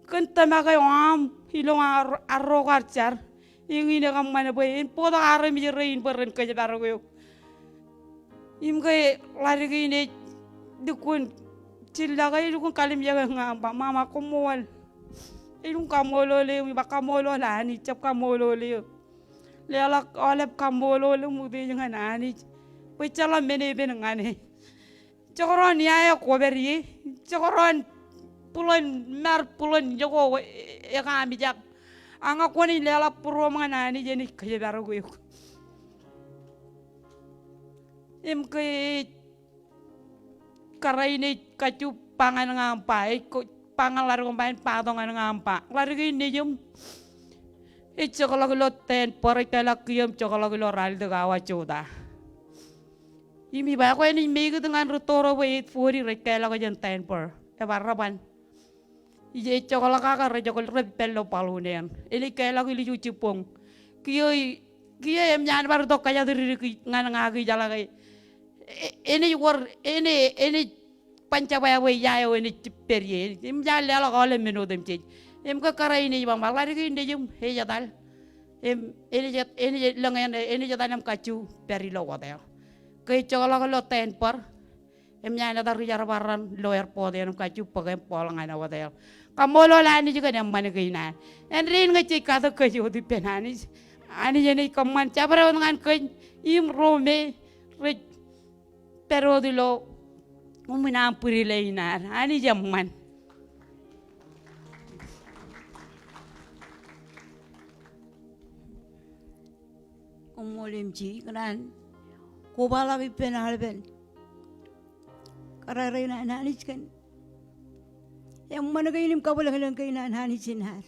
Kōn tōmak eo aṃ ilo arro, arro kwaar jar. Eñin ekōṃṃan bwe en bōktok armej rein bwe ren kōjparok eok. Im ke ḷadik in ej lukkuun jillọk, ej lukkuun kalimjeke ña im ba, Mama, koṃṃool. Ej lukkuun kaṃṃoolol eō, ij ba kaṃṃoolol Anij, jab kaṃṃoolol eō. Leḷọk aolep kaṃṃoolol im utiej ñan Anij bwe ejjeḷọk men epen ñan e. Jekdọọn ia eo kwōpād ie, jekdọọn būḷōn, mar būḷōn eo ko ekaamijak. A ña kwōnaaj leḷọk būruōṃ ñan Anij, enaaj kōjparok eok. Im ke ej kōrā in ej kajju ba ñan ña im ba, ej ko, ba ñan ḷadik ko im ba, en ba tok ñan ña im ba, ḷadik in nejū im ej jokḷọk ilo ten bar, ej kaḷọk kiiō im jokḷọk ilo ralitōk awa jota. Im ij ba, ekwe enaaj make it ñan ri tōro bwe eight forty rej kaḷọk jān ten bar. Ebar reban. Ij, ej jokḷọk ak rejokḷọk, rej pād ilo baḷuun eṇ. Enaaj kaḷọk ilju jibboñ. Kiiō, kiiō eṃōj an bar itok kōjatdikdik ñan ña ak ijeḷā ke. E, enaaj wōr, enaaj, enaaj ban jab ābwe ia eo enaaj pād ie. Eṃōj an leḷọk aolep men otemjej. Im ke kōrā in ej ba, ba ḷadik in nejū im ej etal. Im enaaj, enaaj lōñ eṇ, enaaj etal im kajju pād ilo hotel. Ke ej jokḷọk ilo ten bar. Eṃōj an etal ri jerbal raṇ ilo airport eṇ im kajju bōk im bọọl ñan hotel. Kaṃṃoolol Anij kōn eṃṃan kein an. Āindein ñe jej katak kōj wōt ippān Anij, Anij enaaj kōṃṃan jabdewōt ñan kōj im ro me rej pād wōt ilo umin aṃ bwidilōñ in ad. Anij eṃṃan. Koṃṃool M G, kōn an kobaḷọk ippān aolepen kōrā rein an Anij kōn eṃṃan kein im kabwilōñlōñ kein an Anij in ad.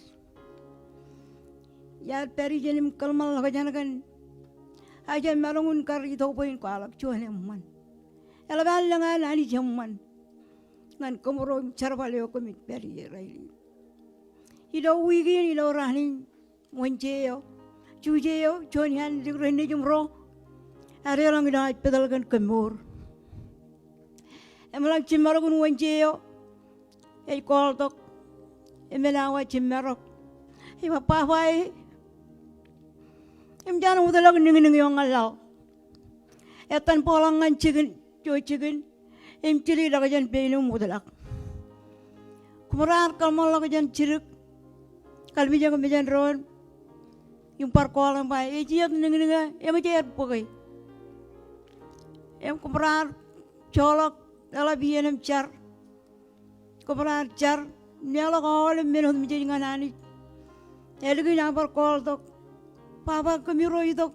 Iar pād ijeṇ im kōḷmānḷọkjeṇ kōn aō jab maroñ in kar itok bwe in kwaḷọk juon eṃṃan. Eḷap an lōñ an Anij eṃṃan ñan kōmro im jerbal eo kōmij pād ie rainin. Ilo wiik in, ilo raan in Wōnje eo, Juje eo, juon iaan dik rein nejūṃ ro ear deḷọñ ilo aō petal kōn kōmour. Im ḷak jiṃṃarok in Wōnje eo, ej call tok, im eḷap awa jiṃṃarok. Ej ba, Baba e, eṃōj an wōtlọk niñniñ eo ñan laḷ. Etan bōkḷọk ñan jikin, ijo jikin, im jidik ḷọk jān pein im wōtlọk. Kōmro ar kōḷmānḷọkjeṇ jidik, kalimjek mejān doon, im bar call im ba, ej iiet niñniñ eo, eṃōj aer bōke. Im kōmro ar joḷọk, eḷap iien im jar. Kōmro ar jar, im leḷọk aolep men otemjej ñan Anij. Ālikin aō bar call tok, Baba, kōmiro itok.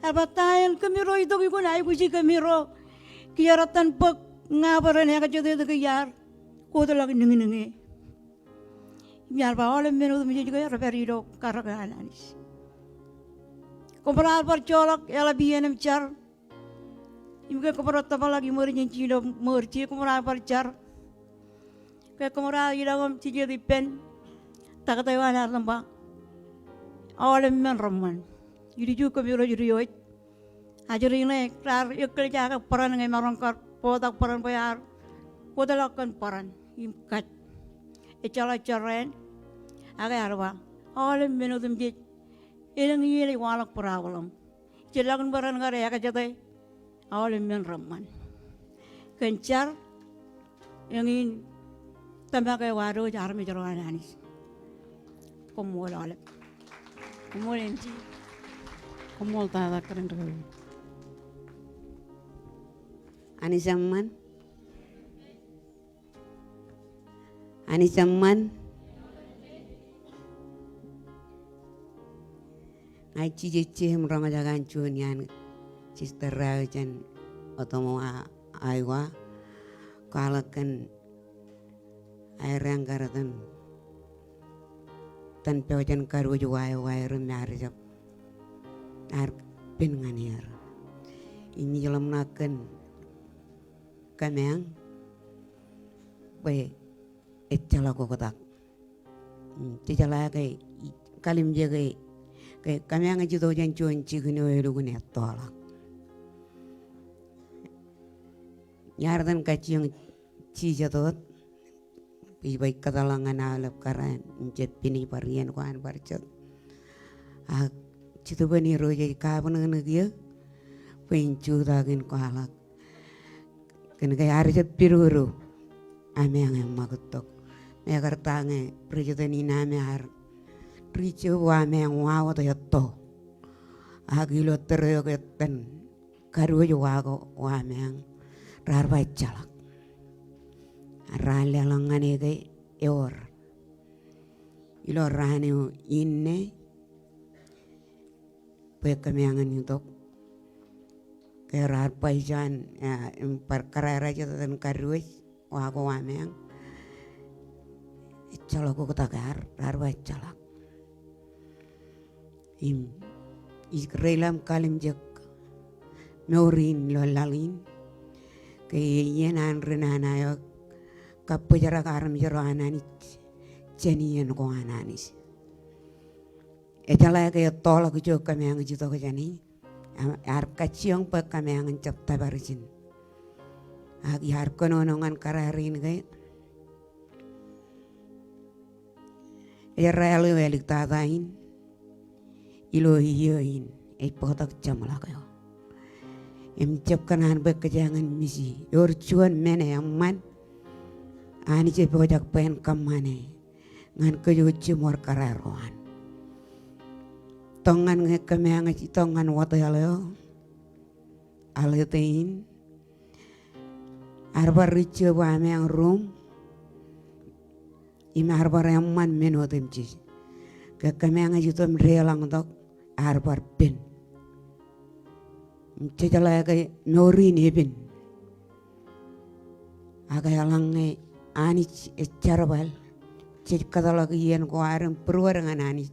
Ear ba, ta en kōmiro itok, ikōṇaan aikuji kōmiro. Kiiō retan bōk ña bwe ren ekjete ke iar wōtlọk niñniñ e. Im iar ba aolep men otemjej ke rej pād ilo karōk an Anij. Kōmro ar bar joḷọk, eḷap iien im jar. Im ke kōmro tōpar ḷọk emergency ilo ṃoor je, kōmro ar bar jar. Ke kōmro ar ilọk im jijet ippān taktō eo an, ear itōn ba, aolep men reṃṃan. Ilju kōmro ej diwōj. Ajri ṇe raar ekkōljake bōran ñe emaroñ kar bōktok bōran bwe ear wōtlọk kōn bōran im kaj. ejjeḷọk jorrāān, ak ear ba, aolep men otemjej, elōñ iien ej waḷọk problem. Ejjeḷọkin bwe ren kar ekjete aolep men reṃṃan. Kōn jar, eñin tōmak eo ad wōj armej ro an Anij. Koṃṃool aolep. Koṃṃool M T. Koṃṃool tata kōn ri kaki. Anij eṃṃan. Anij eṃṃan. Ña ij jejje im roñjake an juon iaan sister eo jān Ottumwa, Iowa, kwaḷọk kōn aer eañ kar etan, etan pojak in kadiwōj wa eo, wa eo ri me ar jab, ar pen ñan er. Im ij ḷōmṇak kōn kōmeañ bwe ejjeḷọk oktak. Im, jejeḷā ke, kallimjeke, ke kōmeañ ej itok jān juon jikin eo elukkuun ettoḷọk. Iar etan kajjioñ jijet wōt, ij ba ij kōtḷọk ñan aolep kōrā im jab pinej bar iien ko an bar jet. Ak Jetōb in Irooj ej kabōnōknōk eō bwe in jutak in kwaḷọk kōn ke ear jab pidodo ameañ eṃṃakūt tok. Mekarta ñe President in Army ear ri jab wa ameañ wa wōt etto. Ak ilo tōre eo ke etan kadiwōj wa ko, wa ameañ raar ba ejjeḷọk. Raar leḷọk ñan e ke ewōr. Ilo raan eo inne, bwe kōmeañ en itok. Ke raar ba ijo an, ah, im bar kōrā rej etan kadiwōj wa ko wa ameañ. Ejjeḷọk oktak, ear, raar ba ejjeḷọk. Im, ij reilaḷ im kallimjek mour in ilo laḷ in. Ke iien an ri nana eo kabbōjrak armej ro an Anij jān iien ko an Anij. Ejeḷā ke ettoḷọk ijo kōmeañ ej itok jāne, ear kajjioñ bwe kōmeañ en jab tōpar ijin. Ak iar kōnono ñan kōrā rein ke ej rael eo āliktata in ilo iiō in ej bōktok jeṃḷọk eo. Im jab kōṇaan bwe kōjeañ en miji. Ewōr juon men eṃṃan Anij ej pojak bwe en kōṃṃane ñan kōj jiṃor kōrā ro an. Tok ñan ñe kōmeañ ej itok ñan wōt eo, Alete in, ear bar ri jab wa ameañ ruum, im ear bar eṃṃan men otemjej. Ke kōmeañ ej itok im deḷọñtok, ear bar pen. Im jejeḷā ke mour in epen. Ak eḷaññe Anij ej jerbal, jej kōtḷọk iien ko ad im būruod ñan Anij.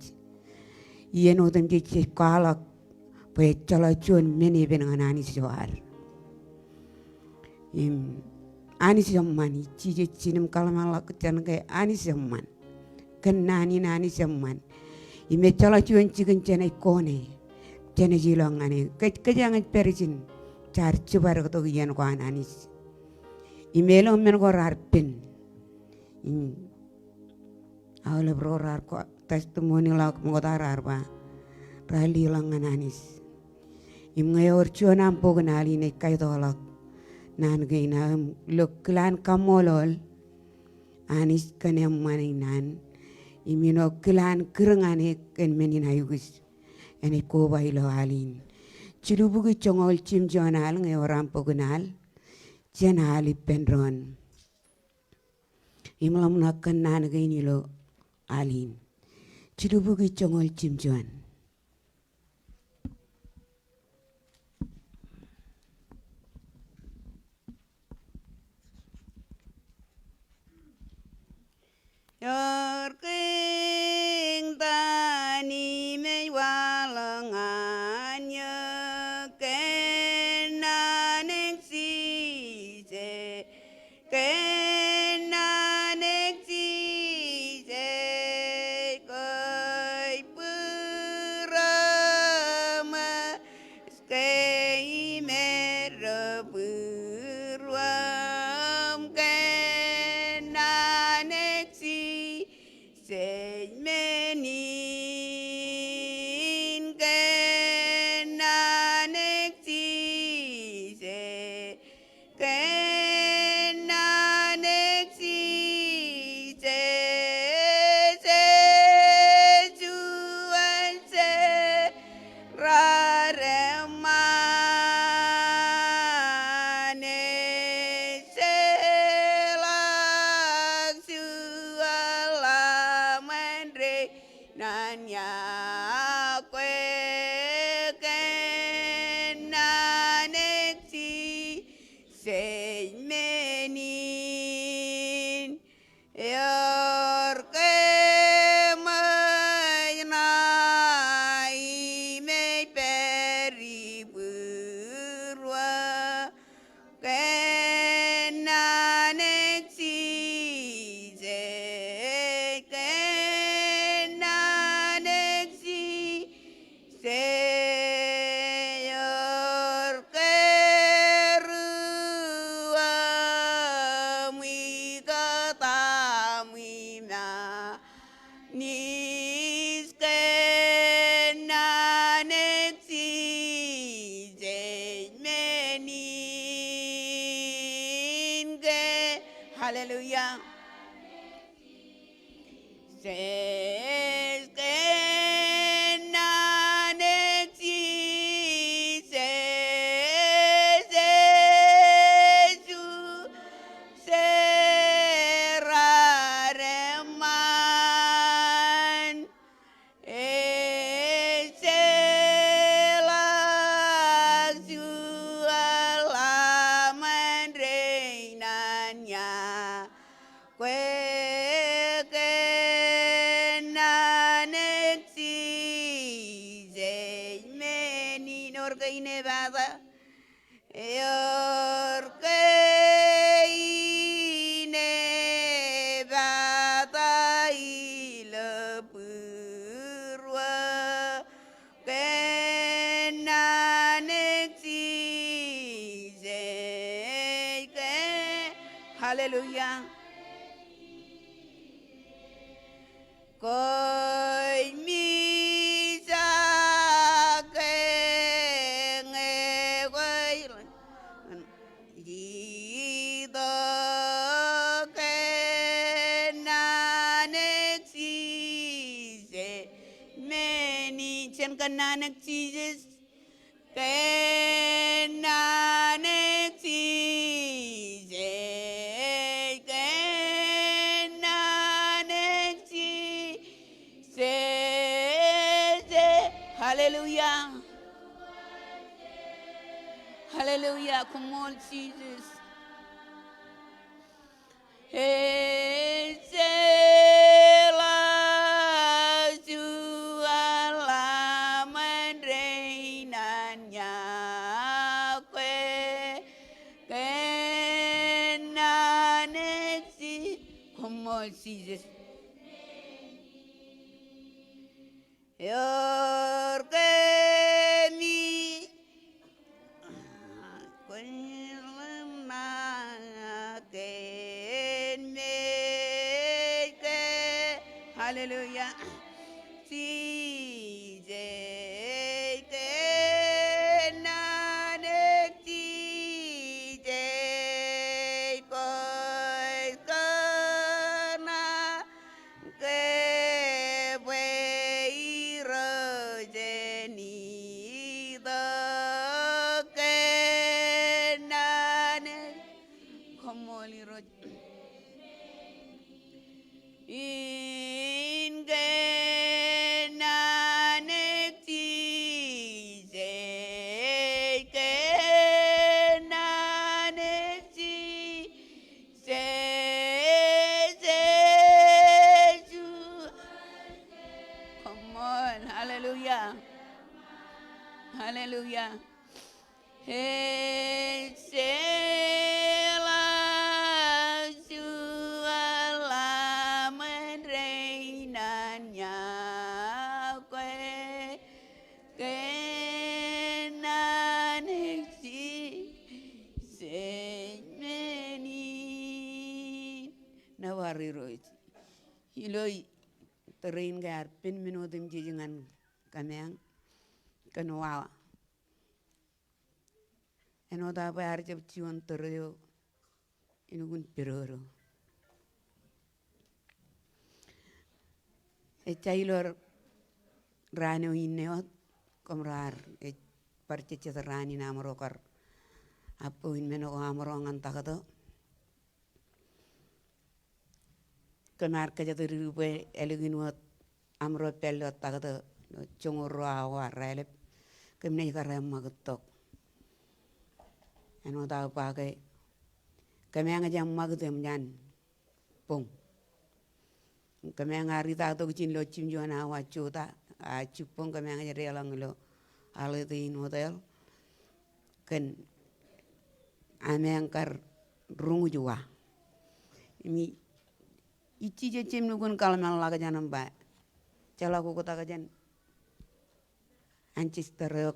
Iien otemjej jej kwaḷọk bwe ejjeḷọk juon men epen ñan Anij eo ad. Im Anij eṃṃan, ij jejjet im kōḷmānḷọkjeṇ ke Anij eṃṃan. Kōn naan in Anij eṃṃan. Im ejjeḷọk juon jikin jenaaj kone, jenaaj ilọk ñan e. Kōj, kōjeañ ej pād ijin jaar jibadektok iien ko an Anij. Im ālikin men ko raar pen. Im aolep ro raar ko testimony ḷọk ṃokta raar ba raar leḷọk ñan Anij. Im ñe ewōr juon aṃ bok in al in ej kaitokḷọk naan kein aō im ilo kilaan kaṃṃoolol Anij kōn eṃṃan in an, im ilo kilaan kūr ñan e kōn men in aikuj, enaaj koba ilo al in. Jilubukwi joñoul jimjuon al ñe ewōr aṃ bok in al jān al ippān doon. Im ḷōmṇak kōn naan kein ilo al in. Jilubukwi joñoul jimjuon. Ewōr kiiñ ta in im ej waḷọk ñan eō, kōnnaan eṇ Jisōs, kōnnaan eṇ Jisōs, kōj bwij Judgment in, kōnnaan eō Jisōs, kōnnaan eō Jisōs, ej juon jeraaṃṃan, ej jeḷā juon ḷōṃae rein an yokwe, kōnnaan eō Jisōs. Judgment in, eor kōṃṃan ṇa im ej pād ibūruō, kōnnaan eō Jisōs, kōnnaan eō Jisōs, eor kōruōṃ ikōtaṃ im anij, kōnnaan eō Jisōs. Judgment in, kōn, hallelujah. Jisōs, kōnnaan eō Jisōs, ej juon jeraaṃṃan, ej jeḷā juon ḷōṃae rein an yokwe, kōnnaan eō Jisōs. Judgment in, eor ke inepata? Eor ke inepata ilo būruō, kōnnaan eō Jisōs, kōn, hallelujah. Kwōj mijak ke ñe kwōj itok, kōnnaan eō Jisōs. Judgment in, jen kōnnaan eō Jisōs. Kōnnaan eō Jisōs, kōnnaan eō Jisōs. Hallelujah. Hallelujah. Koṃṃool Jisōs. Ej jeḷā juon ḷōṃae rein an yokwe, kōnnaan eō Ji-, koṃṃool Jisōs. Eor kōmij, kwōn ḷōṃ ṇa kōn mej ke, hallelujah. Jisōs, kōnnaan eō Jisōs, kwōj kōṇaan ke bwe Irooj en itok, kōnnaan eō, koṃṃool Irooj. In kōnnaan eō Jisōs, kōnnaan eō Ji- Jisōs, Jisōs. Come on, hallelujah. Hallelujah. Ej jeḷā juon ḷōṃae rein an yokwe, kōnnaan eō Jisōs. Judgment in. Nōbar Irooj. Ilo tōre in ke ear pen men otemjej ñan kōmeañ kōn wawa. Āinwōt aō bwe ear jab juon tōre eo elukkuun pedodo. Ejja ilo raan eo inne wōt, kōm raar ej bar jejjet raan in amro kar abboin men ko amro ñan taktō. Kōm ar kōjatdikdik bwe ālikin wōt amro pād ilo taktō ilo joñoul ruo awa raelep, kōm naaj kar eṃṃakūt tok. Āinwōt aō ba ke kōmeañ ej eṃṃakūt eṃōj an boñ. Kōmeañ ar itaktok ijin ilo jimjuon awa jota, a jibboñ kōmeañ ej deḷọñ ilo Holiday Inn Hotel kōn ameañ kar roñoul wa. Im ij jejjet im lukkuun kōḷmānḷọkjeṇ im ba, jeḷā kuktakjeṇ an sister eo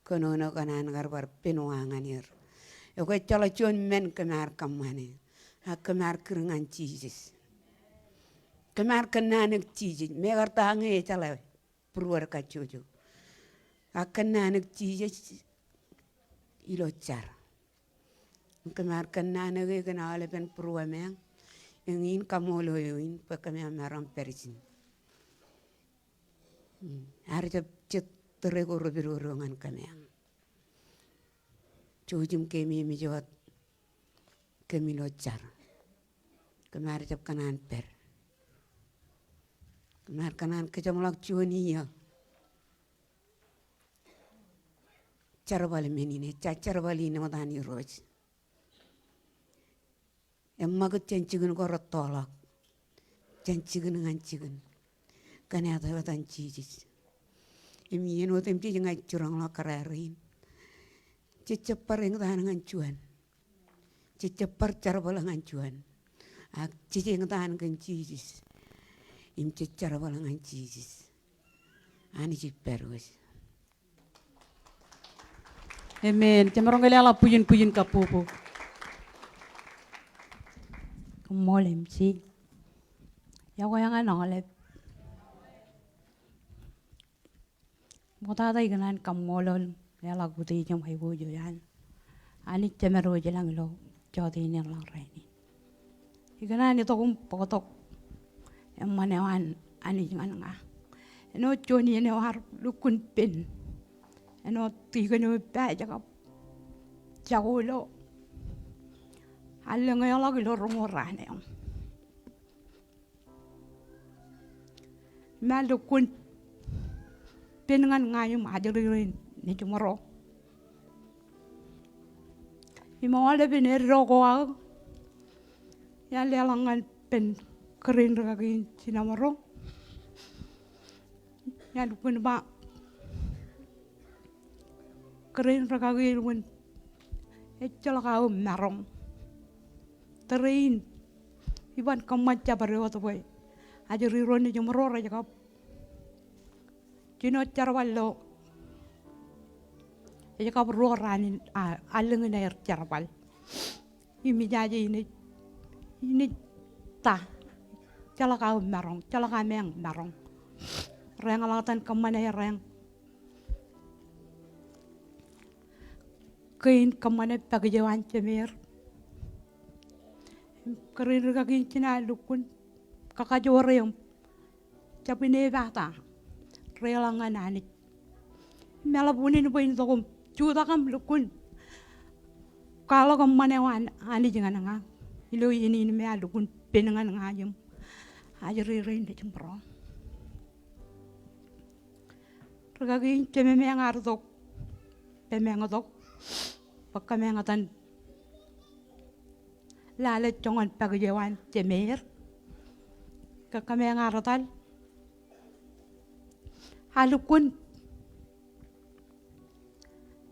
kōnono kōn an kar bar pen wa ñan er. Ekwe ejjeḷọk juon men kōm ar kōṃṃane. Ak kōm ar kūr ñan Jisōs. Kōm ar kōnnaanōk Jisōs. Mekarta ñe ejeḷā būruod kajjojo. Ak kōnnaanōk Jisōs ilo jar. Kōm ar kōnnaanōk e kōn aolepen būruemeañ. Eñin kaṃṃoolol eo in bwe kōmeañ maroñ pād ijin. Ar jab jet tōre ko repedodo ñan kōmeañ. Jouj im keememej wōt kōm ilo jar. Kōm ar jab kōṇaan pād. Kōm ar kōṇaan kōjeṃḷọk juon iiō. Jerbal men in, ejja jerbal in wōt an Irooj. Eṃṃakūt jān jikin ko rettoḷọk jān jikin ñan jikin kōn āt eo etan Jisōs. Im iien otemjej ña ij jiroñḷọk kōrā rein, jej jab bar eñtaan ñan juon. Jej jab bar jerbal ñan juon. Ak jej eñtaan kōn Jisōs im jej jerbal ñan Jisōs. Anij ej pād wōj. Amen. Jemaroñ ke leḷọk bwijin, bwijin kabbokbok. Koṃṃool M C. Iọkwe eñin aolep. Ṃoktata ikōṇaan kaṃṃoolol, leḷọk utiej im aikuj eo an Anij Jemedwōj ilañ ilo jọteen in ḷọk rainin. Ikōṇaan itok im bōktok eṃṃan eo an Anij ñan ña. Āinwōt juon iien eo ear lukkuun pen. Āinwōt tikōn eo ej ba ej kab jako ilo allōñ eo ḷọk ilo roñoul raan eo. Im ear lukkuun pen ñan ña im ajri rein nejimro. Im aolepen eddo ko aō, iar leḷọk ñan pen kōrā in rikaki in jinōmro. Iar lukkuun ba kōrā in rikaki in wōn ejjeḷọk aō maroñ. Tōre in iban kōṃṃan jabdewōt bwe ajri ro nejimro rej kab jino jerbal ilo, ej kab ruo raan in, a, allōñ in aer jerbal. Im ijaje in ej, in ej ta, ejjeḷọk aō maroñ, ejjeḷọk ameañ maroñ. Reñḷọk etan kōṃṃane reñ kein kōṃṃane pakij eo an jemeer. Kōrā in rikaki in jino ear lukkuun kakajoor eō im jab inepata, deḷọñ ñan Anij. Im eḷap unin bwe in itok im jutak im lukkuun kwaḷọk eṃṃan eo an Anij ñan ña ilo iien in me ear lukkuun pen ñan ña im ajri rein nejimro. Rikaki in, jemem eañ ear itok, pemem eañ itok bwe kōmeañ etan lale joñan pakij eo an jemeer. Ke kōmeañ ear etal, ear lukkuun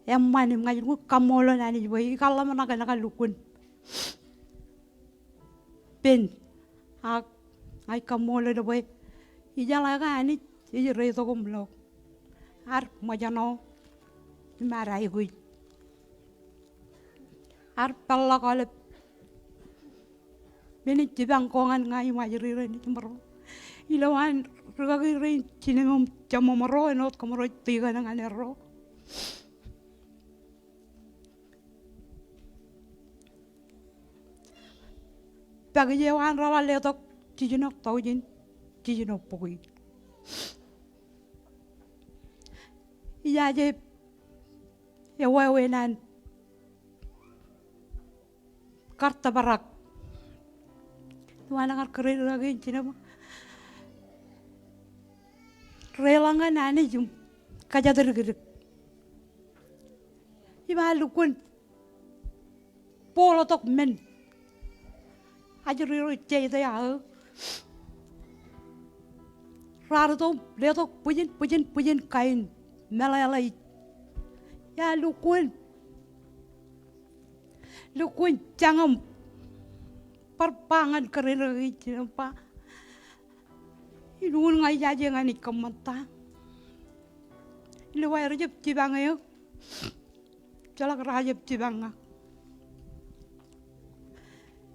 eṃṃan im ña ij lukkuun kaṃṃoolol Anij bwe ikar ḷōmṇak enaaj lukkuun pen. Ak ña ij kaṃṃoolol bwe ijeḷā ke Anij ej reitok im lo ear ṃōjṇọ im ear aikuj, ear peḷḷọk aolep men in jipañ ko ñan ña im ajri rein nejimro. Ilowaan rikaki rein jinōm im jeṃṃōṃro, āinwōt kōmro tikōn ñan erro. Pakije eo an reḷap letok jiljino taujin jiljino bukwi. Ijaje ewāween an kar tōprak. Ilowaan kar kōrā rikaki in jinōm, reḷọk ñan Anij im kōjatdikdik. Im ear lukkuun bōkḷọk men. Ajri ro Jaitia eo raar itok im letok bwijin, bwijin, bwijin kain meḷeḷe ij. Iar lukkuun, lukkuun jañin bar ba ñan kōrā rikaki in jinōm ba, ilukkuun ña ijaje ñan ij kōṃṃan ta? Ilo aer jab jipañ eō, ejjeḷọk rej jab jipañ ña.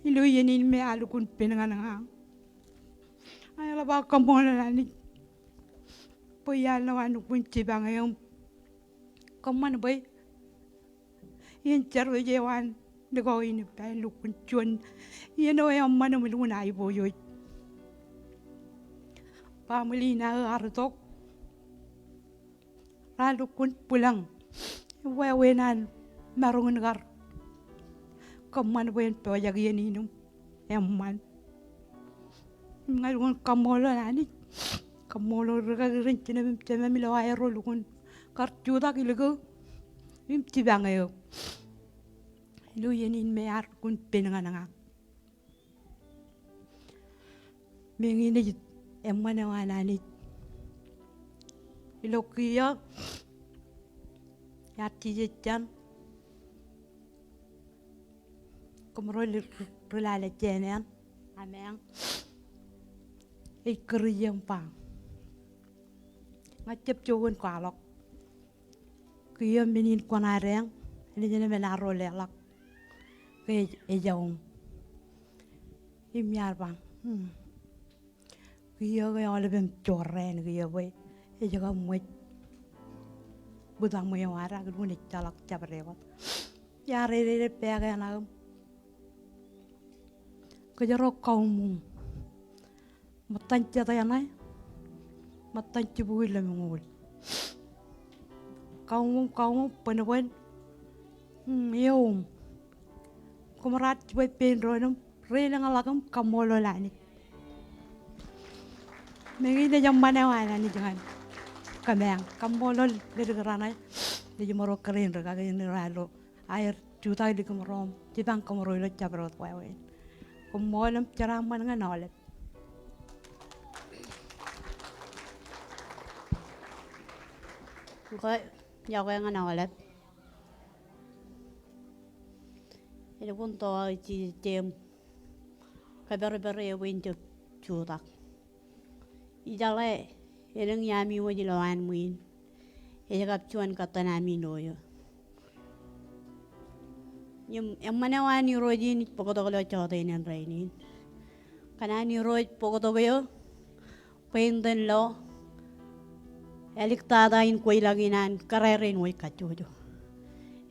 Ilo iien in me ear lukkuun pen ñan ña. Aeḷap aō kaṃṃoolol Anij bwe iar lowaan lukkuun jipañ eō im kōṃṃan bwe iien service eo an likao in ippa en lukkuun juon iien eo eṃṃan im lukkuun aiboojoj. Baaṃle in aō ear itok, raar lukkuun bwilōñ ewāween an maroñ in kar kōṃṃan bwe en pojak iien in im eṃṃan. Im ña lukkuun kaṃṃoolol Anij, kaṃṃoolol rikaki rein jinōm im jemem ilo aerro lukkuun kar jutak ilikō im jipañ eō ilo iien in me ear lukkuun pen ñan ña. Meñe in ej eṃṃan eo an Anij. Ilo kiiō, iar jijet jān kōmro ri-, ri-, ri-lale jān eṇ, ameañ ej kūr ijin im ba, ña jab jokwe in kwaḷọk. Kiiō men in kwōnaaj deañ, enaaj eṇ im enaaj ro leḷọk ke ej, ej aō. Im iar ba, hmm. Kiiō ke aolepem jorrāān kiiō bwe ej kab ṃōj bōtaṃwe eo ad ak lukkuun ejjeḷọk jabdewōt. Iar ededepaak eṇ aō im kōjro kaumum. Ṃōttan jet eṇ, ṃōttan jibukwi lemñoul. Kaumum, kaumum, bōnbōn, mm, eoum. Kōmro ar jibwe pein doon im reilañḷọk im kaṃṃoolol Anij. Meñe in ej eṃṃan eo an Anij ñan kōmeañ. Kaṃṃoolol ledik raṇe, ej ṃōro kōrā in rikaki in raar lo aer jutak ilikōmro im jipañ kōmro ilo jabdewōt wāween. Koṃṃool im jeraaṃṃan ñan aolep. Ñe, iọkwe ñan aolep. Elukkuun to aō jijet im kōpere-pere eō bwe in jab jutak. Ijeḷā elōñ iaami wōj ilowaan ṃwiin. Ej kab juon kōttan ami ilo eō. Im eṃṃan eo an Irooj in ij bōktok ilo jọteen in rainin. Kōn an Irooj bōktok eō bwe in itōn lo āliktata in kweilọk in an kōrā rein wōj kajjojo.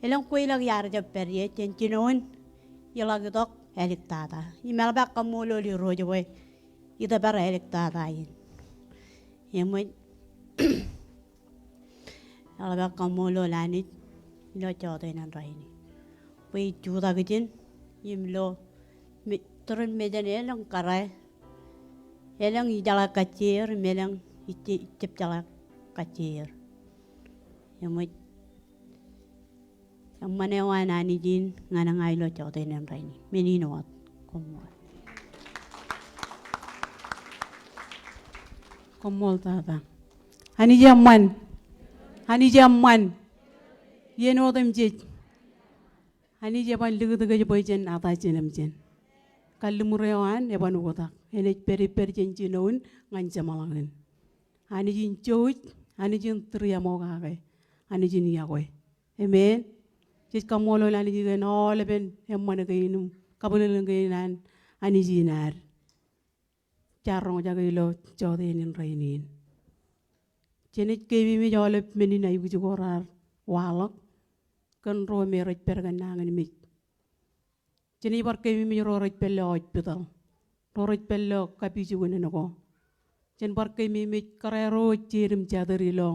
Elōñ kweilọk iar jab pād ie jān jinoin iḷak itok āliktata. Im eḷap aō kaṃṃoolol Irooj bwe itōpar āliktata in. Eṃōj, eḷap aō kaṃṃoolol Anij ilo jọteen in rainin bwe ij jutak ijin im ilo me-, turin mejān elōñ kōrā, elōñ ijeḷā kajjier im elōñ ij-, ijjab jeḷā kajjier. Eṃōj, eṃṃan eo an Anij in ñan ña ilo jọteen in rainin. Men in wōt. Koṃṃool. Koṃṃool tata. Anij eṃṃan. Anij eṃṃan. Iien otemjej. Anij eban likūt kōj bwe jen ata jinōm jān. Kalliṃur eo an eban oktak. Enaaj pād ippād jān jinoin ñan jeṃḷọkin. Anij in jouj, Anij in tūriaṃokake, Anij in iọkwe. Amen. Jej kaṃṃoolol Anij kōn aolepen eṃṃan kein im kabwilōñlōñ kein an Anij in ad. jaar roñjake ilo jọteen in rainin. Jenaaj keememej aolep men in aikuj ko raar waḷọk kōn ro me rej pād kōn nañinmej. Jenaaj bar keememej ro rej pād ilo hospital, ro rej pād ilo kapijuknen ko. Jen bar keememej kōrā ro ej jeid im jatid ilo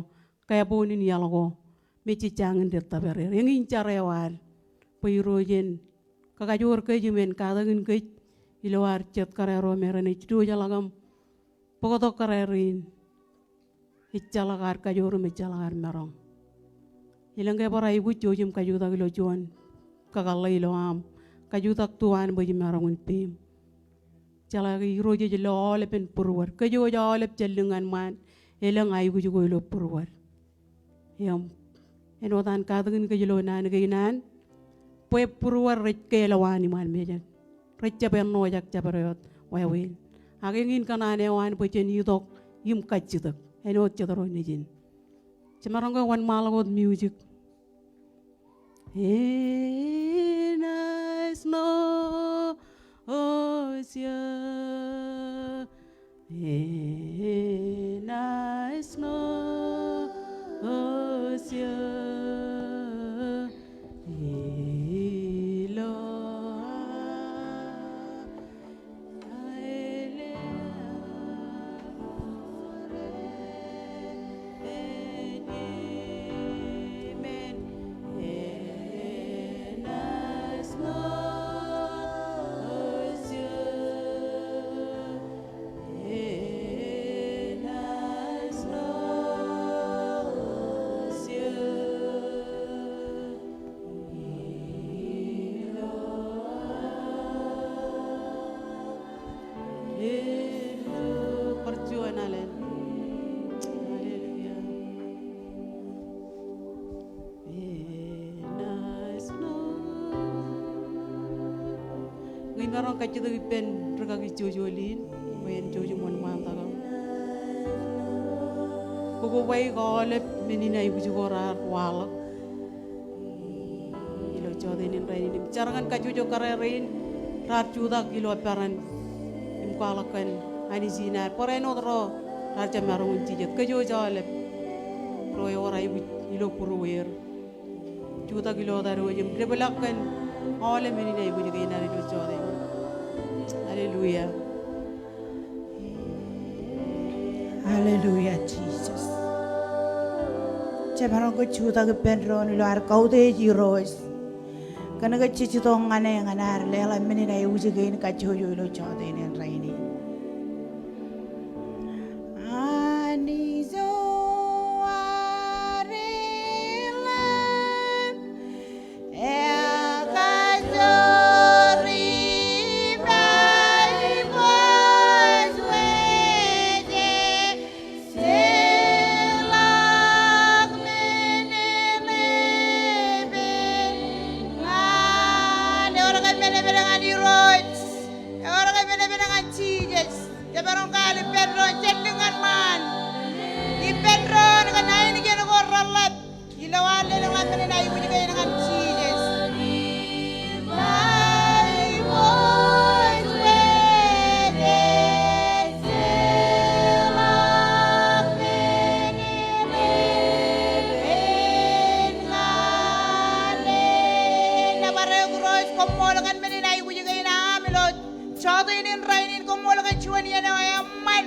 kaboon in iaḷ ko me jej jañin dettōpar er. Eñin jar eo ad bwe Irooj en kakajoor kōj im en katakin kōj ilo ad jet kōrā ro me renaaj diwōjḷọk im bōktok kōrā rein. Ejjeḷọk ad kajoor im ejjeḷọk ad maroñ. Elōñ ke bar aikuj, jouj im kajutak ilo juon kakōḷḷe ilo aṃ kajutak tu an bwe ij maroñ in peiṃ. Jeḷā ke Irooj ej lo aolepen būruod. Kōj wōj aolep jān lōñ ñan ṃaan elōñ aikuj ko ilo būruod. Im āinwōt an katakin kōj ilo naan kein an bwe būruod rej keelwaan iṃaan mejān. Rej jab ennojak jabdewōt wāween. Ak eñin kōṇaan eo an bwe jen itok im kajjitōk āinwōt jet ro nejin. Jemaroñ ke wōnṃaanḷọk wōt music. Enaaj ṇo osio. Enaaj ṇo osio. Ilo Hallelujah. Ñe imaroñ kajjitōk ippān rūkaki jojol in, bwe en jouj im wōnṃaantak aṃ. Kobaik aolep men in aikuj ko raar waḷọk ilo jọteen in rainin im jar ñan kajjojo kōrā rein raar jutak ilo peran im kwaḷọk kōn Anij in ad. Barāinwōt ro raar jab maroñ in jijet, kōj wōj aolep ro ewōr aikuj ilo būrueir. Jutak ilo tariwaj im depḷọk kōn aolep men in aikuj kein ad ilo jọteen in. Hallelujah. Hallelujah, Jesus. Jemaroñ ke jutak ippān doon ilo ad kautiej Irooj kōn ke jej itok ñan e ñan ad leḷọk men in aikuj kein kajjojo ilo jọteen in rainin. Anij eo ad leḷọk Ewōr ke men epen ñan Irooj. Ewōr ke men epen ñan Jisōs. Jemaroñ ke al ippān doon jān lōñ ñan ṃaan. Ippān doon kōn ainikien ko reḷḷap. Ilo ad lelōñḷọk men in aikuj kein ñan Jisōs. Nōbar eok Irooj, koṃṃool kōn men in aikuj kein aṃ ilo jọteen in rainin, koṃṃool kōn juon iien eo eṃṃan.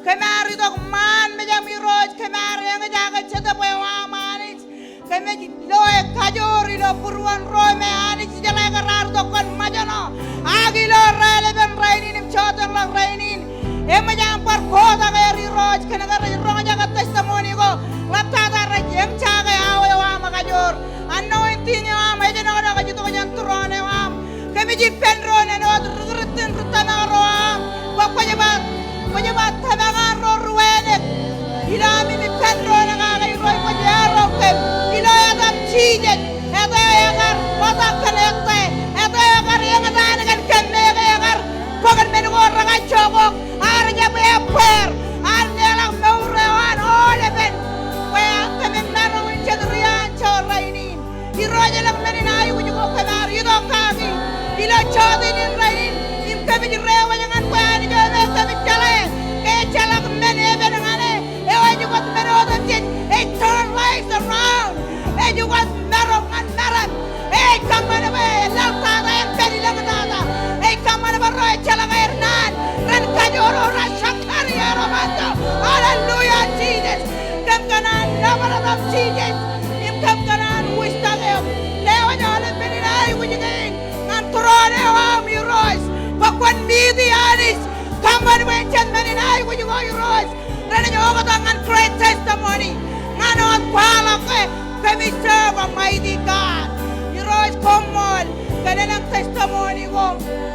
Kōm ar itok ṃaan mejaṃ Irooj, kōm ar eñjake Jetōb eo aṃ Anij. Kōmij loe kajoor ilo būruon ro me Anij ijeḷā ke raar itok kōn ṃōjṇọ. Ak ilo raelepen rainin im jọteelḷọk rainin, eṃōj aṃ bar kotak er Irooj kōn ke rej roñjake testimony ko, ḷaptata rej eñjake awe eo aṃ kajoor. Anointing eo aṃ ej ṇọkṇọk ej itok jān tūroon eo aṃ. Kōmij ippān doon āinwōt ri-Kūrjin ri-tōmak ro aṃ bwe kwōj ba, kwōj ba tōmak ro ruwānōk. Ilo ami ippān doon kake Irooj kwōj eor kōm ilo etaṃ Jisōs. Etaṃ ekar ṃōttan kōn etaṃ, etaṃ ekar eñtaan kōn kōm, etaṃ ekar bōk men ko rekajjokok. Ar jab ebbeer, ar leḷọk mour eo an aolepen. Bwe kōmij maroñ in jet ri anjọ rainin. Irooj, elōñ men in aikuj ko kōm ar itok kaki ilo jọteen in rainin, im kōmij reiwōj ñan kwe Anij eo me kōmij jeḷā Hallelujah, Jesus. Kōm kōṇaan nōbar eok Jisōs. Im kōm kōṇaan wūjtok eok. Lewōj aolep men in aikuj kein ñan tūroon eo aṃ Irooj. Bwe kwōn meet e Anij. Kōṃṃan bwe en jet men in aikuj ko Irooj. Renaaj oktak ñan great testimony. Ñan wōt kwaḷọk ke kōmij serve a mighty God. Irooj koṃṃool kōn elōñ testimony ko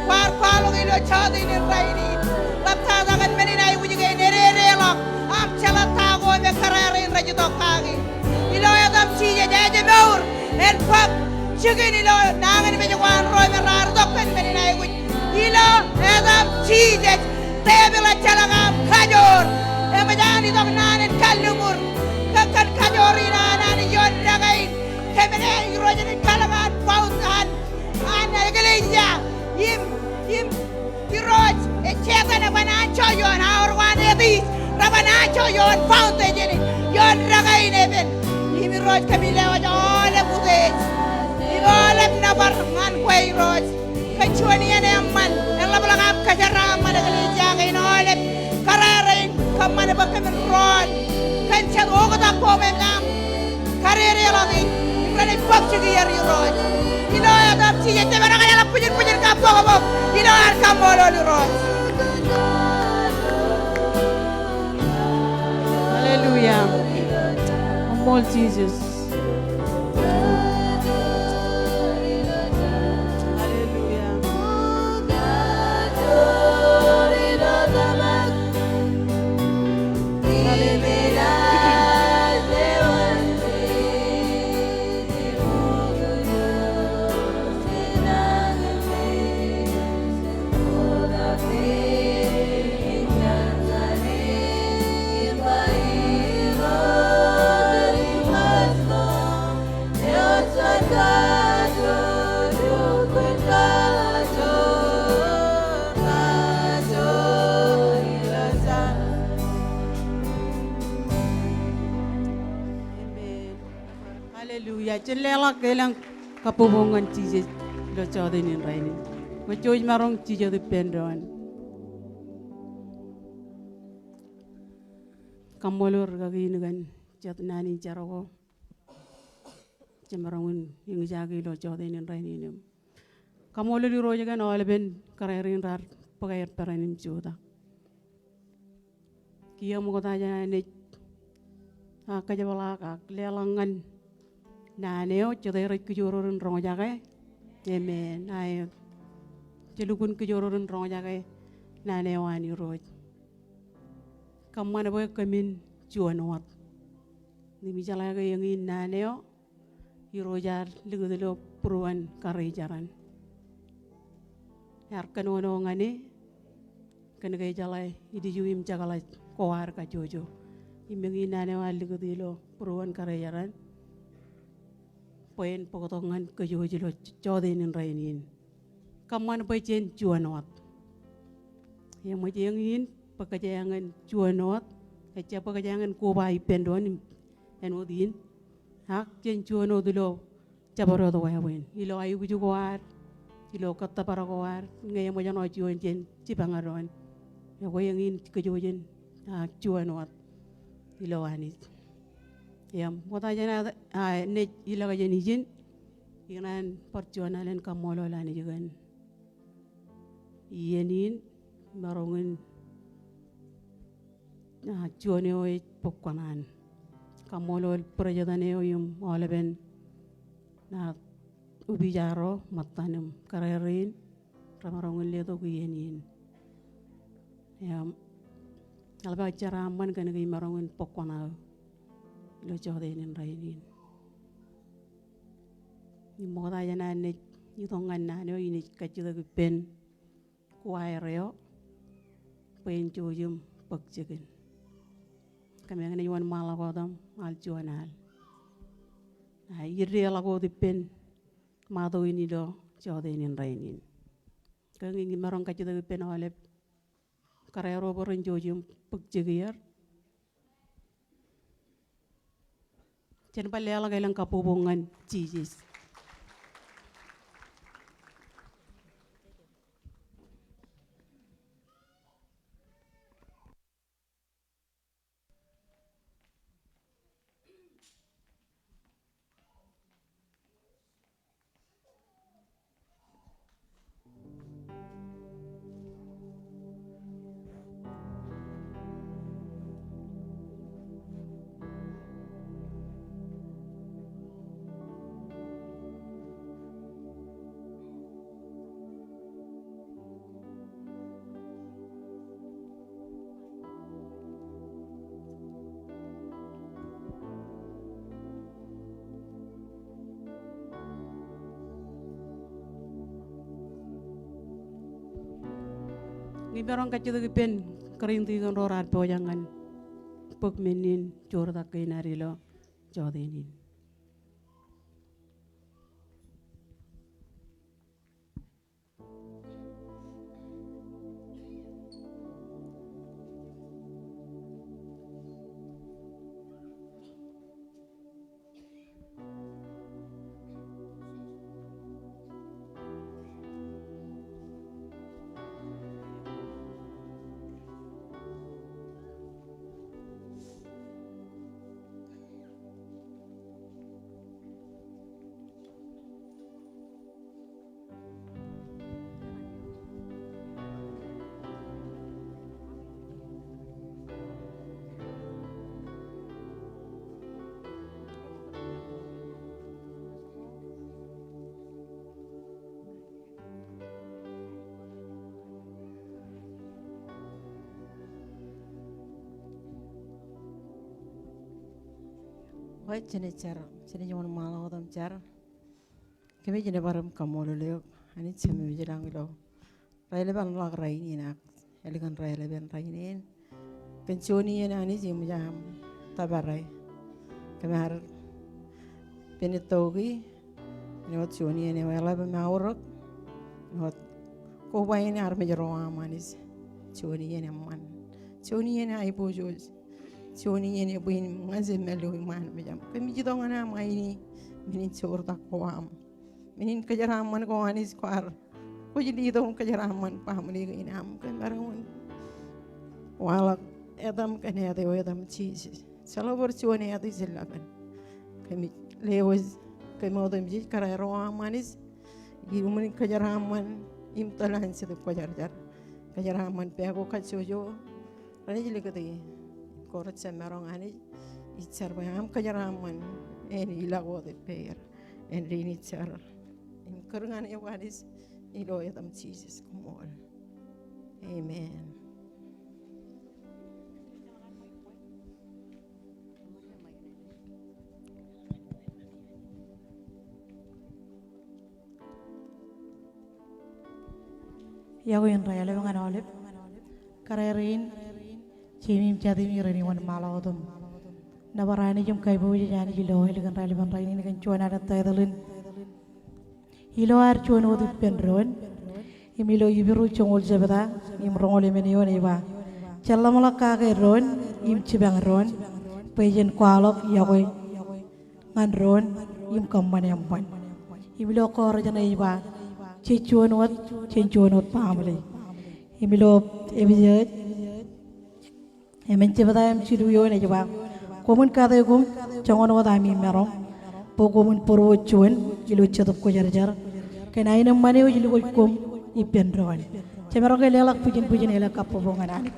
kwaar kwaḷọk ilo jota in rainin. Ḷaptata kōn men in aikuj kein ededeḷọk aṃ jeḷā ta ko me kōrā rein rej itok kaki. Ilo etaṃ Jisōs ejmour en bōk jikin ilo nañinmej ko an ro me raar itok kōn men in aikuj. Ilo etaṃ Jisōs, tepil ejjeḷọk aṃ kajoor. Eṃōj an itok naan in kalliṃur. Kōn kajoor in an Anij ioon dekain. Kōmij Irooj in kalōk an foundation an eklejia. Im, im Irooj, ej Setan eban anjọ ioon aor ko an etis. Reban anjọ ioon foundation in, ioon dekain epen. Im Irooj kōmij lewōj aolep utiej im aolep nōbar ñan kwe Irooj. Kōn juon iien eṃṃan, eḷapḷọk aṃ kōjeraaṃṃan eklejia kein aolep. Kōrā rein, kōṃṃan bwe kōmin rọọl kōn jet oktak ko me eṃōj aṃ kadedeḷọk im renaaj bōk jikier Irooj. Ilo etaṃ Jisōs, jemān kōjeḷā bwijin bwijin kabbokbok ilo ad kaṃṃoolol Irooj. Hallelujah. Koṃṃool Jisōs. Amen. Hallelujah. Jen leḷọk elōñ kabbokbok ñan Jisōs ilo jota in rainin. Ñe jej maroñ jijet ippān doon. Kaṃṃoolol rikaki in kōn jet naan in jar ko. Jemaroñ in eñjake ilo jota in rainin im kaṃṃoolol Irooj kōn aolepen kōrā rein raar bōk aer peran im jutak. Kiiō ṃokta jān an naaj kōjepḷaak ak leḷọk ñan naan eo, jete rej kōjro ren roñjake. Amen. Aet. Jelukkuun kōjro ren roñjake naan eo an Irooj. Kōṃṃan bwe kōmin juon wōt. Im ijeḷā ke eñin naan eo, Irooj ear likūt ilo būruon karijeran. Ear kōnono ñan e kōn ke ejeḷā ilju im jekḷaj ko ad kajjojo. Im eñin naan eo ear likūt ilo būruon karijeran bwe en bōktok ñan kōj wōj ilo jota in rainin. Kōṃṃan bwe jen juon wōt. Eṃōj eñin bwe kōjeañ en juon wōt, ejjab bwe kōjeañ en koba ippān doon im āinwōt in. Ak jen juon wōt ilo jabdewōt wāween, ilo aikuj ko ad, ilo kōttōpar ko ad, ñe eṃōj ṇo juon jān jipañ doon. Ekwe eñin kōj wōj en, a, juon wōt ilo Anij. Im ṃokta jān ad, a, naaj ilọk jān ijin, ikōṇaan bar juon alen kaṃṃoolol Anij kōn iien in, maroñ in, a, juon eo ej bōk kuṇaan. Kaṃṃoolol būrejtōn eo im aolepen, a, opijar ro ṃōttan im kōrā rein remaroñ in letok iien in. Im eḷap aō jeraaṃṃan kōn ke imaroñ in bōk kuṇaō ilo jota in rainin. Im ṃokta jān an naaj itok ñan naan eo, inaaj kajjitōk ippān choir eo bwe en jouj im bōk jikin. Kōmeañ naaj wōnṃaanḷọk wōt im al juon al. A, ij deḷọñ wōt ippān ṃato in ilo jota in rainin. Ke ñe imaroñ kajjitōk ippān aolep kōrā ro bwe ren jouj im bōk jikier, jen bar leḷọk elōñ kabbokbok ñan Jisōs. Imaroñ kajjitōk ippān kōrā in tikōn ro raar pojak ñan bōk men in joortak kein ad ilo jọteen in. Ekwe, jen jar, jen wōnṃaanḷọk wōt im jar. Kōmij bar im kaṃṃoolol eok Anij Jemem ilañ ilo raelepin ḷọk rainin ak ālikin raelepin rainin. Kōn juon iien Anij im jab tōpare. Kōm ar penettoki āinwōt juon iien eo eḷap im aorōk. Āinwōt koba in armej ro aṃ Anij. Juon iien eṃṃan. Juon iien aiboojoj. Juon iien ebwe in ñan jemān ilo iṃaan mejaṃ. Kōmij itok ñan aṃ aini men in joortak ko aṃ. Men in kōjeraaṃṃan ko Anij kwaar kwōj letok im kōjeraaṃṃan baaṃle kein aṃ. Kōm maroñ in waḷọk etaṃ kōn āt eo etaṃ Jisōs. Jeḷā bar juon āt ej ḷapḷap. Kōmij lewōj kōm otemjej kōrā ro aṃ Anij. Iuṃwin kōjeraaṃṃan im tōl an Jetōb Kwōjarjar. Kōjeraaṃṃan pā ko kajjojo renaaj likūti. Kōrā jemaroñ Anij, ij jar bwe aṃ kōjeraaṃṃan en ilọk wōt ippāer. Āindein ij jar im kūr ñan eok Anij ilo etaṃ Jisōs, koṃṃool. Amen. Iọkwe in raelep ñan aolep. Kōrā rein, jeim im jatimi rein wōnṃaanḷọk wōt im nōbar Anij im kaiboojoj Anij ilo ālikin raelepin rainin kōn juon ad title in Ilo ad juon wōt ippān doon, im ilo Hibru joñoul jebta, im roñoul emān eoon ej ba, jen ḷōmṇak kake doon, im jipañ doon, bwe jen kwaḷọk iọkwe ñan doon, im kōṃṃan eṃṃan. Im ilo Kọrint ṇe ej ba, jej juon wōt, jen juon wōt baaṃle. Im ilo Epesōs, emān jebta im jilu eoon ej ba, koṃwin kate koṃ joñan wōt ami maroñ, bwe koṃwin būruō juon ilo Jetōb Kwōjarjar, kōn aenōṃṃan eo ej lukkuun koṃ ippān doon. Jemaroñ ke leḷọk bwijin bwijin elōñ kabbokbok ñan Anij.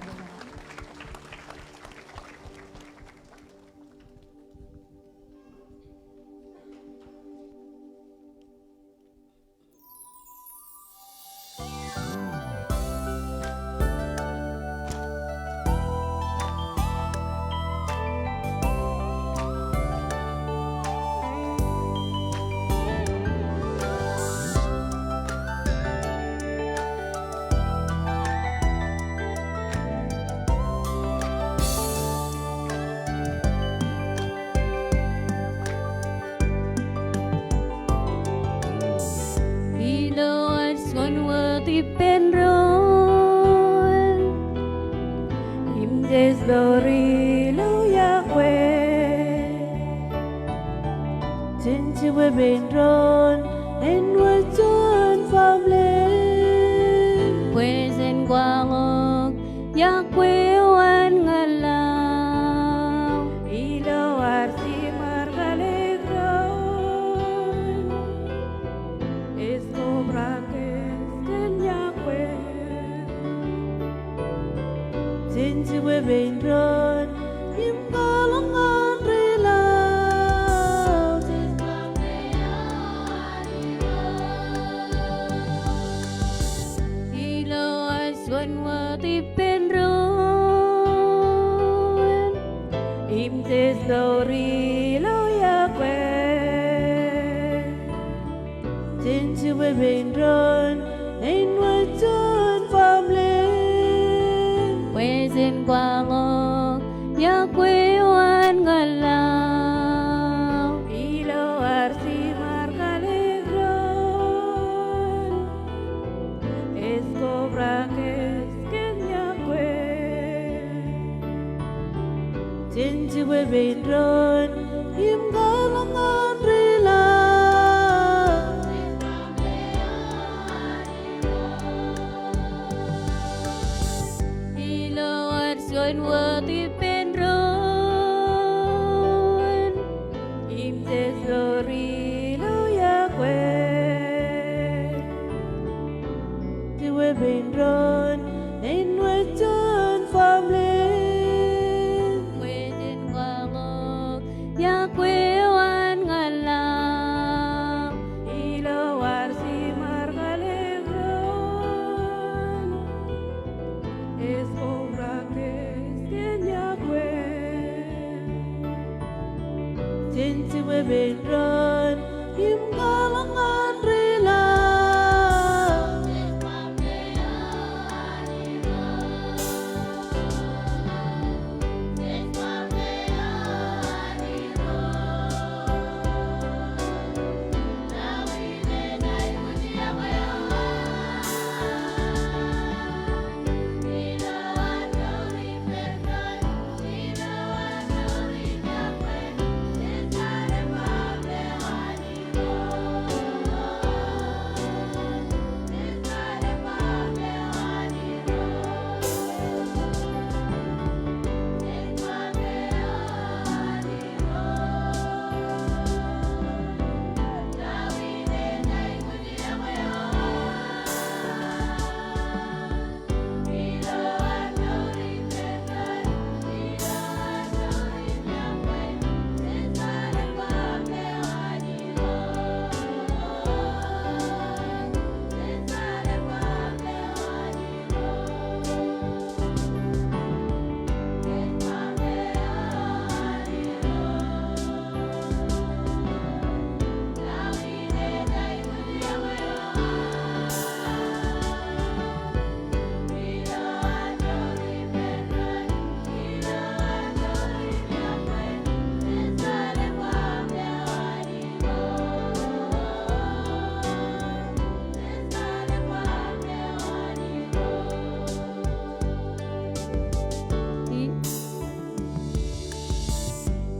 Ilo ad juon wōt ippān doon, im jej mour ilo iọkwe. Jen jibwe pein doon āinwōt juon baaṃle, bwe jen kwaḷọk iọkwe eo an ñan laḷ. Ilo ad jiṃor kalōk doon, ej kobraakes kōn iọkwe. Jen jibwe pein doon im kwaḷọk ñan ri laḷ. Ilo ad juon wōt ippān doon, im jej mour ilo iọkwe. Jen jibwe pein doon āinwōt juon baaṃle, Jen jibwe pein doon im kwaḷọk ñan ri laḷ. Ilo ad juon wōt ippān doon im jej lori ilo iọkwe. Jibwe pein doon āinwōt juon family. Kwōj jen kwaḷọk iọkwe eo an ñan laḷ. Ilo ad jiṃor kalōk doon, ej kobrak kōj kōn iọkwe. Jen jibwe pein doon im kwaḷọk ñan ri laḷ.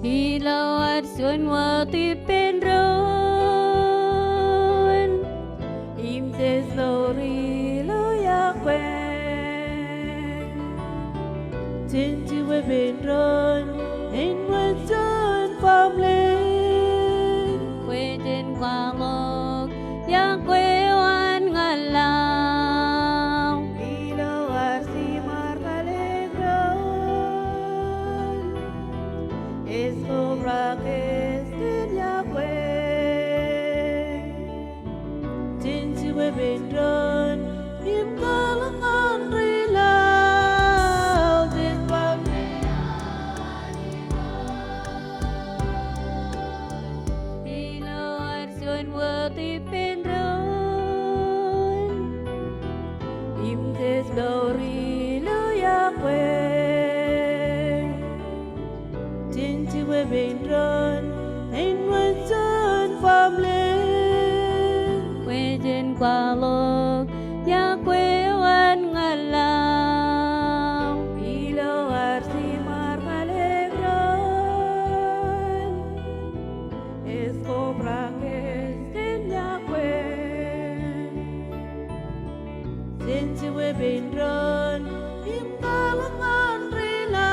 Ilo ad juon wōt ippān doon im jej lori ilo iọkwe. Jen jibwe pein doon āinwōt juon family. Kwōj jen kwaḷọk iọkwe eo an ñan laḷ. Ilo ad jiṃor kalōk doon, ej kobrak kōj kōn iọkwe. Jen jibwe pein doon im kwaḷọk ñan ri laḷ. Jen kwaḷọk. Ilo ad juon wōt ippān doon im jej lori ilo iọkwe. Jen jibwe pein doon āinwōt juon family. Kwōj jen kwaḷọk iọkwe eo an ñan laḷ. Ilo ad jiṃor kalōk doon, ej kobrak kōj kōn iọkwe. Jen jibwe pein doon im kwaḷọk ñan ri laḷ.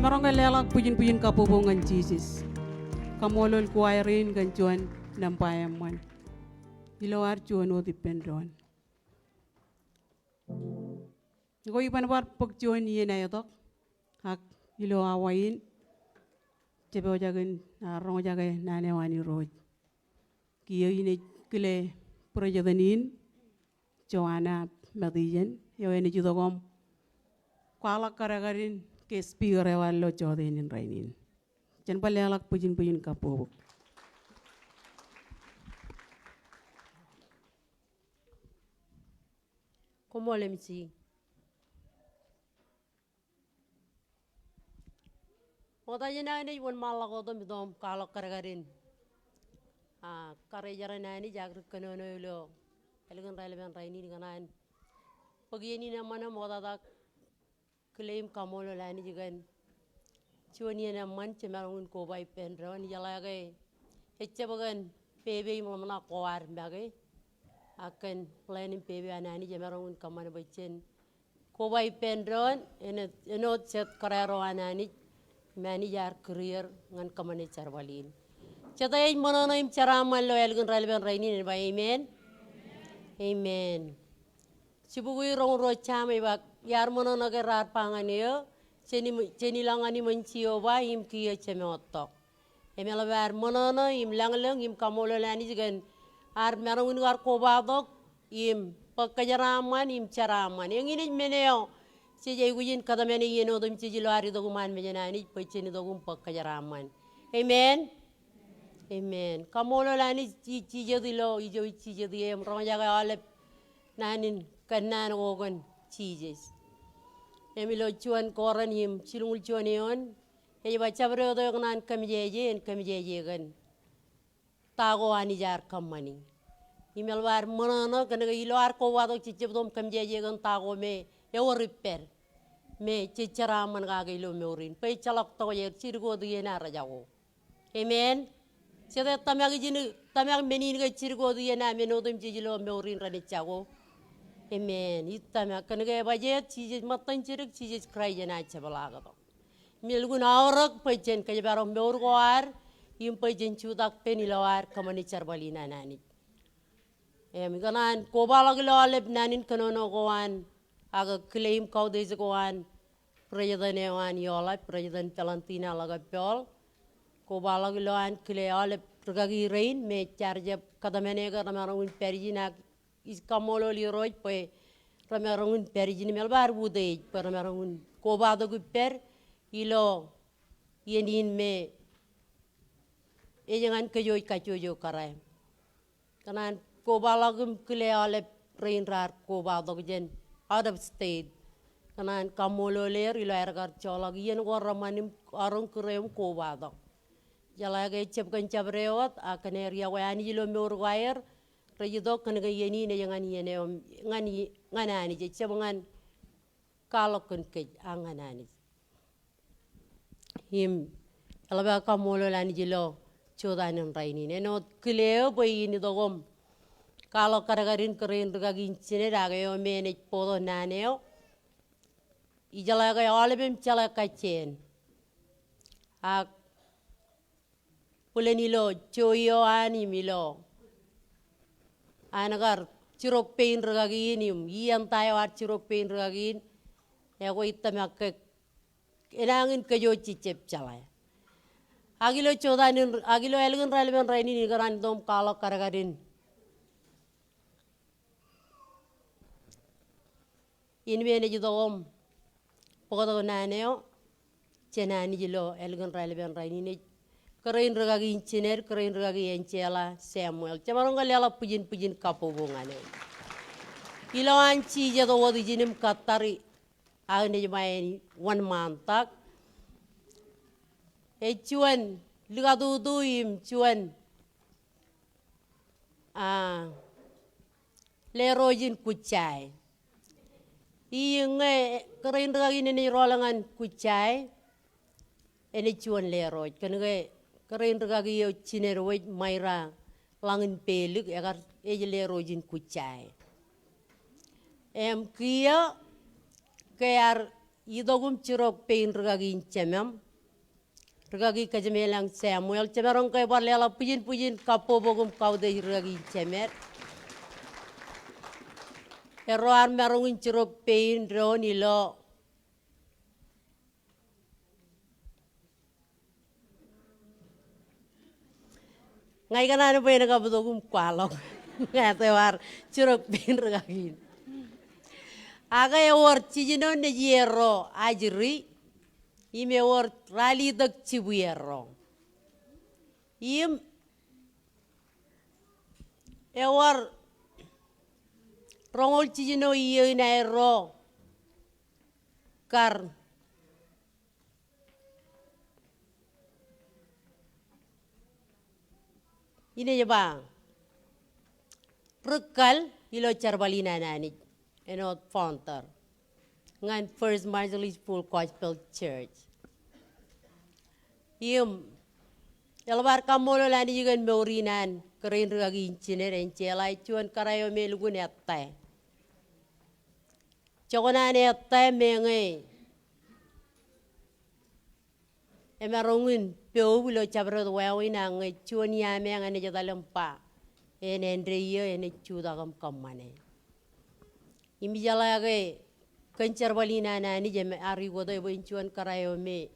Maroñ ke leḷọk bwijin bwijin kabbokbok ñan Jisōs. Kaṃṃoolol choir in kōn juon nōṃba eṃṃan ilo ad juon wōt ippān doon. Ñe kwōj ban bar bōk juon iien aetok, ak ilo awa in, jepojak in, a, roñjake naan eo an Irooj. Kiiō in ej kile president in, Joanna Mathijen, eo enaaj itok im kwaḷọk kadkadin ke speaker eo an ilo jọteen in rainin. Jen bar leḷọk bwijin bwijin kabbokbok. Koṃṃool M C. Ṃokta jān aō naaj wōnṃaanḷọk wōt im itok im kwaḷọk kadkadin, a, karijeran Anij ak ri kōnono ilo ālikin raelepin rainin ikōṇaan bōk iien in eṃṃan eo ṃoktatak kile im kaṃṃoolol Anij kōn juon iien eṃṃan jemaroñ in koba ippān doon. Ijeḷā ke ejjab kōn pepe im ḷōmṇak ko ad make, ak kōn plan im pepe an Anij emaroñ in kōṃṃan bwe jen koba ippān doon, āinwōt, āinwōt jet kōrā ro an Anij im Anij ear kūrier ñan kōṃṃane jerbal in. Jete ej ṃōṇōṇō im jeraaṃṃan ilo ālikin raelepin rainin, en ba amen. Amen. Jibukwi roñoul ruo Sam ej ba, iar ṃōṇōṇō ke raar ba ñan eō, jen im-, jen ilọk ñan iṃōn Jeova im kiiō jemoottok. Im eḷap ad ṃōṇōṇō im lañlōñ im kaṃṃoolol Anij kōn ad maroñ in kar kobatok im bōk kōjeraaṃṃan im jeraaṃṃan. Eñin ej men eo jej aikuj in kōtmāne iien otemjej ilo ad itok iṃaan mejān Anij bwe jen itok im bōk kōjeraaṃṃan. Amen. Amen. Kaṃṃoolol Anij ij jijet ilo ijo ij jijet ie im roñjake aolep naan in kōnnaan ko kōn Jisōs. Im ilo juon Korint im jilñuul juon eoon, ej ba jabdewōt eo ekōṇaan kōmjeje, en kōmjeje kōn ta ko Anij ear kōṃṃani. Im eḷap ad ṃōṇōṇō kōnke ilo ad kobatok jej jab itok im kōmjeje kōn ta ko me ewōr ippād, me jej jeraaṃṃan kake ilo mour in. Bwe ejjeḷọk tokjāer, jidik wōt iien ad rejako. Amen. Jete tōmak ijin, tōmak men in ke jidik wōt iien ad men otemjej ilo mour in renaaj jako? Amen. Ij tōmak kōnke ebajjeet Jisōs, ṃōttan jidik Jisōs Kraist enaaj jepḷaaktok. Im elukkuun aorōk bwe jen kōjparok mour ko ad im bwe jen jutak pen ilo ad kōṃṃane jerbal in an Anij. Im ikōṇaan kobaḷọk ilo aolep naan in kōnono ko an, ak kile im kautiej ko an president eo an Iọḷap, President Valentina Ḷōkappool. Kobaḷọk ilo an kile aolep rūkaki rein me jaar jab kōtmāne ke remaroñ in pād ijin, ak ij kaṃṃoolol Irooj bwe remaroñ in pād ijin im eḷap ad utiej bwe remaroñ in kobatok ippād ilo iien in me ej ñan kōj kajjojo kōrā. Kōṇaan kobaḷọk im kile aolep rein raar kobatok jān out of state. Kōṇaan kaṃṃoolol er ilo aer kar joḷọk iien ko reṃṃan im aroñ kūr eō im kobatok. Jeḷā ke ejjab kōn jabdewōt, ak kōn aer iọkwe Anij ilo mour ko aer, rej itok kōnke iien in ej ñan iien eo, ñan i-, ñan Anij, ejjab ñan kwaḷọk kōn kōj, ak ñan Anij. Im eḷap aō kaṃṃoolol Anij ilo jota in rainin. Āinwōt kile eō bwe in itok im kwaḷọk kadkadin kōrā in rūkaki in jined, ak eo me enaaj bōktok naan eo. Ijeḷā ke aolep im jeḷā kajjien. Ak bōlen ilo jowi eo an im ilo an kar jirok pein rūkaki in im iien ta eo ad jirok pein rūkaki in, ekwe ij tōmak ke enañin kōj jejjab jeḷā. Ak ilo jota in, ak ilo ālikin raelepin rainin ikōṇaan itok im kwaḷọk kadkadin in me enaaj itok im bōktok naan eo jān Anij ilo ālikin raelepin rainin. Ej kōrā in rūkaki in jined, kōrā in rūkaki Angela Samuel. Jemaroñ ke leḷọk bwijin bwijin kabbokbok ñan eō. Ilowaan jijet wōt ijin im kōttar, ak enaaj ba en wōnṃaantak. Ej juon likatutu im juon, a, lerooj in Kujjae. Iiō ñe kōrā in rūkaki in enaaj rọọl ñan Kujjae, enaaj juon lerooj. Kōnke kōrā in rūkaki eo jined wōj, Maira Lañinpelik, ekar ej lerooj in Kujjae. Im kiiō ke ear itok im jirok pein rikaki in jemem, rikaki Kōjemeḷañ Samuel. Jemaroñ ke bar leḷọk bwijin bwijin kabbokbok im kautiej rikaki in jemed. Erro ar maroñ in jirok pein doon ilo Ña ikōṇaan bwe en kab itok im kwaḷọk ña eo ar jirok pein rikaki in. Ak ewōr jiljino nejierro ajri, im ewōr ralitōk jibwierro. Im ewōr roñoul jiljino iiō in aerro kar Inej ba ri kal ilo jerbal in an Anij, āinwōt founder ñan First Marshallese Full Gospel Church. Im eḷap ad kaṃṃoolol Anij kōn mour in an kōrā in rikaki in jined, Angela, ej juon kōrā eo me elukkuun ettā. Jokwan an ettā meñe emaroñ in poub ilo jabdewōt wāween, ak ñe juon iameañ enaaj etal im ba en āindein iiō enaaj jutak im kōṃṃane. Im ijeḷā ke kōn jerbal in an Anij im ar ukōte bwe en juon kōrā eo me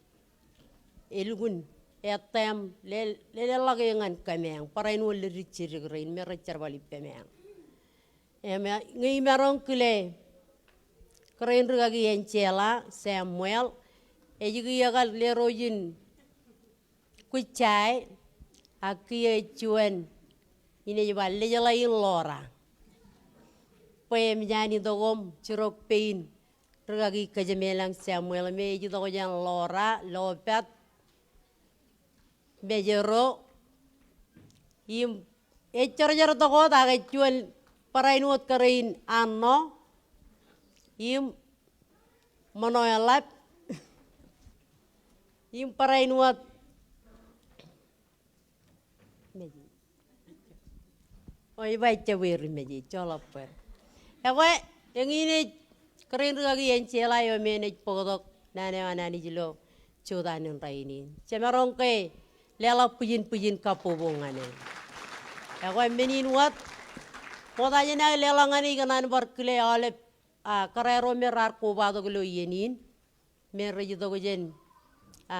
elukkuun ettā im lel-, lelōñḷọk e ñan kōmeañ, barāinwōt leddik jidik rein me rej jerbal ippemaañ. Im ñe imaroñ kile kōrā in rikaki Angela Samuel, ej kiiō kar lerooj in Kwōjjae, ak kiiō ej juon inej ba lejeḷā in Lora. Bwe emōj an itok im jirok pein rikaki Kōjemeḷañ Samuel me ej itok jān Lora, Lopet, Mājro, im ej jorjortok wōt ak ej juon barāinwōt kōrā in Anno, im Ṃōṇōeḷap, im barāinwōt O, ij ba ejjab er im ej joḷọk bōd. Ekwe, eñin ej kōrā in rikaki Angela eo me enaaj bōktok naan eo an Anij ilo jota in rainin. Jemaroñ ke leḷọk bwijin bwijin kabbokbok ñan e. Ekwe, men in wōt, ṃokta jān aō leḷọk ñan e, ikōṇaan bar kile aolep, a, kōrā ro me raar kobatok ilo iien in me rej itok jān, a,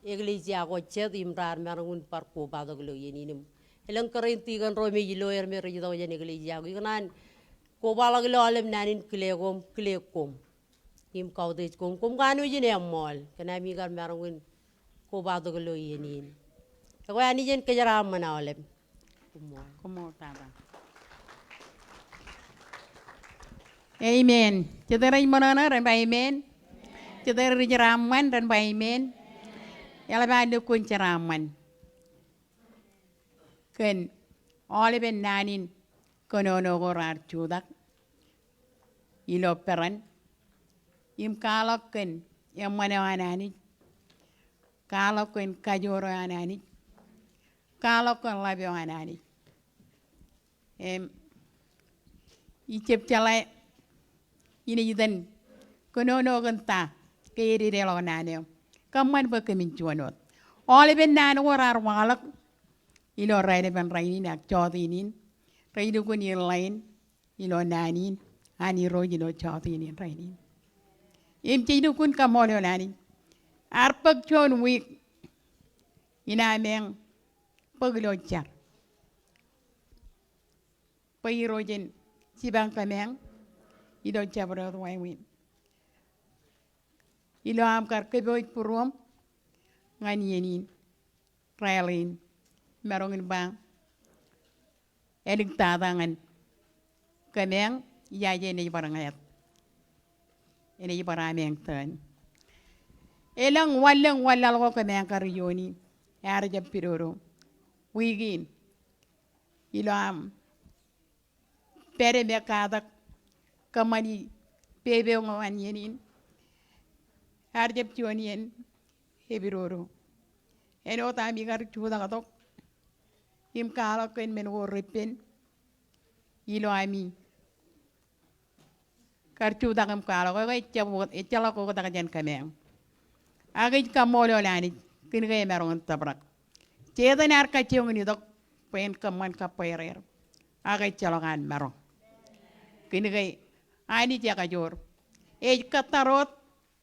eklejia ko jet im raar maroñ in bar kobatok ilo iien in im elōñ kōrā in tikōn ro me ilo er me rej itok jān eklejia ko. Ikōṇaan kobaḷọk ilo aolep naan in kile koṃ, kile koṃ im kautiej koṃ. Koṃ kanooj in eṃṃool kōn ami kar maroñ in kobatok ilo iien in. Ekwe Anij en kōjeraaṃṃan aolep. Koṃṃool. Koṃṃool tata. Amen. Jete rej ṃōṇōṇō ren ba amen. Jete rej jeraaṃṃan ren ba amen. Eḷap an lukkuun jeraaṃṃan kōn aolepen naan in kōnono ko raar jutak ilo peran im kwaḷọk kōn eṃṃan eo an Anij, kwaḷọk kōn kajoor eo an Anij, kwaḷọk kōn ḷap eo an Anij. Im ijjab jeḷā inaaj itōn kōnono kōn ta ke ededeḷọk naan eo. Kōṃṃan bwe kōmin juon wōt. Aolepen naan ko raar waḷọk ilo raelepen rainin ak jọteen in, rej lukkuun in ḷain ilo naan in an Irooj ilo jọteen in rainin. Im jej lukkuun kaṃṃoolol Anij. Ear bōk juon wiik in ameañ bōk ilo jar bwe Irooj en jipañ kōmeañ ilo jabdewōt wāween. Ilo aṃ kar kōpooj būruōṃ ñan iien in, raelin, maroñ in ba āliktata ñan kōmeañ, ijaje enaaj bar ñāāt. Enaaj bar ameañ tōn. Elōñ wanlōñ wanlaḷ ko kōmeañ kar iioon in, ear jab pidodo wiik in. Ilo aṃ pād im ekkatak kōṃṃani pepe eo ñan iien in, ear jab juon iien epidodo. Āinwōt ami kar jutaktok im kwaḷọk kōn men ko repen ilo ami kar jutak im kwaḷọk, ekwe ejjeḷọk oktak jān kōmeañ. Ak ij kaṃṃoolol Anij kōn ke emaroñ in tōprak. Setan ear kajjioñ in itok bwe en kōṃṃan kabbweer er. Ak ejjeḷọk an maroñ. Kōn ke Anij ekajoor. Ej kōttar wōt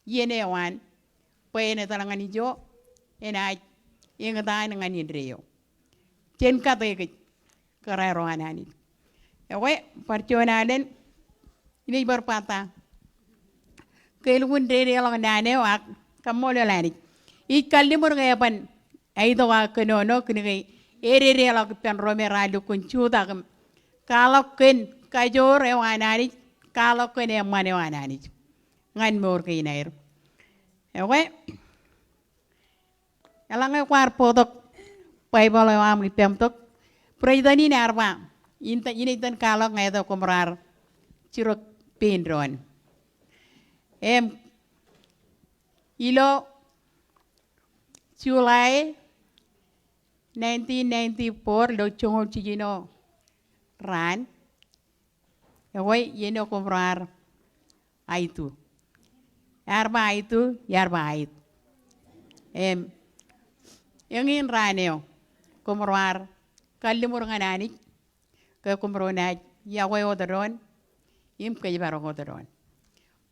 iien eo an bwe en etal ñan ijo, enaaj eñtaan ñan indeeo. Jen kate kōj kōrā ro an Anij. Ekwe, bar juon alen, inaaj bar bata ke elukkuun dedeḷọk naan eo ak kaṃṃoolol Anij. Ij kalliṃur ke eban aitok aō kōnono kōn ke ededeḷọk ippān ro me raar lukkuun jutak im kwaḷọk kōn kajoor eo an Anij, kwaḷọk kōn eṃṃan eo an Anij ñan mour kein aer. Ekwe, eḷaññe kwaar bōktok Baibōḷ eo aṃ ippemtok, President in ear ba, in, inaaj itōn kwaḷọk ñe tok koṃro ar jiroñ pein doon. Im ilo July nineteen ninety-four, ilo joñoul jiljino raan, ekwe iien eo koṃro ar aitu. Ear ba aitu, iar ba ait. Im eñin raan eo koṃro ar kalliṃur ñan Anij ke koṃro naaj yokwe wōt doon im kōjparok wōt doon.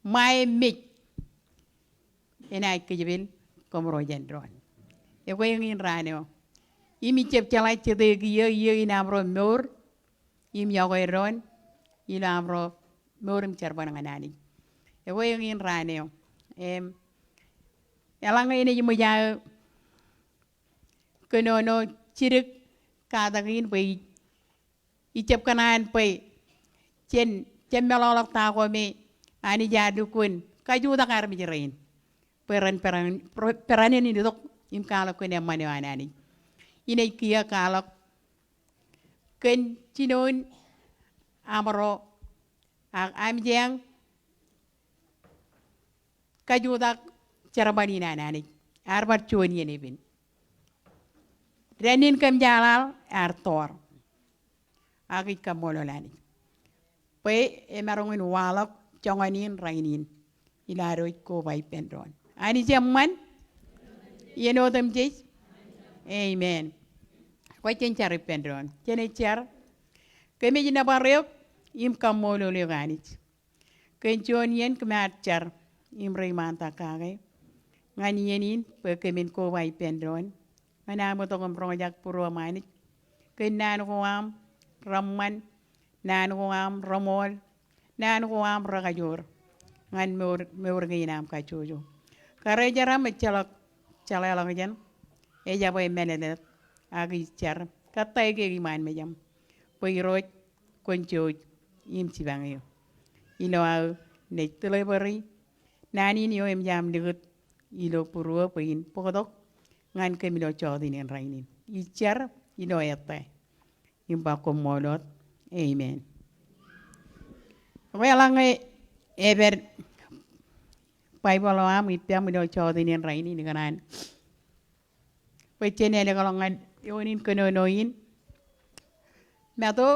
Ṃae mej enaaj kōjepel koṃro jān doon. Ekwe eñin raan eo. Im ij jab jeḷā jete kiiō, iiō in aṃro mour im yokwe doon ilo aṃro mour im jerbal ñan Anij. Ekwe eñin raan eo. Im eḷaññe enaaj ṃōj aō kōnono jidik katak in bwe ij ij jab kōṇaan bwe jen, jen meḷọkḷọk ta ko me Anij ear lukkuun kajutak armej rein bwe ren peran, peran in itok im kwaḷọk kōn eṃṃan eo an Anij. Inaaj kiiō kwaḷọk kōn jinoin aṃro ak amjeañ kajutak jerbal in an Anij. Ear bar juon iien epen. Dān in kōm jeḷāḷ ear toor. Ak ij kaṃṃoolol Anij bwe emaroñ in waḷọk joñan in rainin ilo ad wōj koba ippān doon. Anij eṃṃan, iien otemjej. Amen. Kwōj jen jar ippān doon. Jen jar. Kōmij nōbar eok im kaṃṃoolol eok Anij kōn juon iien kōm ar jar im reiṃaantak kake ñan iien in bwe kōmin koba ippān doon ñan aṃ itok im roñjake būruōm Anij kōn naan ko aṃ reṃṃan, naan ko aṃ reṃool, naan ko aṃ rekajoor ñan mour, mour kein aṃ kajjojo. Karijeram ejjeḷọk jeḷāḷọkjeṇ, ejabwe mālōtlōt, ak ij jar kōttāik eok iṃaan mejaṃ bwe Irooj kwōn jouj im jipañ eō ilo aō naaj deliver naan in eo eṃōj aṃ likūt ilo būruō bwe in bōktok ñan kōm ilo jọteen in rainin. Ij jar ilo ettā im ba koṃṃool wōt. Amen. Ekwe eḷaññe epād Baibōḷ eo aṃ ippaṃ ilo jọteen in rainin ikōṇaan bwe jen ālōkḷọk ñan eoon in kōnono in. Matu,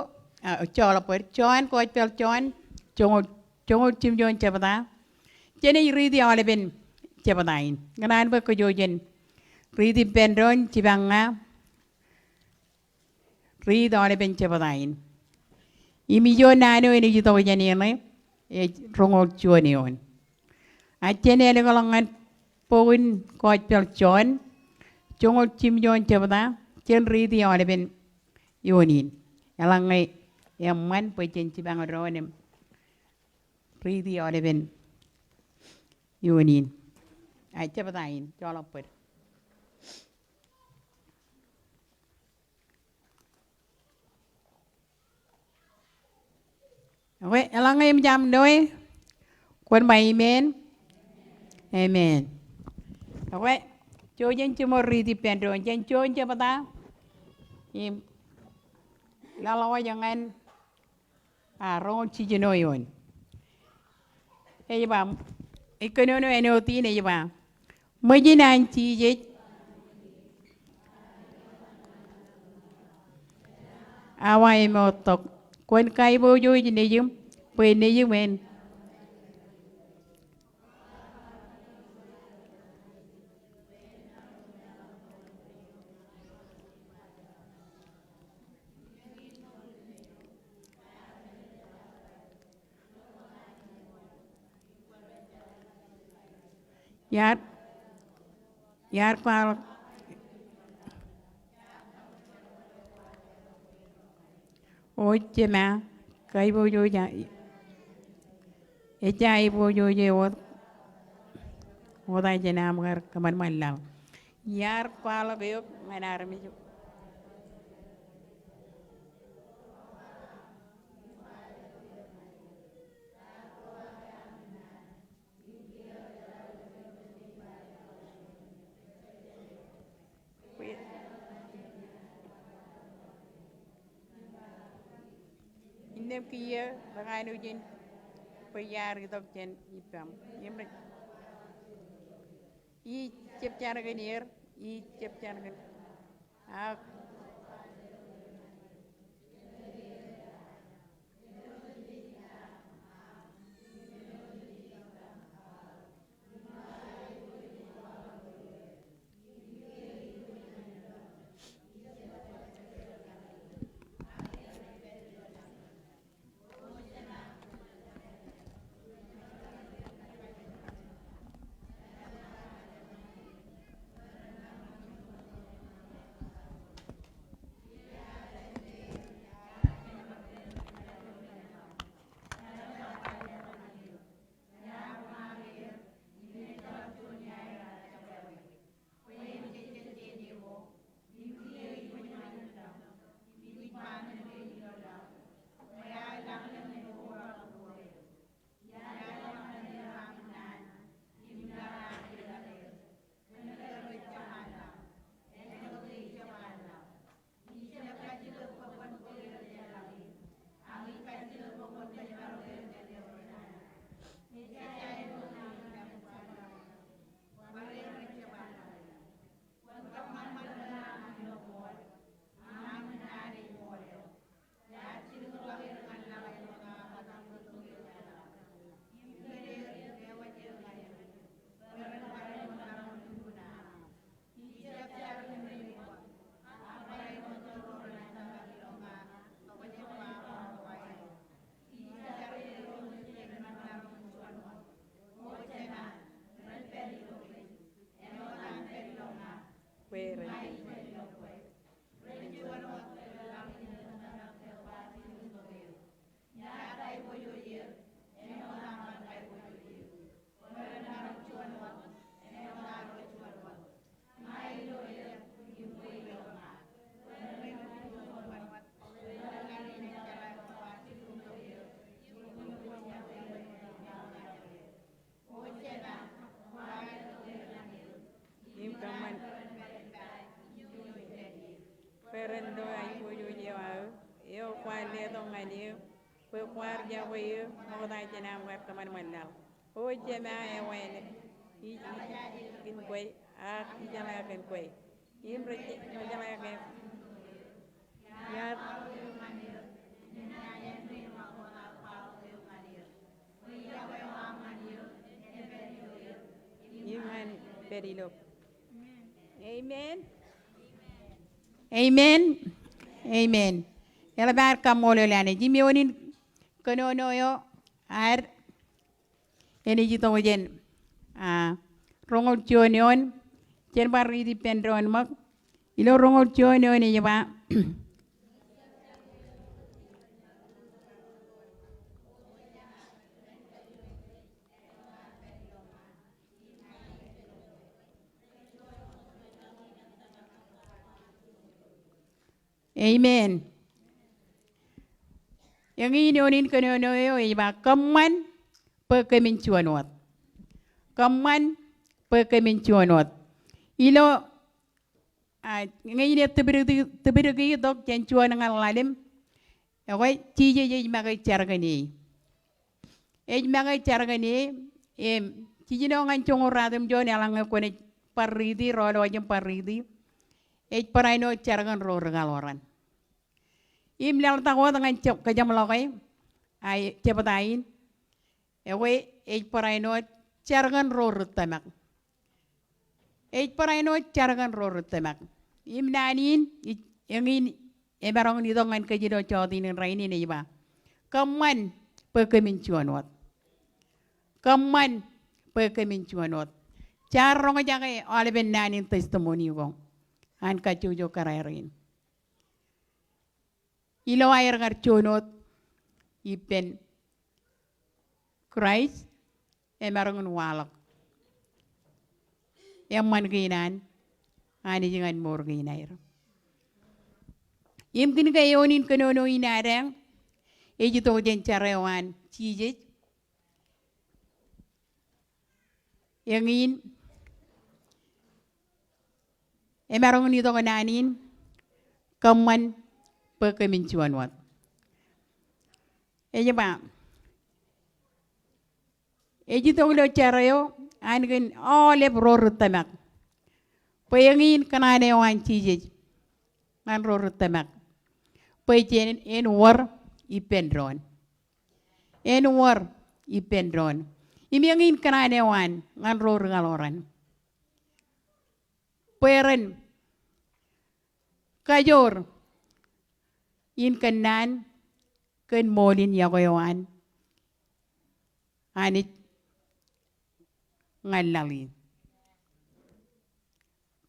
a, joḷọk bōd, Jon, Gospel Jon, joñoul, joñoul jimjuon jebta. Jenaaj riiti aolepen jebta in. Ikōṇaan bwe kōj jen riiti ippān doon jipañ ña. Riiti aolepen jebta in. Im ijo naan eo enaaj itok jān eṇ ej roñoul juon eoon. A jen ālōkḷọk ñan bok in Gospel Jon, joñoul jimjuon jebta, jen riiti aolepen eoon in. Eḷaññe eṃṃan bwe jen jipañ doon im riiti aolepen eoon in. A, jebta in, joḷọk bōd. Ekwe, eḷaññe eṃōj aṃ loe, kwōn ba amen. Amen. Ekwe, ijo jen jiṃor riiti ippān doon, jen juon jebta im laḷḷọk wōj ñan a, roñoul jiljino eoon. Ej ba, ej kōnono āinwōt in ej ba, ṃōj in an Jisōs awa emoottok. Kwōn kaiboojoj nejiṃ bwe nejiṃ en Iar, iar kwaḷọk. O Jema, kaiboojoj, ejja aiboojoj eok wōt, wōt ijin aṃ kar kōṃanṃan laḷ. Iar kwaḷọk eok ñan armej. Innām kiiō ri kanooj in bwe iar itok jān ippaṃ. Im ij jab jar kōn er, ij jab jar kōn, ak Im kōṃṃan. Bwe ren lo aiboojoj eo aō, eo kwaar letok ñan eō, bwe kwaar jabwe eō ṃokta jān aṃ kar kōṃanṃan laḷ. O Jema, ewānōk, ij, ij kōn kwe, ak ijeḷā kōn kwe. Im rej, rej jeḷā ke iar im ñan pād ilo. Amen. Amen. Amen. Eḷap ad kaṃṃoolol Anij. Im eoon in kōnono eo ad enaaj itok jān, ah, roñoul juon eoon, jen bar riit ippān doon ṃōk. Ilo roñoul juon eoon ej ba, Amen. Eñin eoon in kōnono eo ej ba, kōṃṃan bwe kōmin juon wōt. Kōṃṃan bwe kōmin juon wōt. Ilo, ah, eñin ej tōprak, tōprak itok jān juon ñan ḷalem. Ekwe, Jisōs ej make jar kōn e. Ej make jar kōn e, im, jiljino ñan joñoul ratimjuon eḷaññe kwōnaaj bar riiti, rọọl eo ej im bar riiti. Ej barāinwōt jar kōn ro rikaḷoran. Im laḷtak wōt ñan je-, kōjeṃḷọke, a, jebta in. Ekwe, ej barāinwōt jar kōn ro ri tōmak. Ej barāinwōt jar kōn ro ri tōmak. Im naan in, ij, eñin emaroñ in itok ñan kōj ilo jota in rainin ej ba, kōṃṃan bwe kōmin juon wōt. Kōṃṃan bwe kōmin juon wōt. Jaar roñjake aolepen naan in testimony ko an kajjojo kōrā rein. Ilo aer kar juon wōt ippān Kraist, emaroñ in waḷọk eṃṃan kein an Anij ñan mour kein aer. Im kōn ke eoon in kōnono in ad eñ ej itok jān jar eo an Jisōs, eñin emaroñ in itok naan in, kōṃṃan bwe kōmin juon wōt. Ej ba, ej itok ilo jar eo an kōn aolep ro ri tōmak, bwe eñin kōṇaan eo an Jisōs ñan ro ri tōmak, bwe jen, en wōr ippān doon. En wōr ippān doon. Im eñin kōṇaan eo an ñan ro ri kaḷoran, bwe ren kajoor in kōnnaan kōn ṃool in yokwe eo an Anij ñan laḷ in.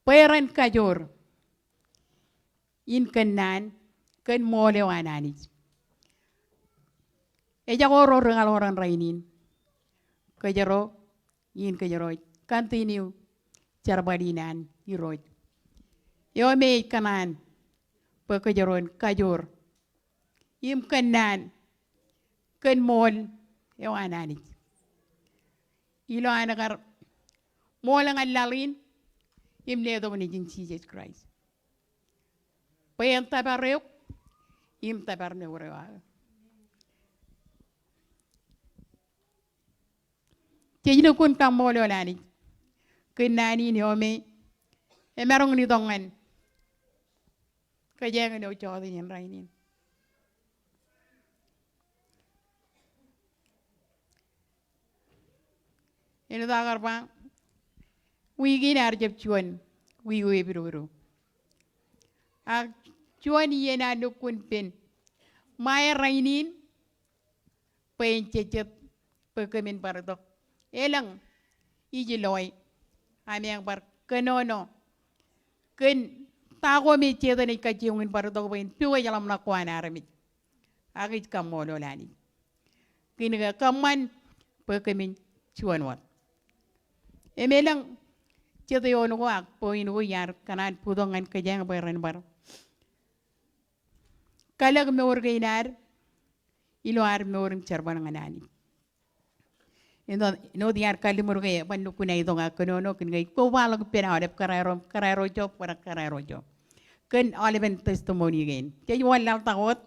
Bwe ren kajoor in kōnnaan kōn ṃool eo an Anij. Ejako ro ri kaḷoran rainin, kōjro in kōjro continue jerbal in an Irooj eo me ej kōṇaan bwe kōjro en kajoor im kōnnaan kōn ṃool eo an Anij ilo an kar ṃool ñan laḷ in im letok Nejin Jisōs Kraist, bwe en tōpar eok im tōpar mour eo aō. Jej lukkuun kaṃṃoolol Anij kōn naan in eo me emaroñ in itok ñan kōjeañ ilo jota in rainin. Āinwōt aō kar ba, wiik in ear jab juon wiik eo epidukdu. Ak juon iien ear lukkuun pen ṃae rainin bwe en jejjet bwe kōmin bar itok. Elōñ ij loe ameañ bar kōnono kōn ta ko me Setan ej kajjioñ in bar itok bwe en pukwe ḷōmṇak ko an armej. Ak ij kaṃṃoolol Anij kōn ke kōṃṃan bwe kōmin juon wōt. Im elōñ jet eoon ko ak point ko iar kōṇaan bōktok ñan kōjeañ bwe ren bar kalōk mour kein ad ilo ad mour im jerbal ñan Anij. Āinwōt, āinwōt iar kalliṃur ke ban lukkuun aetok aō kōnono kōn ke ij kobaḷọk ippān aolep kōrā ro, kōrā ro ijo, bōran kōrā ro ijo kōn aolepen testimony kein. Jej wanlaḷtak wōt.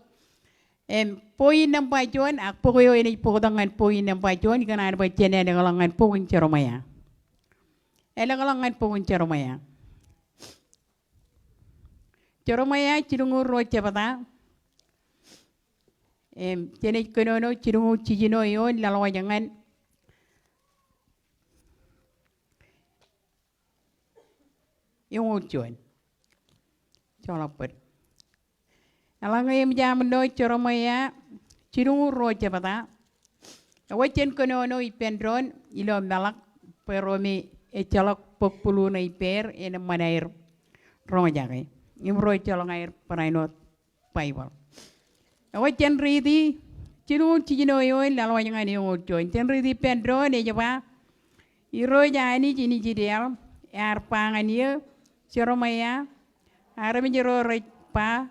Im point nōṃba juon, ak bok eo enaaj bōktok ñan point nōṃba juon, ikōṇaan bwe jen ālōkḷọk ñan bok in Jeremaia. Ālōkḷọk ñan bok in Jeremaia. Jeremaia jilñuul ruo jebta. Im, jenaaj kōnono jilñuul jiljino eoon laḷ wōj ñan eñoul juon. Joḷọk bōd. Eḷaññe eṃōj aṃ lo Jeremaia jilñuul ruo jebta. Ekwe jen kōnono ippān doon ilo meḷak bwe ro me ejjeḷọk bōk bulu ṇe ippāer en eṃṃan aer roñjake im ro ejjeḷọk aer barāinwōt Baibōḷ. Ekwe jen riiti jilñuul jiljino eoon laḷ wōj ñan eñoul juon. Jen riiti ippān doon, ej ba, Irooj Anij in Israel ear ba ñan eō, Jeremaia, armej ro rej ba,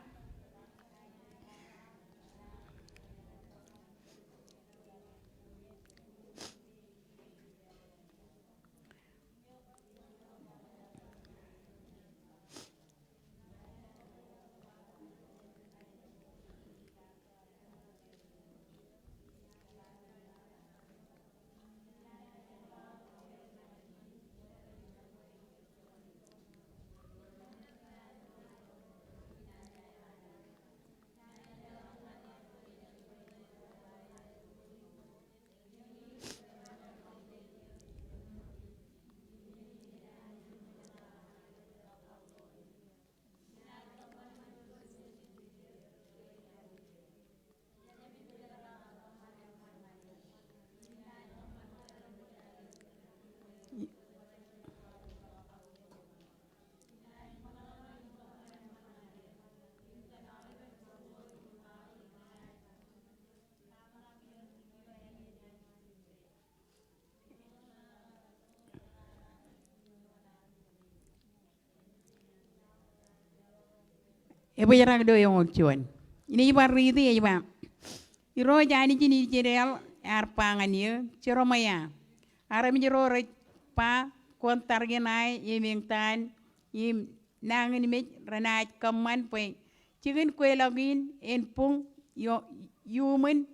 Ebōjrak ilo eñoul juon. Inaaj bar riiti ej ba, Irooj Anij in Israel ear ba ñan eō, Jeremaia, armej ro rej ba kwōn tarjin aō im eñtaan im nañinmej renaaj kōṃṃan bwe jikin kweilọk in en buñ iuṃwin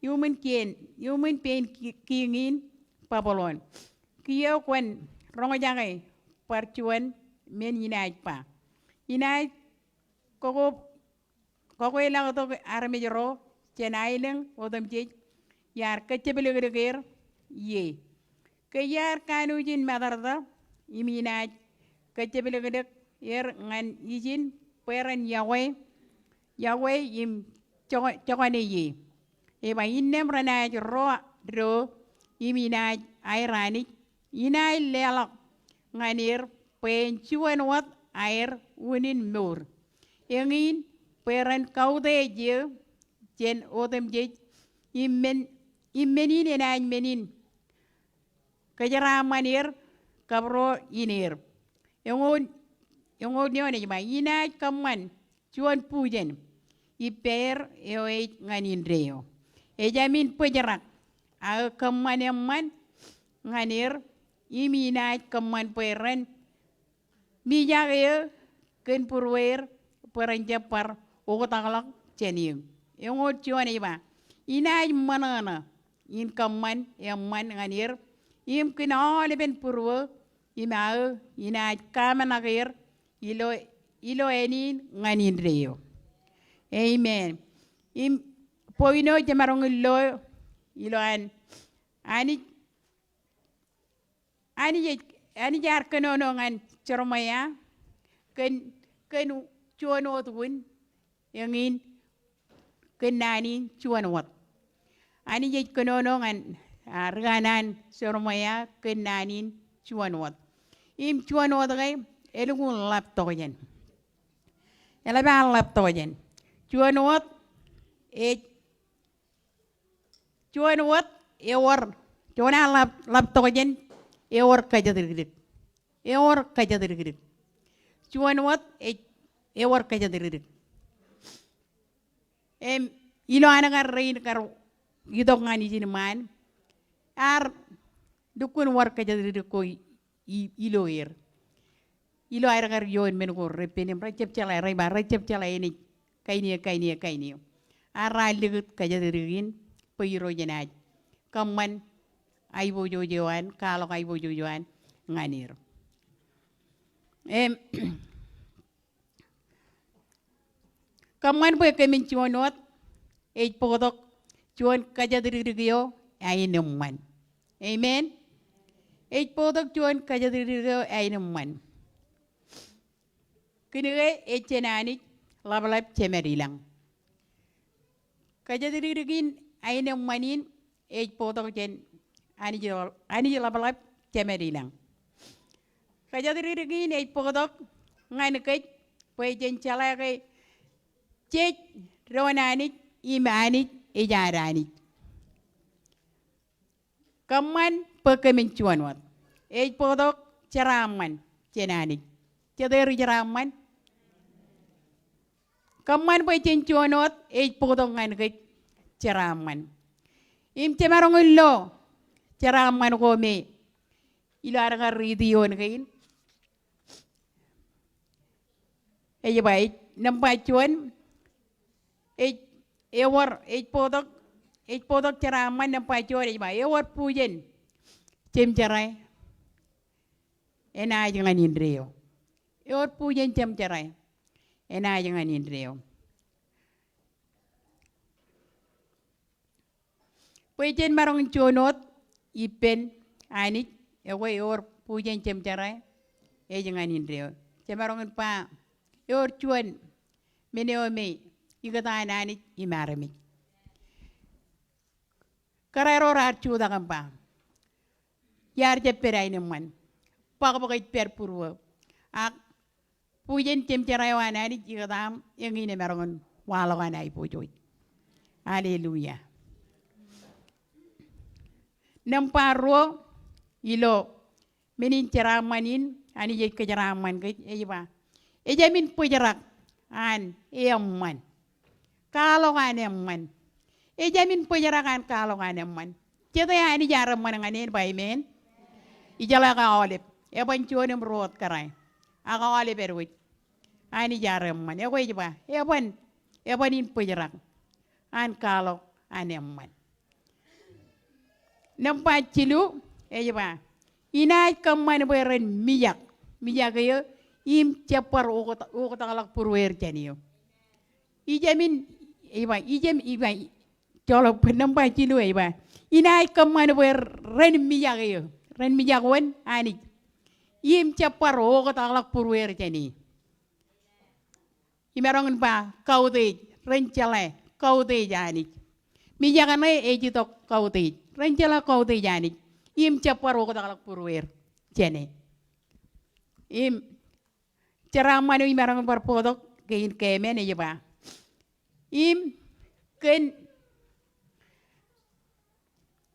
iuṃwin kien, iuṃwin pein kiiñ in Babilon. Kiiō kwōn roñjake bar juon men inaaj ba. Inaaj kōkweilọktok armej ro jān aelōñ otemjej iar kōjjepḷọkḷọk er ie. Ke iar kanooj in matōrtō im inaaj kōjjepḷọkḷọk er ñan ijin bwe ren yokwe, yokwe im jokane ie. Ej ba innām renaaj ro do im inaaj aer Anij, inaaj leḷọk ñan er bwe en juon wōt aer unin mour. Eñin bwe ren kautiej eō jān otemjej im men, im men in enaaj men in kōjeraaṃṃan er kab ro in er. Eñoul, eñoul eoon ej ba, inaaj kōṃṃan juon bujen ippāer eo ej ñan indeeo. Ejāmin bōjrak aō kōṃṃan eṃṃan ñan er im inaaj kōṃṃan bwe ren mijak eō kōn būrueer bwe ren jab bar oktakḷọk jān eō. Eñoul juon ej ba, inaaj ṃōṇōṇō in kōṃṃan eṃṃan ñan er im kōn aolepen būruō im aō inaaj kaamṇak er ilo, ilo āne in ñan indeeo. Amen. Im point eo jemaroñ in lo ilo an Anij Anij ej, Anij ear kōnono ñan Jeremaia kōn, kōn juon wōt wūn, eñin kōn naan in juon wōt. Anij ej kōnono ñan, a, ri kanaan Jeremaia kōn naan in juon wōt. Im juon wōt ke elukkuun ḷap tokjān. Eḷap an ḷap tokjān. Juon wōt ej Juon wōt ewōr, juon an ḷap, ḷap tokjān ewōr kōjatdikdik. Ewōr kōjatdikdik. Juon wōt ej, ewōr kōjatdikdik. Im, ilo an kar rein kar itok ñan ijin ṃaan, ear lukkuun wōr kōjatdikdik ko i-, ilo er. Ilo aer kar ioon men ko repen im rejab jeḷā, rej ba rejab jeḷā enaaj kain eo, kain eo, kain eo. Ak raar likūt kōjatdikdik in bwe Irooj enaaj kōṃṃan aiboojoj eo an, kwaḷọk aiboojoj eo an ñan er. Im, Kōṃṃan bwe kōmin juon wōt ej bōktok juon kōjatdikdik eo aenōṃṃan. Amen. Ej bōktok juon kōjatdikdik eo aenōṃṃan. Kōnke ej jān Anij ḷapḷap Jemād ilañ. Kōjatdikdik in aenōṃṃan in ej bōktok jān Anij, Anij ḷapḷap Jemād ilañ. Kōjatdikdik in ej bōktok ñan kōj bwe jen jeḷā ke jej doon Anij im Anij ej ad Anij. Kōṃṃan bwe kōmin juon wōt. Ej bōktok jeraaṃṃan jān Anij. Jete ri jeraaṃṃan? Kōṃṃan bwe jen juon wōt ej bōktok ñan kōj jeraaṃṃan. Im jemaroñ in lo jeraaṃṃan ko me ilo ad kar riiti ioon kein. Ej ba ej nōṃba juon, ej ewōr, ej bōktok, ej bōktok jeraaṃṃan nōṃba juon ej ba ewōr bujen jemjerā enaaj ñan indeeo. Ewōr bujen jemjerā enaaj ñan indeeo. Bwe jen maroñ in juon wōt ippān Anij, ekwe ewōr bujen jemjerā ej ñan indeeo. Jemaroñ in ba ewōr juon men eo me ikōtaan Anij im armej. Kōrā ro raar jutak im ba, iar jab pād aenōṃṃan. Bōkbōk ej pād būruō. Ak bujen jemjerā eo an Anij ikōtaan eñin emaroñ in waḷọk an aiboojoj. Hallelujah. Nōṃba ruo ilo men in jeraaṃṃan in Anij ej kōjeraaṃṃan kōj ej ba, ejāmin bōjrak an eṃṃan. Kwaḷọk an eṃṃan. Ejāmin bōjrak an kwaḷọk an eṃṃan. Jete Anij ear eṃṃan ñan en ba amen? Ijeḷā ke aolep. Eban juon im ruo wōt kōrā. Ak aolep edwōj. Anij ear eṃṃan. Ekwe ej ba, eban, eban in bōjrak an kwaḷọk an eṃṃan. Nōṃba jilu, ej ba, inaaj kōṃṃan bwe ren mijak, mijak eō, im jab bar oktak, oktakḷọk būrueir jān eō. Ijāmin, ej ba, ijām, ej ba, joḷọk bwe nōṃba jilu, ej ba, inaaj kōṃṃan bwe ren mijak eō, ren mijak wōn Anij. Im jab bar oktakḷọk būrueir jān e. Imaroñ in ba kautiej, ren jeḷā kautiej Anij. Mijak ṇe ej itok kautiej, ren jeḷā kautiej Anij. Im jab bar oktakḷọk būrueir jān e. Im jeraaṃṃan eo imaroñ in bar bōktok kein keemān ej ba, im kōn,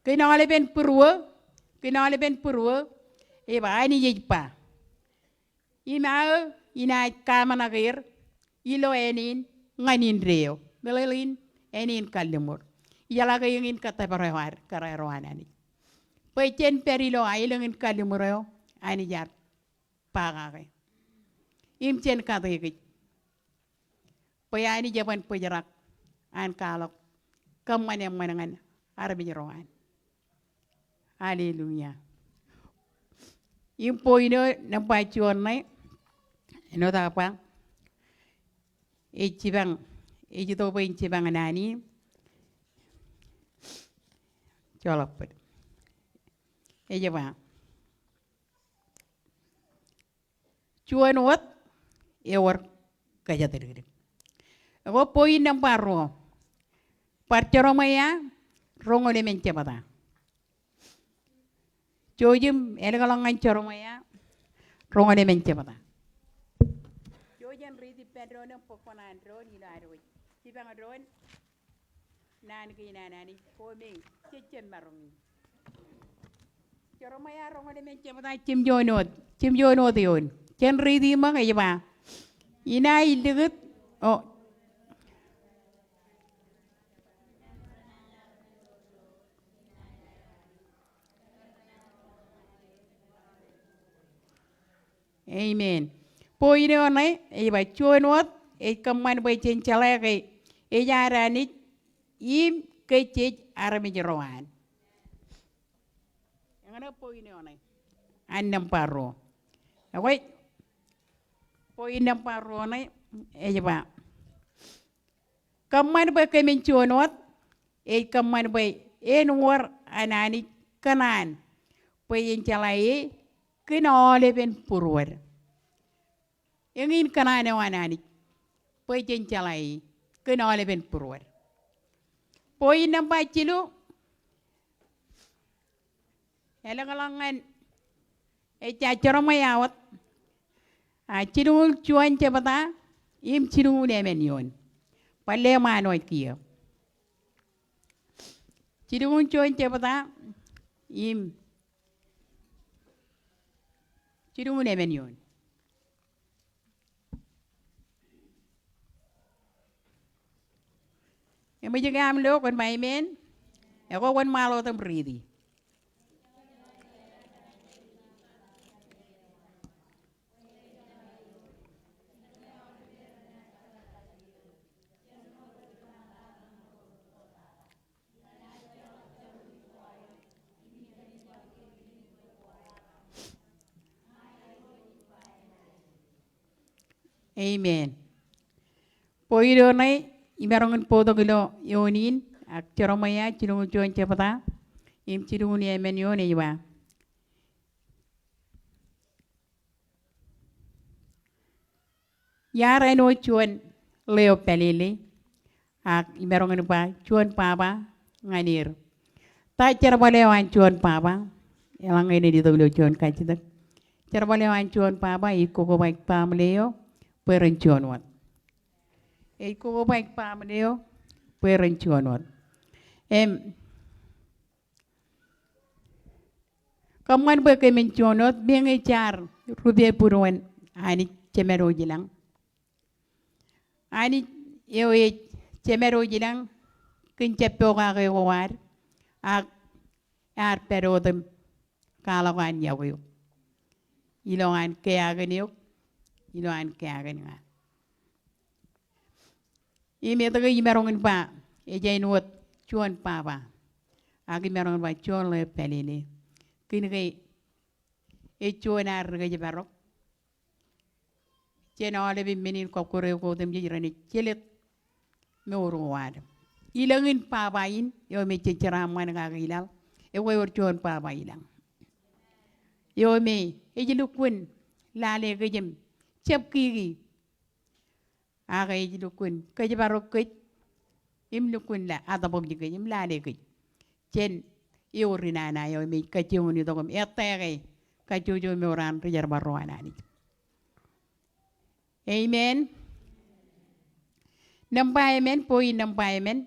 kōn aolepen būruō, kōn aolepen būruō, ej ba Anij ej ba, im aō inaaj kaṃōṇak er ilo āne in ñan indeeo, meḷeḷein āne in kalliṃur. Ijeḷā ke eñin kōttōpar eo ad kōrā ro an Anij. Bwe jen pād ilo aelōñ in kalliṃur eo Anij ear ba kake. Im jen katikij bwe Anij eban bōjrak an kwaḷọk kōṃṃan eṃṃan ñan armej ro an. Hallelujah. Im point eo nōṃba juon ṇe, āinwōt aō ba, ej jipañ, ej itok bwe en jipañ naan in. Joḷọk bōd. Ej ba, juon wōt ewōr kōjatdikdik. Ekwe point nōṃba ruo. Bar Jeremaia roñoul emān jebta. Jouj im ālōkḷọk ñan Jeremaia roñoul emān jebta. Jouj en riit ippān doon im bōk bōṇaan doon ilo ad wōj. Jipañ doon naan kein an Anij ko me jej jab maroñ in. Jeremaia roñoul emān jebta, jimjuon wōt, jimjuon wōt eoon. Jen riiti ṃōk, ej ba, inaaj likūt, o, amen. Point eo ṇe, ej ba juon wōt ej kōṃṃan bwe jen jeḷā ke ej ad Anij im ke jej armej ro an. Eñṇe point eo ṇe an nōṃba ruo. Ekwe point nōṃba ruo ṇe ej ba, kōṃṃan bwe kōmin juon wōt, ej kōṃṃan bwe en wōr an Anij kōṇaan bwe en jeḷā e kōn aolepen būruod. Eñin kōṇaan eo an Anij bwe jen jeḷā e kōn aolepen būruod. Point nōṃba jilu, ālōkḷọk ñan, ejja Jeremaia wōt, a, jilñuul juon jebta im jilñuul emān eoon. Bar leṃaan wōj kiiō. Jilñuul juon jebta im jilñuul emān eoon. Eṃōj ke aṃ lo kwōn ba amen? Ekwe kwōn ṃaḷotak im riiti. Amen. Point eo ṇe imaroñ in bōktok ilo eoon in, ak Jeremaia jilñuul juon jebta im jilñuul emān eoon ej ba, iar āinwōt juon ḷeo pālele, ak imaroñ in ba juon baba ñan er. Ta jerbal eo an juon baba? Eḷaññe enaaj itok ilo juon kajjitōk. Jerbal eo an juon baba ej kokobaik baaṃle eo bwe ren juon wōt. Ej kokobaik baaṃle eo bwe ren juon wōt. Im kōṃṃan bwe kōmin juon wōt, meñe jaar rupe būruon Anij Jemān eo ilañ. Anij eo ej Jemedwōj ilañ kōn jab pokake ko ad, ak ear pād wōt im kwaḷọk an yokwe eok ilo an kea kōn eok, ilo an kea kōn ña. Im etke imaroñ in ba ej āinwōt juon baba, ak imaroñ in ba juon ḷeo pālele? Kōn ke ej juon ad ri kōjparok jān aolep im men in kọkkure ko otemjej renaaj jelōt mour ko ad. Ilōñ in baba in eo me jej jeraaṃṃan kake ilaḷ, ekwe ewōr juon baba ilañ eo me ej lukkuun lale kōj im jab kiki, ak ej lukkuun kōjparok kōj im lukkuun la-, atbōk kōj im lale kōj jān ewōr inana eo me ej kajjioñ in itok im ettā ke kajjojo mour an ri jerbal ro an Anij. Amen. Nōṃba emān, bwe in nōṃba emān,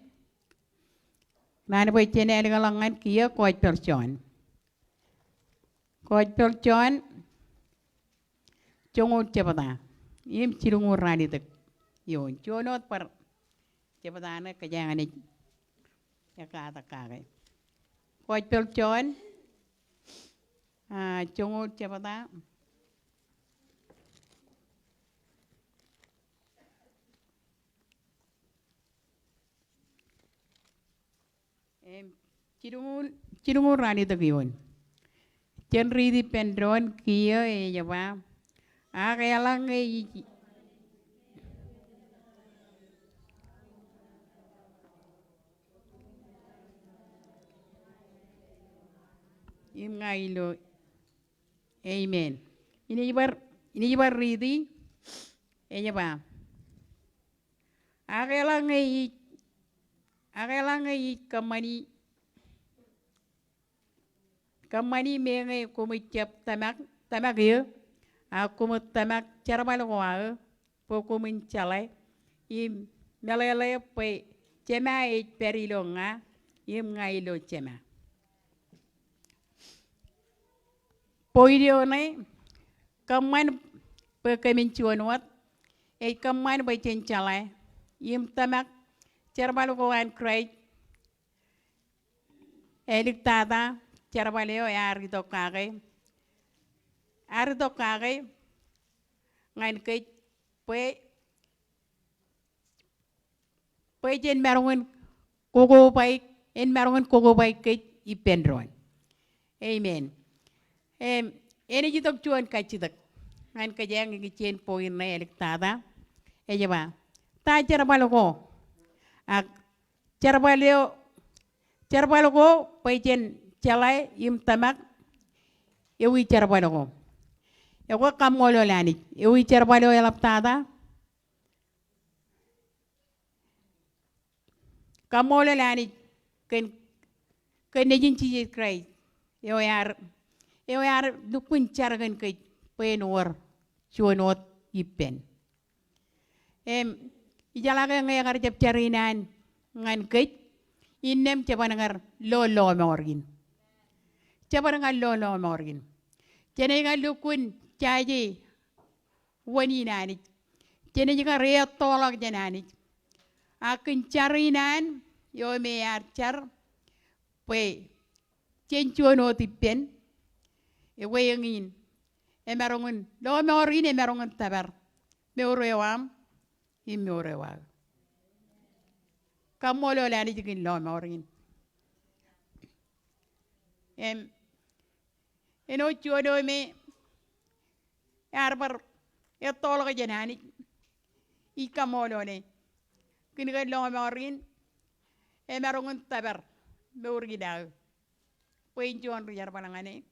naan bwe jen ālikḷọk ñan kiiō Gospel John. Gospel John joñoul jebta im jilñuul ralitōk eoon. Juon wōt bar jebta ṇe kōjeañ naaj ekkatak kake. Gospel John, ah, joñoul jebta im jilñuul, jilñuul ralitōk eoon. Jen riiti ippān doon kiiō ej ba, ak eḷaññe ij, im ña ilo, amen. Inaaj bar, inaaj bar riiti, ej ba, ak eḷaññe ij, ak eḷaññe ij kōṃṃani, kōṃṃani meñe koṃij jab tōmak, tōmak eō, ak koṃij tōmak jerbal ko aō, bwe koṃwin jeḷā im meḷeḷe bwe Jema ej pād ilo ña im ña ilo Jema. Point eo ṇe, kōṃṃan bwe kōmin juon wōt, ej kōṃṃan bwe jen jeḷā im tōmak jerbal ko an Kraist. Āliktata jerbal eo ear itok kake, ear itok kake ñan kōj bwe, bwe jen maroñ in kokobaik, en maroñ in kokobaik kōj ippān doon. Amen. Im, enaaj itok juon kajjitōk ñan kōjeañ ikijjien point ṇe āliktata. Ej ba, ta jerbal ko? Ak jerbal eo, jerbal ko bwe jen jeḷā im tōmak, ewi jerbal ko? Ekwe kaṃṃoolol Anij, ewi jerbal eo eḷaptata? Kaṃṃoolol Anij kōn, kōn Nejin Jisōs Kraist eo ear, eo ear lukkuun jar kōn kōj bwe en wōr juon wōt ippān. Im, ijeḷā ke ñe ekar jab jar in an ñan kōj, innām jeban kar lo lọmọọr in. Jeban kar lo lọmọọr in. Jenaaj kar lukkuun jaje wōn in Anij. Jenaaj kar ettoḷọk jān Anij. Ak kōn jar in an eo me ear jar bwe jen juon wōt ippān, ekwe eñin emaroñ in, lọmọọr in emaroñ in tōpar mour eo aṃ im mour eo aō. Kaṃṃoolol Anij kōn lọmọọr in. Im, āinwōt juon eo me ear bar ettoḷọk jān Anij, ij kaṃṃoolole kōn ke lọmọọr in emaroñ in tōpar mour in aō bwe in juon ri jerbal ñan e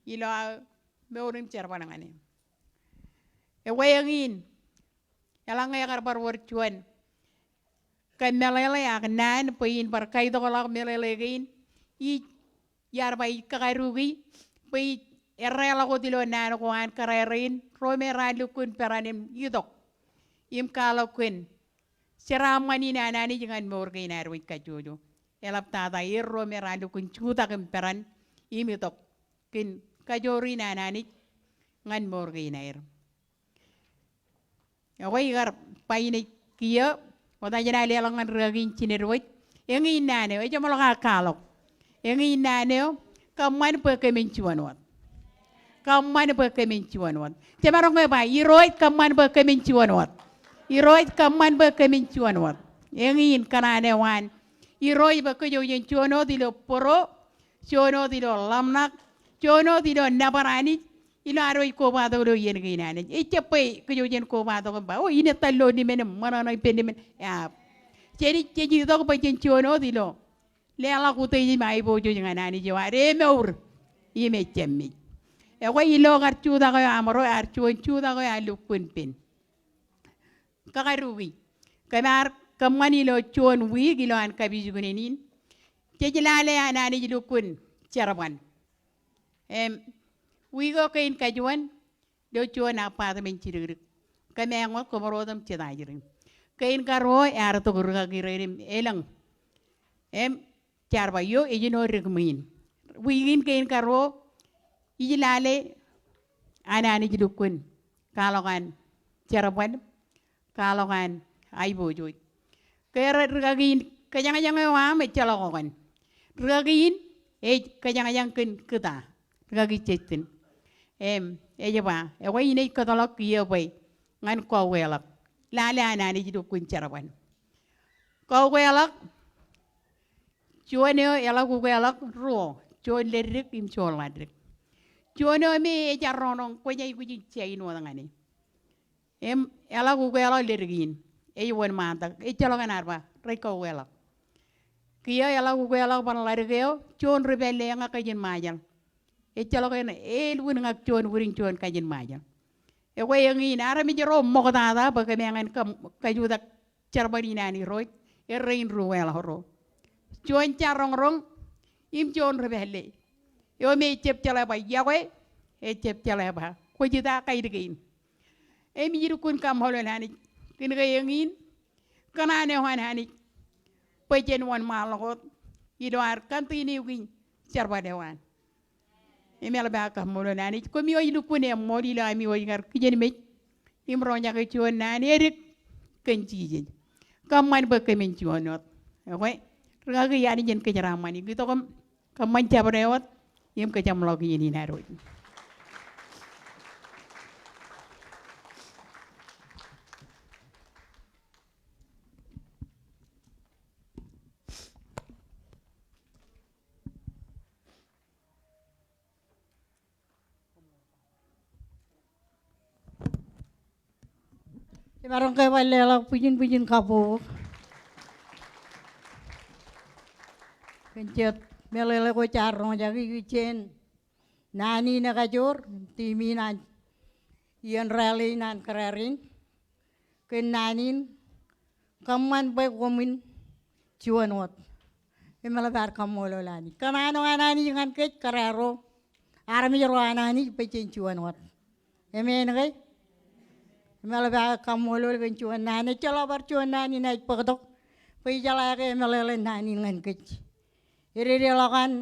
ilo aō mour im jerbal ñan e. Ekwe eñin, eḷaññe ekar bar wōr juon kōmeḷeḷe ak naan bwe in bar kaitokḷọk meḷeḷe kein, ij, iar ba ij kakaduki bwe ij erreḷọk wōt ilo naan ko an kōrā rein ro me raar lukkuun peran im itok im kwaḷọk kōn jeraaṃṃan in an Anij ñan mour kein ad wōj kajjojo. Eḷaptata er ro me raar lukkuun jutak im peran im itok kōn kajoor in an Anij ñan mour kein aer. Ekwe ikar ba in ej kiiō, wōt ajna leḷọk ñan rikaki in jined wōj. Eñin naan eo, ejjeḷọk aō kwaḷọk. Eñin naan eo, kōṃṃan bwe kōmin juon wōt. Kōṃṃan bwe kōmin juon wōt. Jemaroñ ke ba, Irooj kōṃṃan bwe kōmin juon wōt. Irooj kōṃṃan bwe kōmin juon wōt. Eñin kōṇaan eo an Irooj bwe kōjwōj jen juon wōt ilo būro, juon wōt ilo ḷōmṇak, juon wōt ilo nōbar Anij, ilo ad wōj kobatok ilo iien kein Anij. Ejjab bwe kōjwōj jen kobatok im ba, o, in etal ilo nimen im ṃōṇōṇō ippān nimen. Jab. Jen, jej itok bwe jen juon wōt ilo leḷọk utiej im aiboojoj ñan Anij eo ad emour im ejjab mej. Ekwe ilo kar jutak eo aṃro, ear juon jutak eo ear lukkuun pen. Kakaduki. Kōm ar kōṃṃan ilo juon wiik ilo an kapijuknen in. Jej lale an Anij lukkuun jerbal. Im, wiik eo kein kajuon, ilo juon apartment jidikdik. Kōm āinwōt, kōmro wōt im jet ajri. Kein karuo, ear itok rikaki rein im elōñ. Im, jaar ba, eo, ejino dik ṃwiin. Wiik in kein karuo, ij lale an Anij lukkuun kwaḷọk an jerbal, kwaḷọk an aiboojoj. Ke rikaki in, kōjañjañ eo aṃ ejjeḷọk okōn. Rikaki in ej kōjañjañ kōn kōta. Rikaki Justin. Im, ej ba, ekwe in ej kōtḷọk kiiō bwe ñan kaukweḷọk. Lale an Anij lukkuun jerbal. Kaukweḷọk, juon eo eḷak ukweḷọk ruo, juon leddik im juon ḷaddik. Juon eo me ejar roñroñ, kwōj aikuj in jain wōt ñan e. Im, eḷak ukweḷọk leddik in, ej wōnṃaantak, ejjeḷọk enaaj ba, rej kaukweḷọk. Kiiō eḷak ukweḷọk bar ḷaddik eo, juon ri pālle ña kajin Ṃajeḷ. Ejjeḷọk en, elukkuun ña juon wūrin juon kajin Ṃajeḷ. Ekwe eñin armej ro ṃoktata bwe kōm eñin kōm kajutak jerbal in an Irooj, errein ri ukweḷọk ro. Juon jar roñroñ, im juon ri pālle. Eo me ejjab jeḷā ba, iọkwe, ejjab jeḷā ba, kwōj ita kaid kein. Im ij lukkuun kaṃṃoolol Anij, kōn ke eñin, kōṇaan eo an Anij, bwe jen wōnṃaanḷọk wōt, ilo ad continue kōn jerbal eo an. Im eḷap aō kaṃṃoolol Anij. Koṃ wōj lukkuun eṃṃool ilo ami wōj kar kijenmej im roñjake juon naan edik kōn Jisōs. Kōṃṃan bwe kōmin juon wōt. Ekwe, rikaki Anij en kōjeraaṃṃan. Itok im kōṃṃan jabdewōt im kōjeṃḷọk iien in ad wōj. Jemaroñ ke bar leḷọk bwijin bwijin kabbokbok kōn jet meḷeḷe ko jaar roñjake ijin naan in ekajoor, tiim in an iien rally in an kōrā rein. Kōn naan in, kōṃṃan bwe koṃwin juon wōt. Im eḷap aō kaṃṃoolol Anij. Kōṇaan eo an Anij ñan kōj kōrā ro, armej ro an Anij bwe jen juon wōt. Amen ke? Im eḷap aō kaṃṃoolol kōn juon naan, ejjeḷọk bar juon naan inaaj bōktok bwe ijeḷā ke emeḷeḷe naan in ñan kōj. Ededeḷọk an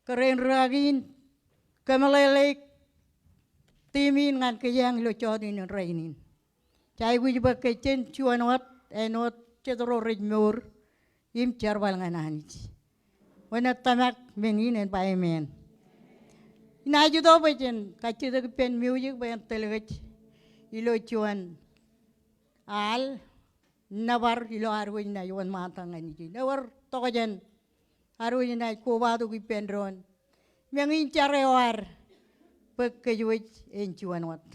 kōrā in rikaki in, kōmeḷeḷeik tiim in ñan kōjeañ ilo jota in rainin. Jej aikuj bwe kōj jen juon wōt, āinwōt jet ro rej mour im jerbal ñan Anij. Wōn eo tōmak men in en ba amen. Inaaj itok bwe jen kajjitōk ippān music bwe en tōl kōj ilo juon al nōbar ilo ad wōj naaj wōnṃaantak ñan ijin. Ewōr tokjān ad wōj naaj kobatok ippān doon im eñin jar eo ad bwe kōj wōj en juon wōt.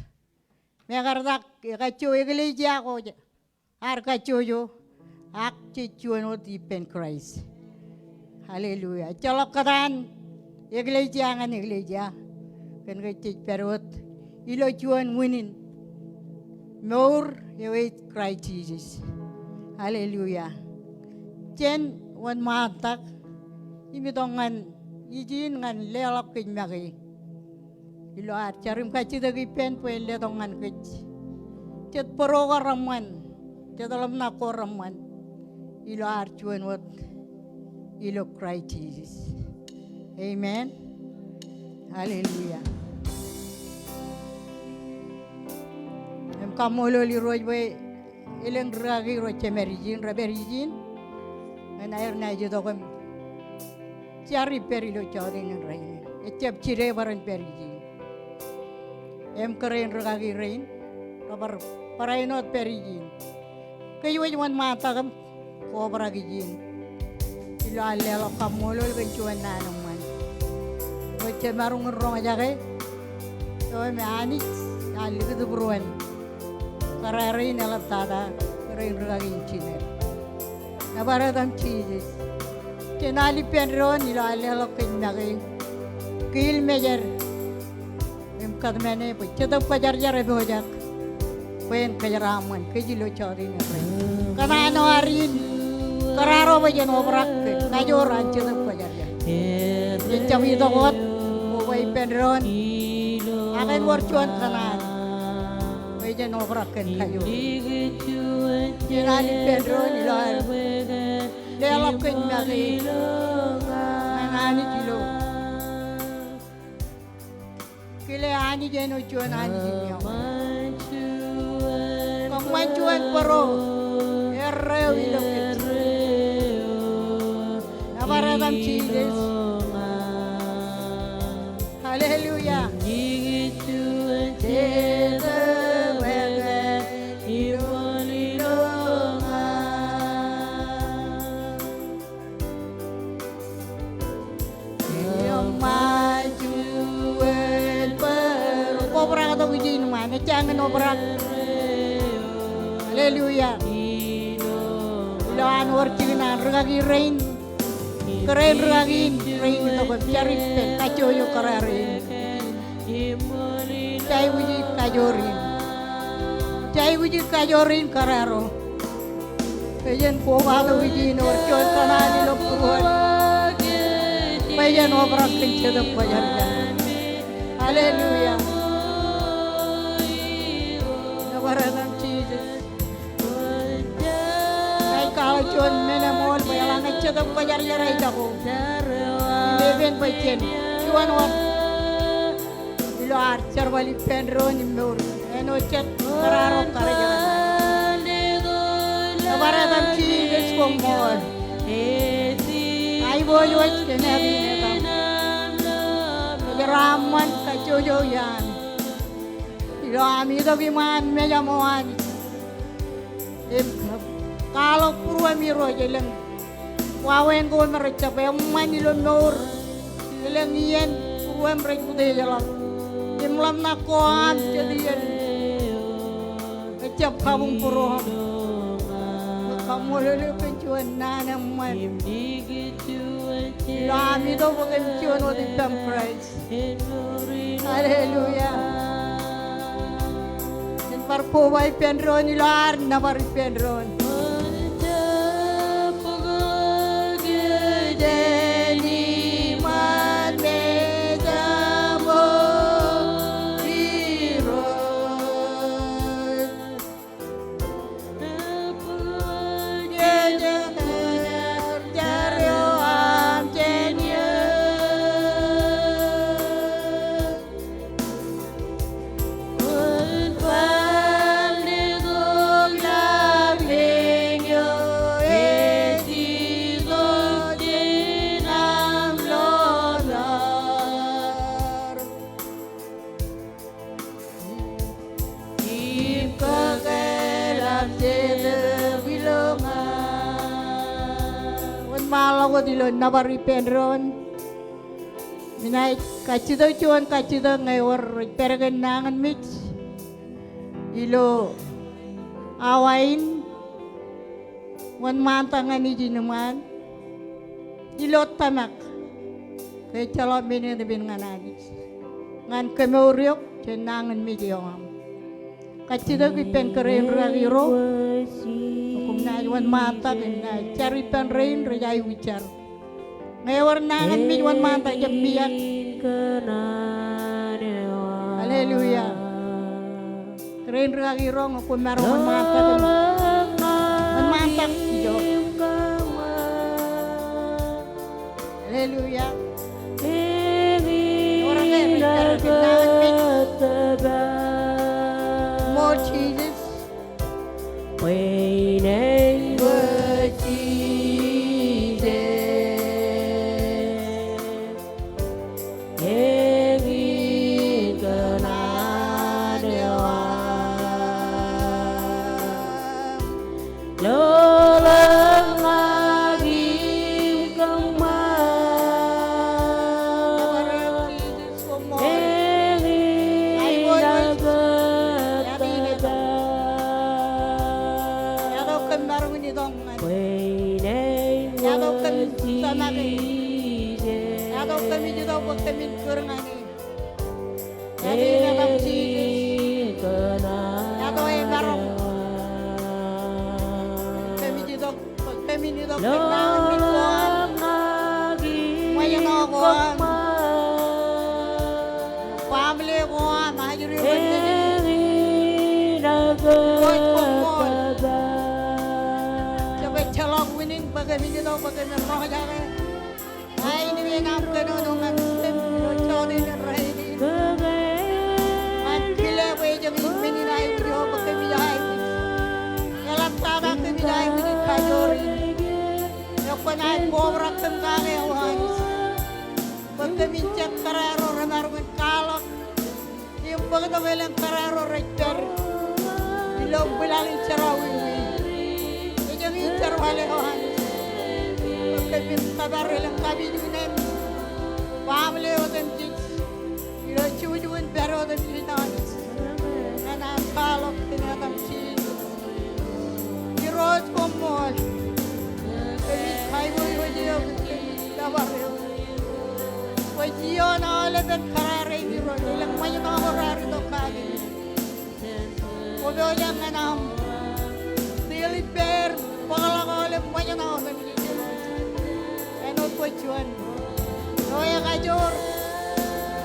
Mekartak ekajjo eklejia ko ad kajjojo, ak jej juon wōt ippān Kraist. Hallelujah. Ejjeḷọk kōtaan eklejia ñan eklejia. Kōn ke jej pād wōt ilo juon unin mour eo ej Kraist Jisōs. Hallelujah. Jen wōnṃaantak im itok ñan ijin ñan leḷọk kōj make. Ilo ad jar im kajjitōk ippān bwe en letok ñan kōj jet būro ko reṃṃan, jet ḷōmṇak ko reṃṃan, ilo ad juon wōt ilo Kraist Jisōs. Amen. Hallelujah. Im kaṃṃoolol Irooj bwe Elōñ rūkaki ro jemed ijin, rej pād ijin. Ñan aer naaj itok im jar ippād ilo jọteen in rainin. Ejjab jideeṃ bwe ren pād ijin. Im kōrā in rūkaki rein, rebar barāinwōt pād ijin. Kōj wōj wōnṃaantak im kobrak ijin ilo an leḷọk kaṃṃoolol kōn juon naan eṃṃan. Eo jemaroñ in roñjake, eo im Anij ear likūt būruon kōrā rein eḷaptata kōrā in rūkaki in jinet. Nōbar etan Jisōs. Jen al ippān doon ilo an leḷọk kōj make kiil mejed im kōtmāne bwe Jetōb Kwōjarjar epojak bwe en kōjeraaṃṃan kōj ilo jọteen in rainin. Kōṇaan eo ad in kōrā ro bwe jen obrak kōn kajoor an Jetōb Kwōjarjar. Jen jab itok wōt, koba ippān doon, ak en wōr juon kōṇaan bwe jen obrak kōn kajoor. Jen al ippān doon ilo ad leḷọk kōj make ñan Anij ilo kile Anij āinwōt juon Anij in eṃṃan. Kōṃṃan juon bōro erreo ilo kōj. Nōbar etan Jisōs. Hallelujah. Kobrak tok ijin iṃaan, ejjañin obrak. Hallelujah. Ilo an wōr jikin an rūkaki rein, kōrā in rūkaki in rein itok im jar ippān kajjojo kōrā rein. Ij aikuji kajoor in. Ij aikuji kajoor in kōrā ro. Bwe jen kobatok ijin ewōr juon kōṇaan ilo būruon bwe jen obrak kōn Jetōb Kwōjarjar. Hallelujah. Nōbar etan Jisōs. Ij kwaḷọk juon men eṃool bwe eḷaññe Jetōb Kwōjarjar ej jako im epen bwe jen juon wōt ilo ad jerbal ippān doon im mour āinwōt jet kōrā ro karijeraṃṃan. Nōbar etan Jisōs koṃṃool. Aiboojoj kōn etan. Kōjeraaṃṃan kajjojo iaan ilo am itok iṃaan mejaṃo Anij im kwaḷọk būruōm irooj elōñ wāween ko me rejjab eṃṃan ilo mour. Elōñ iien būruōm rej utiej ḷọk im ḷōmṇak ko aṃ jet iien ejjab kabuñ būruōm. Kaṃṃoolol eok kōn juon naan eṃṃan ilo am itok bwe kōm juon wōt ippaṃ Kraist. Hallelujah. Jen bar koba ippān doon ilo ad nōbar ippān doon. Wōnṃaanḷọk wōt ilo nōbar ippān doon. Inaaj kajjitōk juon kajjitōk ñe ewōr rej pād kōn nañinmej ilo awa in. Wōnṃaantak ñan ijin iṃaan ilo tōmak ke ejjeḷọk men eṇ epen ñan Anij ñan kōmour eok jān nañinmej eo aṃ. Kajjitōk ippān kōrā in rūkaki ro. Koṃ naaj wōnṃaantak im naaj jar ippān rein rej aikuj jar. Ñe ewōr nañinmej wōnṃaantak jab mijak. Hallelujah. Kōrā in rūkaki ro ñe kwōmaroñ wōnṃaantak im wōnṃaantak ijo. Hallelujah. Ewōr ke rej pād kōn nañinmej. Ṃool Jisōs. Eto kōmij itok bwe kōmin kūr ñan e. Āinwōt etam Jisōs. Eto emaroñ. Kōmij itok bwe kōmin itok kōn naan in ko aṃ. Ṃōjṇọ ko aṃ. Family ko aṃ, ajri ko aṃ. Koṃṃool. Jebwe ejjeḷọk unin bwe kōmij itok bwe kōmin roñjake ainiwin aṃ kōnono ñan stem ilo jota in rainin. Ñan kile bwe ejjeḷọk men in aikuj eo bwe kōmij aikuj. Eḷaptata kōmij aikuj in kajoor in. Ekwe naaj kobrak kōm kake eo Anij. Bwe kōmin jet kōrā ro remaroñ in kwaḷọk im bōktok elōñ kōrā ro rej pād ilo ṃwilaḷ in jerọwiwi. Ejjeḷọk in jerbal eo Anij. Bwe kōmin kōpar elōñ kapijuknen family otemjej ilo jukjuk in pād otemjej Anij. Ñan aṃ kwaḷọk kōn etan Jisōs. Irooj koṃṃool. Kōmij kaiboiboje eok, kōmij kōpar eok. Bwe ioon aolepen kōrā rein Irooj, elōñ ṃōjṇọ ko raar itok kaki. Kwōpojak ñan aṃ tiil ippāer, bōkḷọk aolep ṃōjṇọ otemjej Irooj. Āinwōt bwe juon eo ekajoor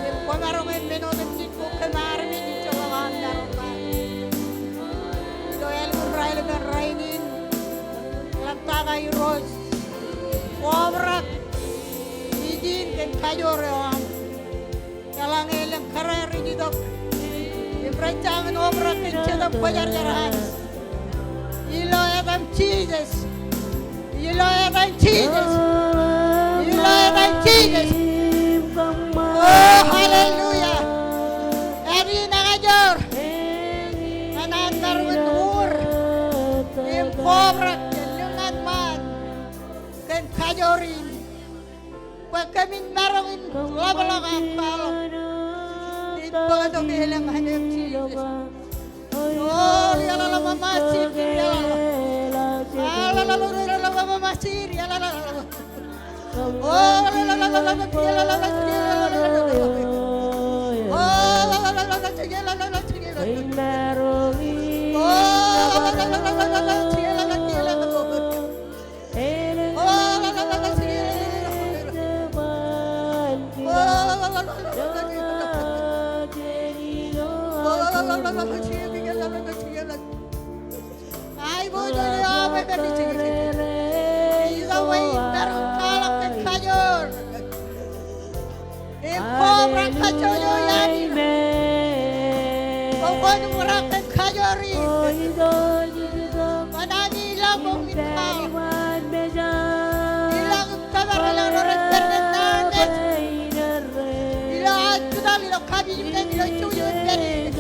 im kwōmaroñ e men otemjej ko kōm armej ejjeḷọk aṃ maroñ kake. Ilo ālikin raelepen rainin, eḷaptata Irooj, kobrak ijin kōn kajoor eo aṃ. Eḷaññe elōñ kōrā rej itok im rej jañin obrak kōn Jetōb Kwōjarjar Anij. Ilo etan Jisōs. Ilo etan Jisōs. Ilo etan Jisōs. O, hallelujah. Āinwōt ekajoor ñan an maroñ in ur im kobrak kōn lukkuun ṃaan kōn kajoor in. Bwe kōmin maroñ in ḷapḷọk ak kwaḷọk im bōktok elōñ āne Jisōs. Aiboojoj eo aṃ epen ijin. Ijo bwe im maroñ in kwaḷọk kōn kajoor im kobrak kajjojo iaan Irooj. Kwōn uñrak kōn kajoor in. Kōn ami ilọk bwe kōmin kwaḷọk. Ilọk im kōpar elōñ ro rej pād ñan naan eo. Ilo aō jitōñ, ilo kapijuknen, ilo jukjuk in pād.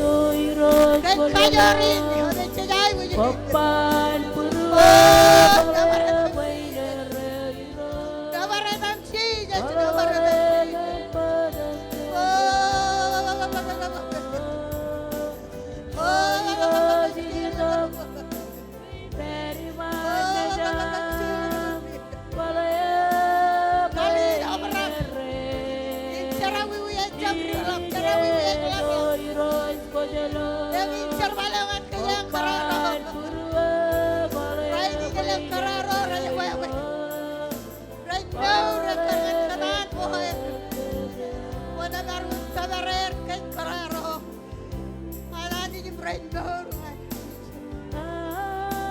Kōn kajoor in, eo ej jej aikuj in. O, nōbar etan Jisōs, nōbar etan Jisōs. O, o, Jisōs.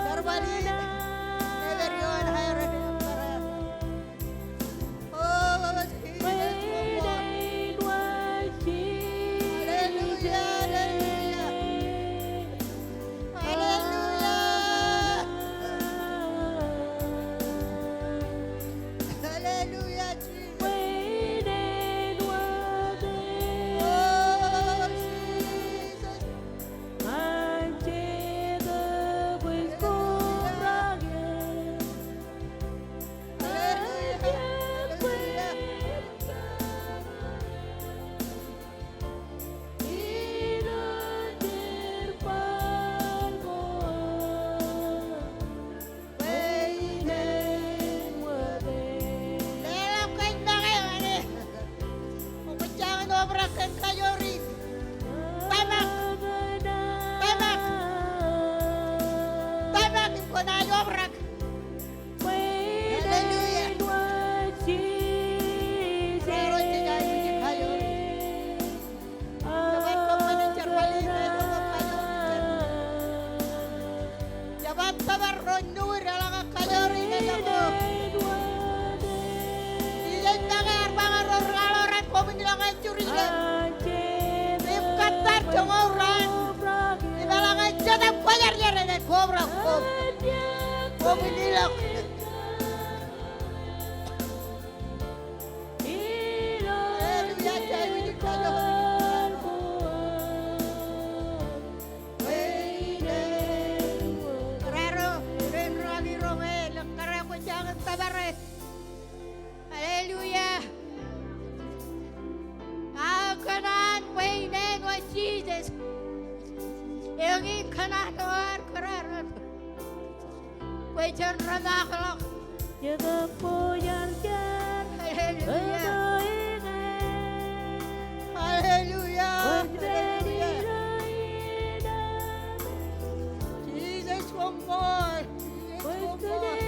Jerbal in, epād ioon aer elōñ kōrā. O, Jisōs, koṃṃool. Hallelujah, hallelujah. Hallelujah. Kōrā ro, ren ro ami ro ñe elōñ kōrā kwōj jañin tōpare. Hallelujah. Aō kōṇaan bwe in āinwōt Jisōs. Eñin kōṇaan eo ad kōrā ro. Bwe jen remaakḷọk. Hallelujah. Hallelujah. Hallelujah. Jisōs koṃṃool. Jisōs koṃṃool.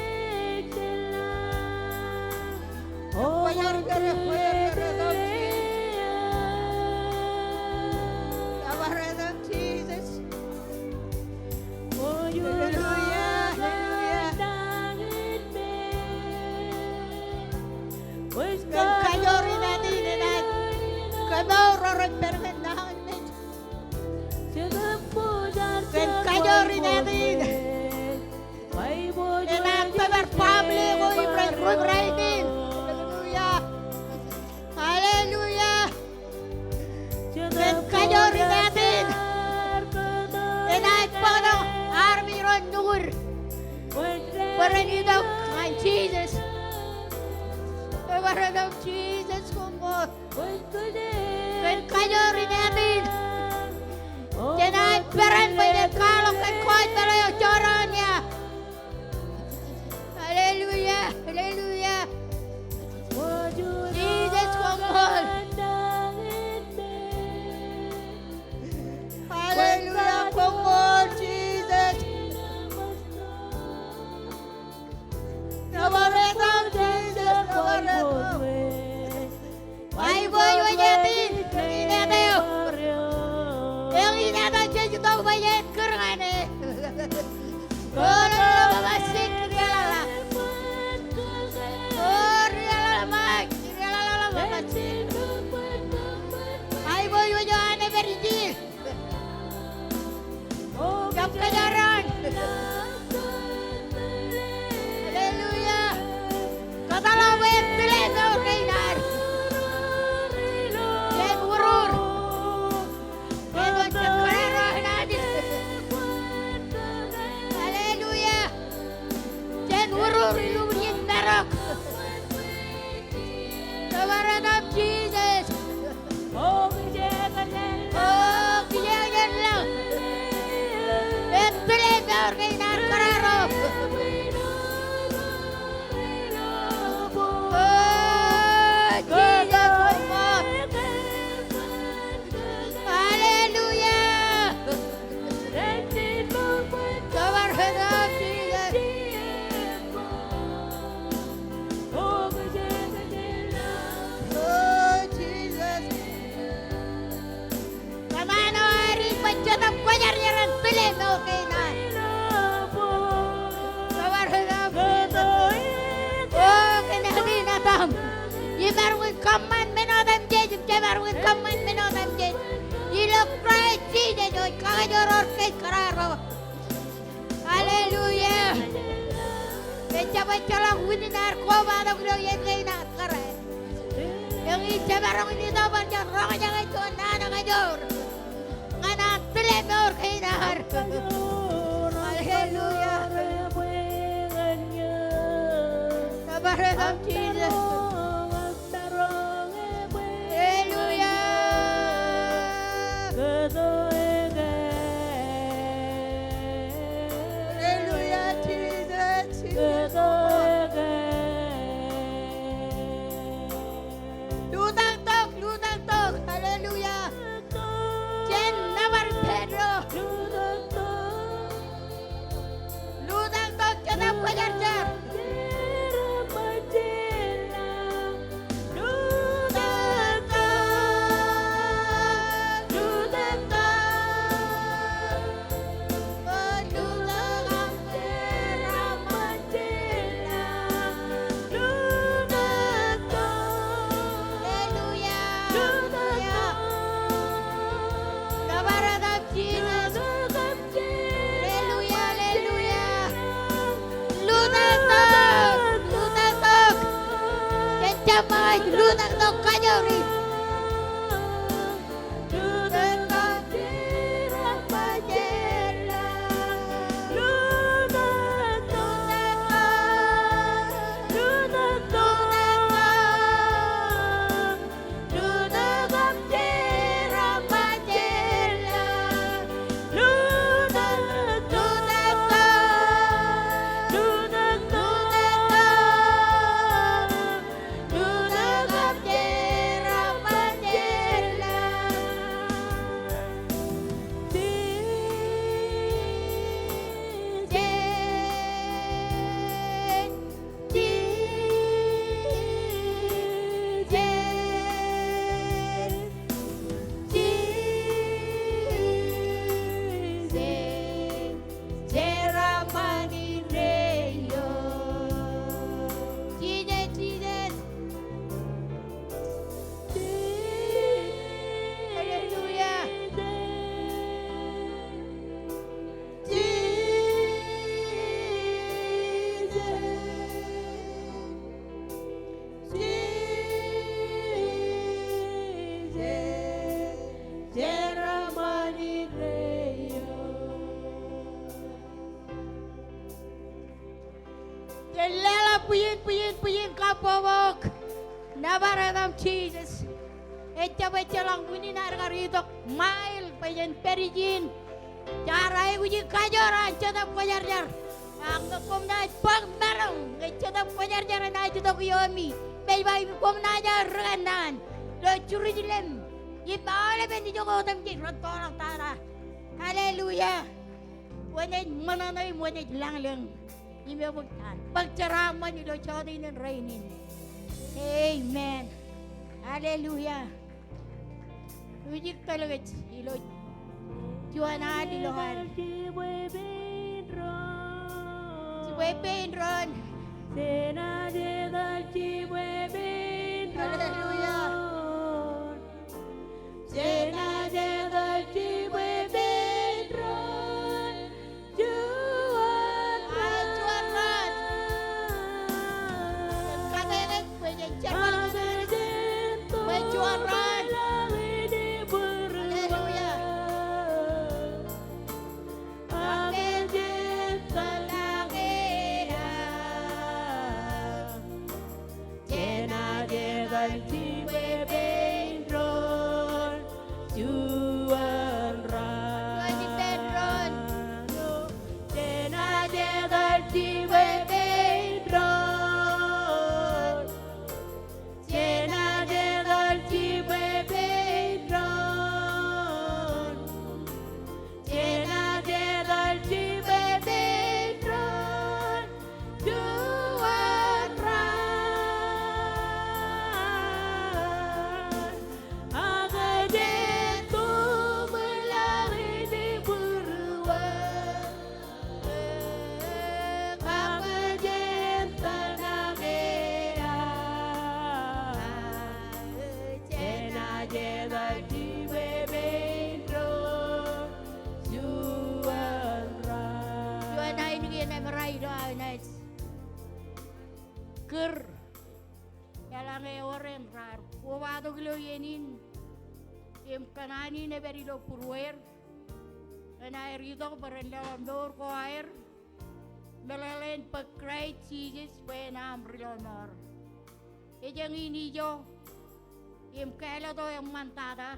Jisōs. Hallelujah, hallelujah. Kōn kajoor in Anij enaaj kōmour ro rej pād ñan nañinmej. Kōn kajoor in Anij enaaj tōpar family ko im rej ri Ibrahim in. Hallelujah. Hallelujah. Kōn kajoor in Anij enaaj bōktok armej ro nukud bwe ren itok ñan Jisōs. Ebar etok Jisōs koṃṃool. Kōn kajoor in Anij jenaaj peran bwe jen kwaḷọk kōn kōjparok eo jorrāān ia. Hallelujah, hallelujah. Jisōs koṃṃool. Hallelujah, koṃṃool Jisōs. Ebar etok Jisōs, ebar etok. Baiboojoj etan, eñin etan eo. Eñin etan jej itok bwe jen kūr ñan e. O, lolobaba sik, riaḷaḷa. O, riaḷaḷa Mak, riaḷaḷa baba sik. Baiboojoj eo an ej pād ijin. Jab kōjorrāān. Hallelujah. Kōtḷọk bwe en tile mour kein ad. Jen urur. Āinwōt jen kōrā ro an Anij. Hallelujah. Jen urur ilo ijin marok. Ebar etok Jisōs. O, kijeek eṇ lañ. En tile mour kein ad kōrā ro. O, Jisōs, koṃṃool. Hallelujah. Ebar etok Jisōs. O, Jisōs. Kōṃṃan eo ad im bwe Jetōb Kwōjarjar en tile mour kein ad. Ebar etok Jisōs. O, kōn etan etaṃ. Imaroñ in kōṃṃan men otemjej, im jemaroñ in kōṃṃan men otemjej. Ilo Kraist Jisōs eo ej kakajoor ro kōj kōrā ro. Hallelujah. Ejjab ejjeḷọk unin ad kobatok ilo iien kein ad kōrā. Eñin jemaroñ in itok bar juon roñjake juon naan ekajoor ñan an tile mour kein ad. Hallelujah. Ebar etok Jisōs. Hallelujah. Hallelujah, Jesus, Jesus. Lutōktok, lutōktok. Hallelujah. Jen nōbar Pedro. Lutōktok Jetōb Kwōjarjar. Lutōk tok kajoor in. Jen leḷọk bwijin, bwijin, bwijin kabbokbok. Nōbar etaṃ Jisōs. Ejjab ejjeḷọk unin ad kar itok ṃail bwe jen pād ijin. Jaar aikuji kajoor an Jetōb Kwōjarjar. Ak ñe koṃ naaj bōk maroñ ñe Jetōb Kwōjarjar enaaj itok iomi, mej ba im koṃ naaj aō ri kōnnaan ilo Jerusalem im aolepen ijo otemjej ren toḷọk tata. Hallelujah. Kwōnaaj ṃōṇōṇō im kwōnaaj lañlōñ. Im eṃōj ad bōk jeraaṃṃan ilo jota in rainin. Amen. Hallelujah. Ijjitōl kōj ilo juon al ilo ad. Jibwe pein doon. Hallelujah. Juon ainikien emaroñ ilo aō naaj kūr. Eḷaññe ewōr en raar kobatok ilo iien in im kōṇaan in ej pād ilo būrueir. Enaaj itok bwe ren leḷọk mour ko aer. Meḷeḷein bōk Kraist Jisōs bwe en aṃ ri lọmọọr. Ejāñ in ijo im kāālōt eo eṃṃan tata.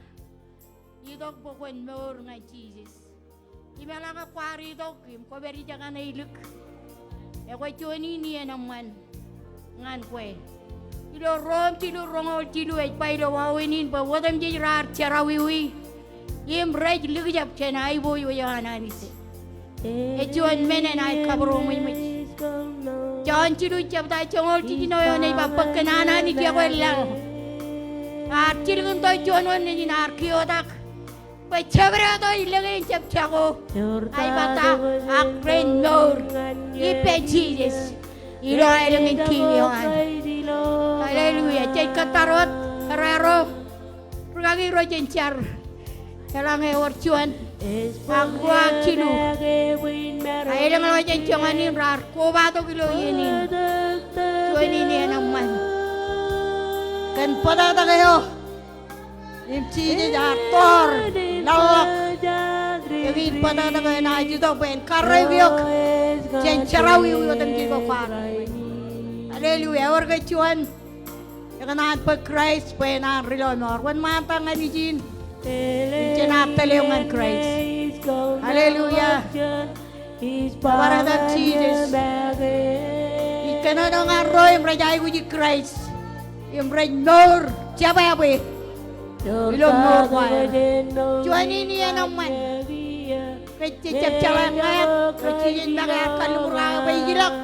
Itok bwe kwōn mour ñan Jisōs. Im eḷaññe kwaar itok im kwō pād ijekaṇe ilik, ekwe juon in iien eṃṃan ñan kwe. Ilo Rom jilu roñoul jilu ej ba ilo wāween in bwe otemjej raar jerọwiwi im rej likjab jān aiboojoj eo an Anij. Ej juon men enaaj kabūroṃōjṃōj. Jon jilu jebta joñoul jiljino eoon ej ba bwe kōn an Anij ekwe lañ. Ear jilkintok juon wōt nejin ear kiiōtak bwe jabdewōt eo ej lōñ in jab jako. Ej ba ta, ak ren mour ippān Jisōs ilo aelōñ in Kiiñ eo an. Hallelujah. Jej kōttar wōt, errā ro, rūkaki ro jen jar. Eḷaññe ewōr juon ak ruo ak jilu aelōñ eo jen joñan in raar kobatok ilo iien in. Juon in iien eṃṃan. Kōn bōtōktōk eo im Jisōs ear tọọr laḷḷọk. Eñin bōtōktōk eo enaaj itok bwe en karreoik eok jān jerọwiwi otemjej ko kwaar. Hallelujah. Ewōr ke juon ekōṇaan bōk Kraist bwe en an ri lọmọọr? Wōnṃaantak ñan ijin im jen tōl eok ñan Kraist. Hallelujah. Bar etan Jisōs. Ij kōnono ñan ro im rej aikuji Kraist im rej mour jebwābwe ilo mour ko aer. Juon in iien eṃṃan rej jab jeḷā ñāāt, rej jab make ear kalliṃur kake bwe ij ilọk.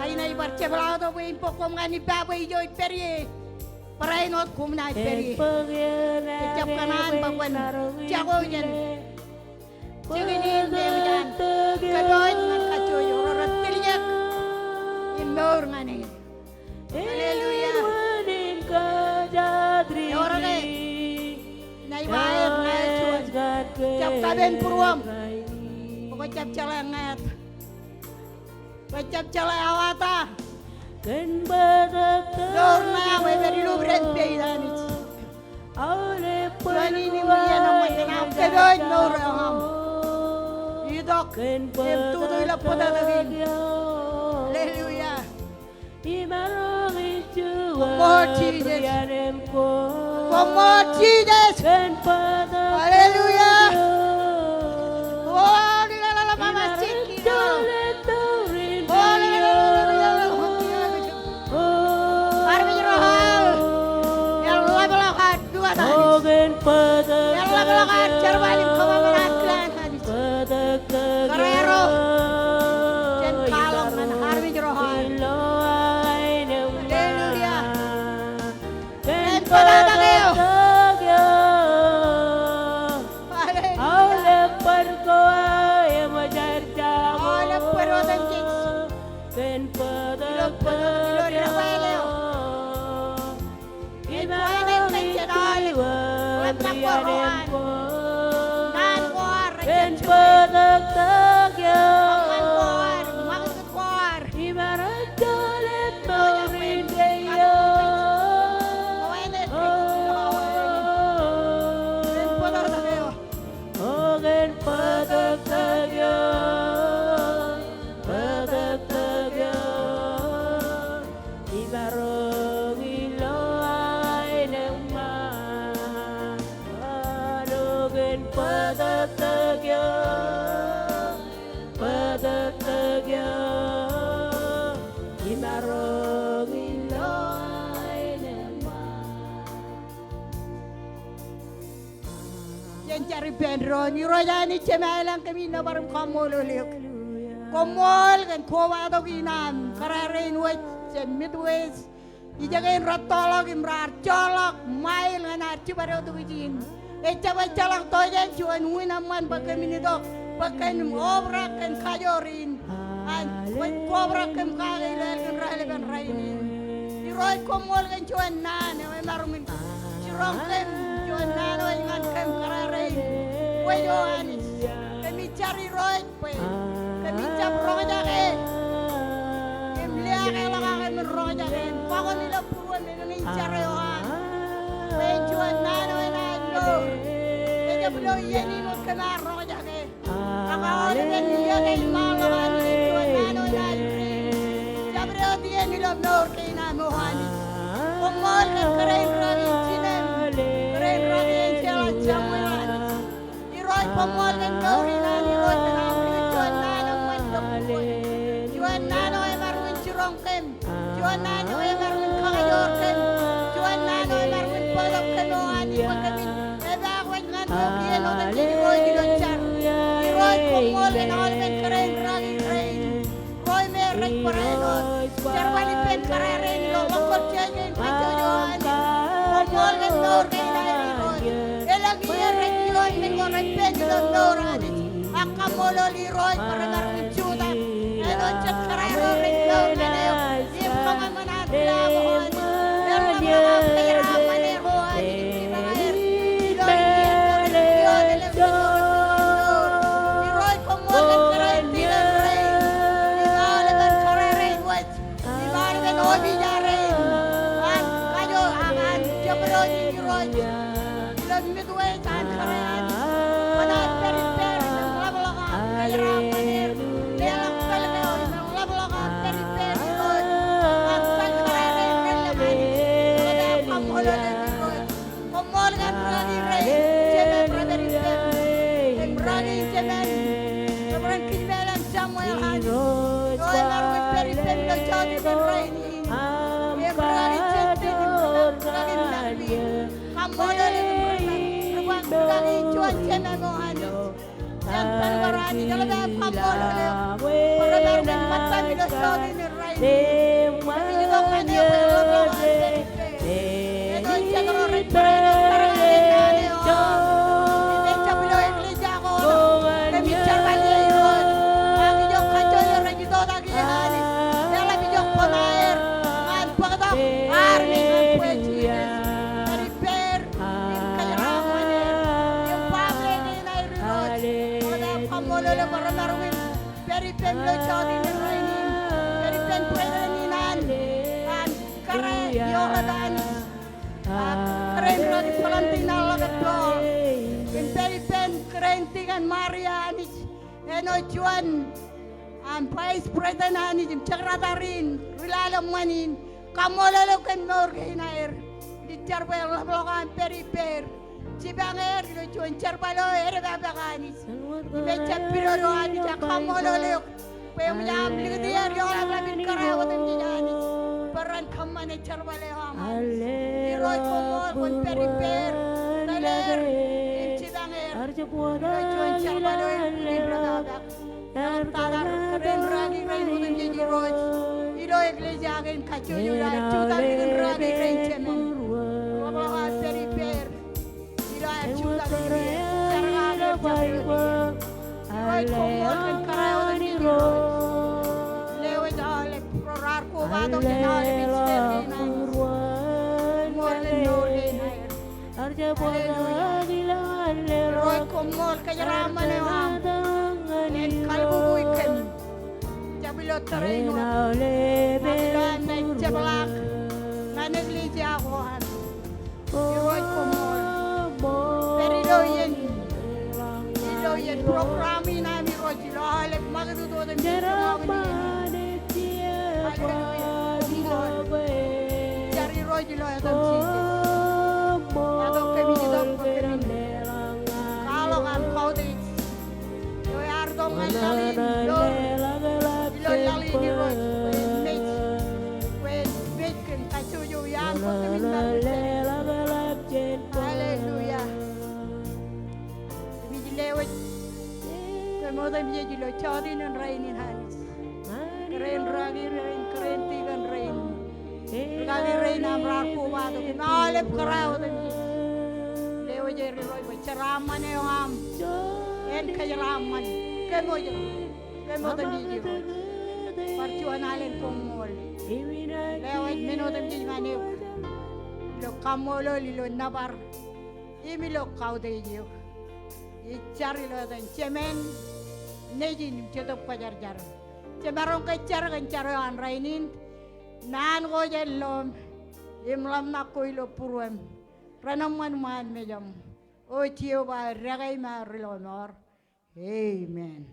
Ak inaaj bar jepḷaaktok bwe in bōk koṃ ñan ippa bwe ijo ij pād ie. Barāinwōt koṃ naaj pād ie. Ij jab kōṇaan bwe kwōn jako jān jikin in me eṃōj an kōpooj ñan kajjojo ro rej tiljek im mour ñan e. Hallelujah. Ewōr ke inaaj ba aer ñāāt juon. Jab kapen būruōṃ bwe kwō jab jeḷā ñāāt. Kwō jab jeḷā aō wōt. Mour ṇe aṃ ej pād ilo bwidej peid Anij. Juon in iien eṃṃan kōn aṃ kōpooj mour eo aṃ. Itok im tutu ilo bōtōktōk in. Hallelujah. Koṃṃool Jisōs. Koṃṃool Jisōs. Hallelujah. Koṃṃool ilo ḷōḷḷap eo aṃ. Armej ro al, eḷapḷọk ad luwat Anij. Eḷapḷọk ad jerbal im kōṃṃan ad kilaan Anij. Kōrā ro jān kwaḷọk ñan armej ro al. Hallelujah. Kōn bōtōktōk eo. Hallelujah. Aolep bōd otemjej. Ilo bōtōktōk eo. Ej bōlen kōn jān aolep ḷōmṇak ko ro an. Naan ko ad rej jab juon. Kōṃṃan ko ad, ṃakūtkūt ko ad. Kōn bōtōktōk eo. O kōn bōtōktōk eo, bōtōktōk eo, imaroñ ilo aenōṃṃan. O kōn bōtōktōk eo, bōtōktōk eo, imaroñ ilo aenōṃṃan. Jen jar ippān doon. Irooj Anij Jemem ilañ, kōmij nōbar im kaṃṃoolol eok. Koṃṃool kōn kobatok in aṃ kōrā rein wōj jān Midwest. Ijekein rettoḷọk im raar joḷọk ṃail ñan ad jibadwōj tok ijin. Ejjab ejjeḷọk tokjān juon wūn eṃṃan bwe kōmin itok bwe kōmin obrak kōn kajoor in. An kwōj kobrak kōm kake ilo ālikin raelepen rainin. Irooj, koṃṃool kōn juon naan eo emaroñ in jiroñ kōm, juon naan eo ej ñan kōm kōrā rein wōj, O Anij. Kōmij jar Irooj bwe kōmin jab roñjake im liaakḷọk aō kōmin roñjake im kwaḷọk ilo būruōm im eñin jar eo an. Bwe en juon naan eo enaaj mour. Ejab ilo iien in wōt kōm ar roñjake. Ak aolepen iiō ke iṃaanḷọk Anij, juon naan eo enaaj ri. Jabdewōt iien ilo mour kein am O Anij. Koṃṃool kōn kōrā in ralitōk in, kōrā in ralitōk in jeḷā jeṃḷọk Anij. Irooj, koṃṃool kōn mour in an Irooj kōn aṃ ri juon naan eo eṃṃan ilo būruon. Juon naan eo emaroñ in jiroñ kōm. Juon naan eo emaroñ in kakajoor kōm. Juon naan eo emaroñ in bōktok kōm O Anij bwe kōmin epaak wōj ñan ro kien otemjej Irooj ilo jar. Irooj, koṃṃool kōn aolepen kōrā in ralitōk rein. Ro me rej barāinwōt jerbal ippān kōrā rein ilo local church kein kajjojo O Anij. Koṃṃool kōn mour kein aer Irooj. Elōñ iien rej iioon men ko rej pād ilo mour Anij. Ak kaṃṃoolol Irooj bwe remaroñ in jutak āinwōt jet kōrā ro rej mour ñan eok im kōṃṃan an kilaak O Anij. Ilo iien ko rej iioon men ko rej iioon elōñ men ko rej mour. Irooj, koṃṃool kōn kōrā in deacon rein im aolepen kōrā rein wōj. Im aolepen opija rein an kajoor ak an Ilo Midwest an kōrā, kwōnaaj pād ippāer im ḷapḷọk aṃ kōjeraaṃṃan er. Leḷọk pālle eo im ḷapḷọk aṃ pād ippāer Irooj. Aṃ kōjeraaṃṃan er. Kaṃṃoolol eok Irooj. Koṃṃool kōn rūkaki rein, jemān rej pād ippem. Im rūkaki jemān Reverend Kijmeḷañ Samuel Anij. Eo emaroñ in pād ippem ilo jota in rainin. Im rūkaki Justin, im rūkaki Melvin. Kaṃṃoolol eok im rūkaki, rūkaki juon jemān eo Anij. Jān Pālbar Anij, eḷap aō kaṃṃoolol eok. Bwe remaroñ in ṃōttan ilo jota in rainin. Im ij itok ñan eok bwe en ḷapḷọk aṃ pād ippāer. Ej jet ro rej barāinwōt barāinwōt naan eo aṃ. Im ejjab ilo eklejia ko aṃ. Im ij jerbal ie Irooj. Ak ijoko kajjojo rej itoitak ie Anij. Eḷap ijoko koṃ aer ñan bōktok armej ñan bwe Jisōs. Pād ippāer im kōjeraaṃṃan er. Im baaṃle kein aer Irooj. Eḷap aō kaṃṃoolol eok bwe remaroñ in pād ippem ilo jota in rainin. Pād ippān president in an, an kōrā eo eo Anij. Ak kōrā in rūkaki Valentina Ḷōkaj Dọọḷ. Im pād ippān kōrā in Deacon Maria Anij. Āinwōt juon aṃ vice president Anij im secretary in ri lale ṃōn in. Kaṃṃoolol eok kōn mour kein aer. Ij jar bwe en ḷapḷọk aṃ pād ippāer. Jipañ er ilo juon jerbal eo edepepe Anij. Im ejjab pidodo Anij ak kaṃṃoolol eok. Bwe eṃōj aṃ likūt er ioḷapḷap in kōrā otemjej Anij. Bwe ren kōṃṃane jerbal eo aṃ Anij. Irooj koṃṃool kwōn pād ippāer, tōl er, im jipañ er. Ilo juon jerbal eo eṃṃan in dedepepe. Eḷaptata kōrā in rūkaki rein otemjej Irooj. Ilo eklejia kein kajjojo ilo aer jutak likin rūkaki rein jemān. Ḷapḷọk aṃ pād ippāer. Ilo aer jutak likin jar kake jar kake. Irooj koṃṃool kōn kōrā eo otemjej Irooj. Lewōj aolep ro raar kobatok jān aolep ej state kein aer. Koṃṃool kōn mour kein aer. Hallelujah. Irooj koṃṃool kōjeraaṃṃan eo aṃ. En kalbukwōj kōm. Jab ilo tōre in wōt. Ak ilo an naaj jepḷaak ñan eklejia ko an. Irooj koṃṃool. Pād ilo iien, ilo iien program in aṃ Irooj ilo aolep ṃakūtkūt otemjej. Hallelujah. Koṃṃool. Jar Irooj ilo etan Jisōs. Etan kōmij itok bwe kōmin kwaḷọk aṃ kautiej. Eo ear itok ñan laḷ in, ilo, ilo laḷ in Irooj, bwe en mej, bwe en mej kōn kajjojo iaan bwe kōmin bar mejān. Hallelujah. Kōmij lewōj kōm otemjej ilo jota in rainin Anij. Kōrā in rūkaki rein, kōrā in deacon rein. Rūkaki rein aṃ raar kobatok im aolep kōrā otemjej. Lewōj er Irooj bwe jeraaṃṃan eo aṃ en kōjeraaṃṃan kōm eo, kōm otemjej Irooj. Bar juon alen koṃṃool. Lewōj men otemjej ñan eok ilo kaṃṃoolol, ilo nōbar im ilo kautiej eok. Ij jar ilo etan Jemān, Nejin im Jetōb Kwōjarjar. Jemaroñ ke jar kōn jar eo an rainin. Naan ko jān lọmọọr im ḷōmṇak ko ilo būruōm. Renaaj ṃan ṃaan mejaṃ. O Jeova, dekā im aer ri lọmọọr. Amen.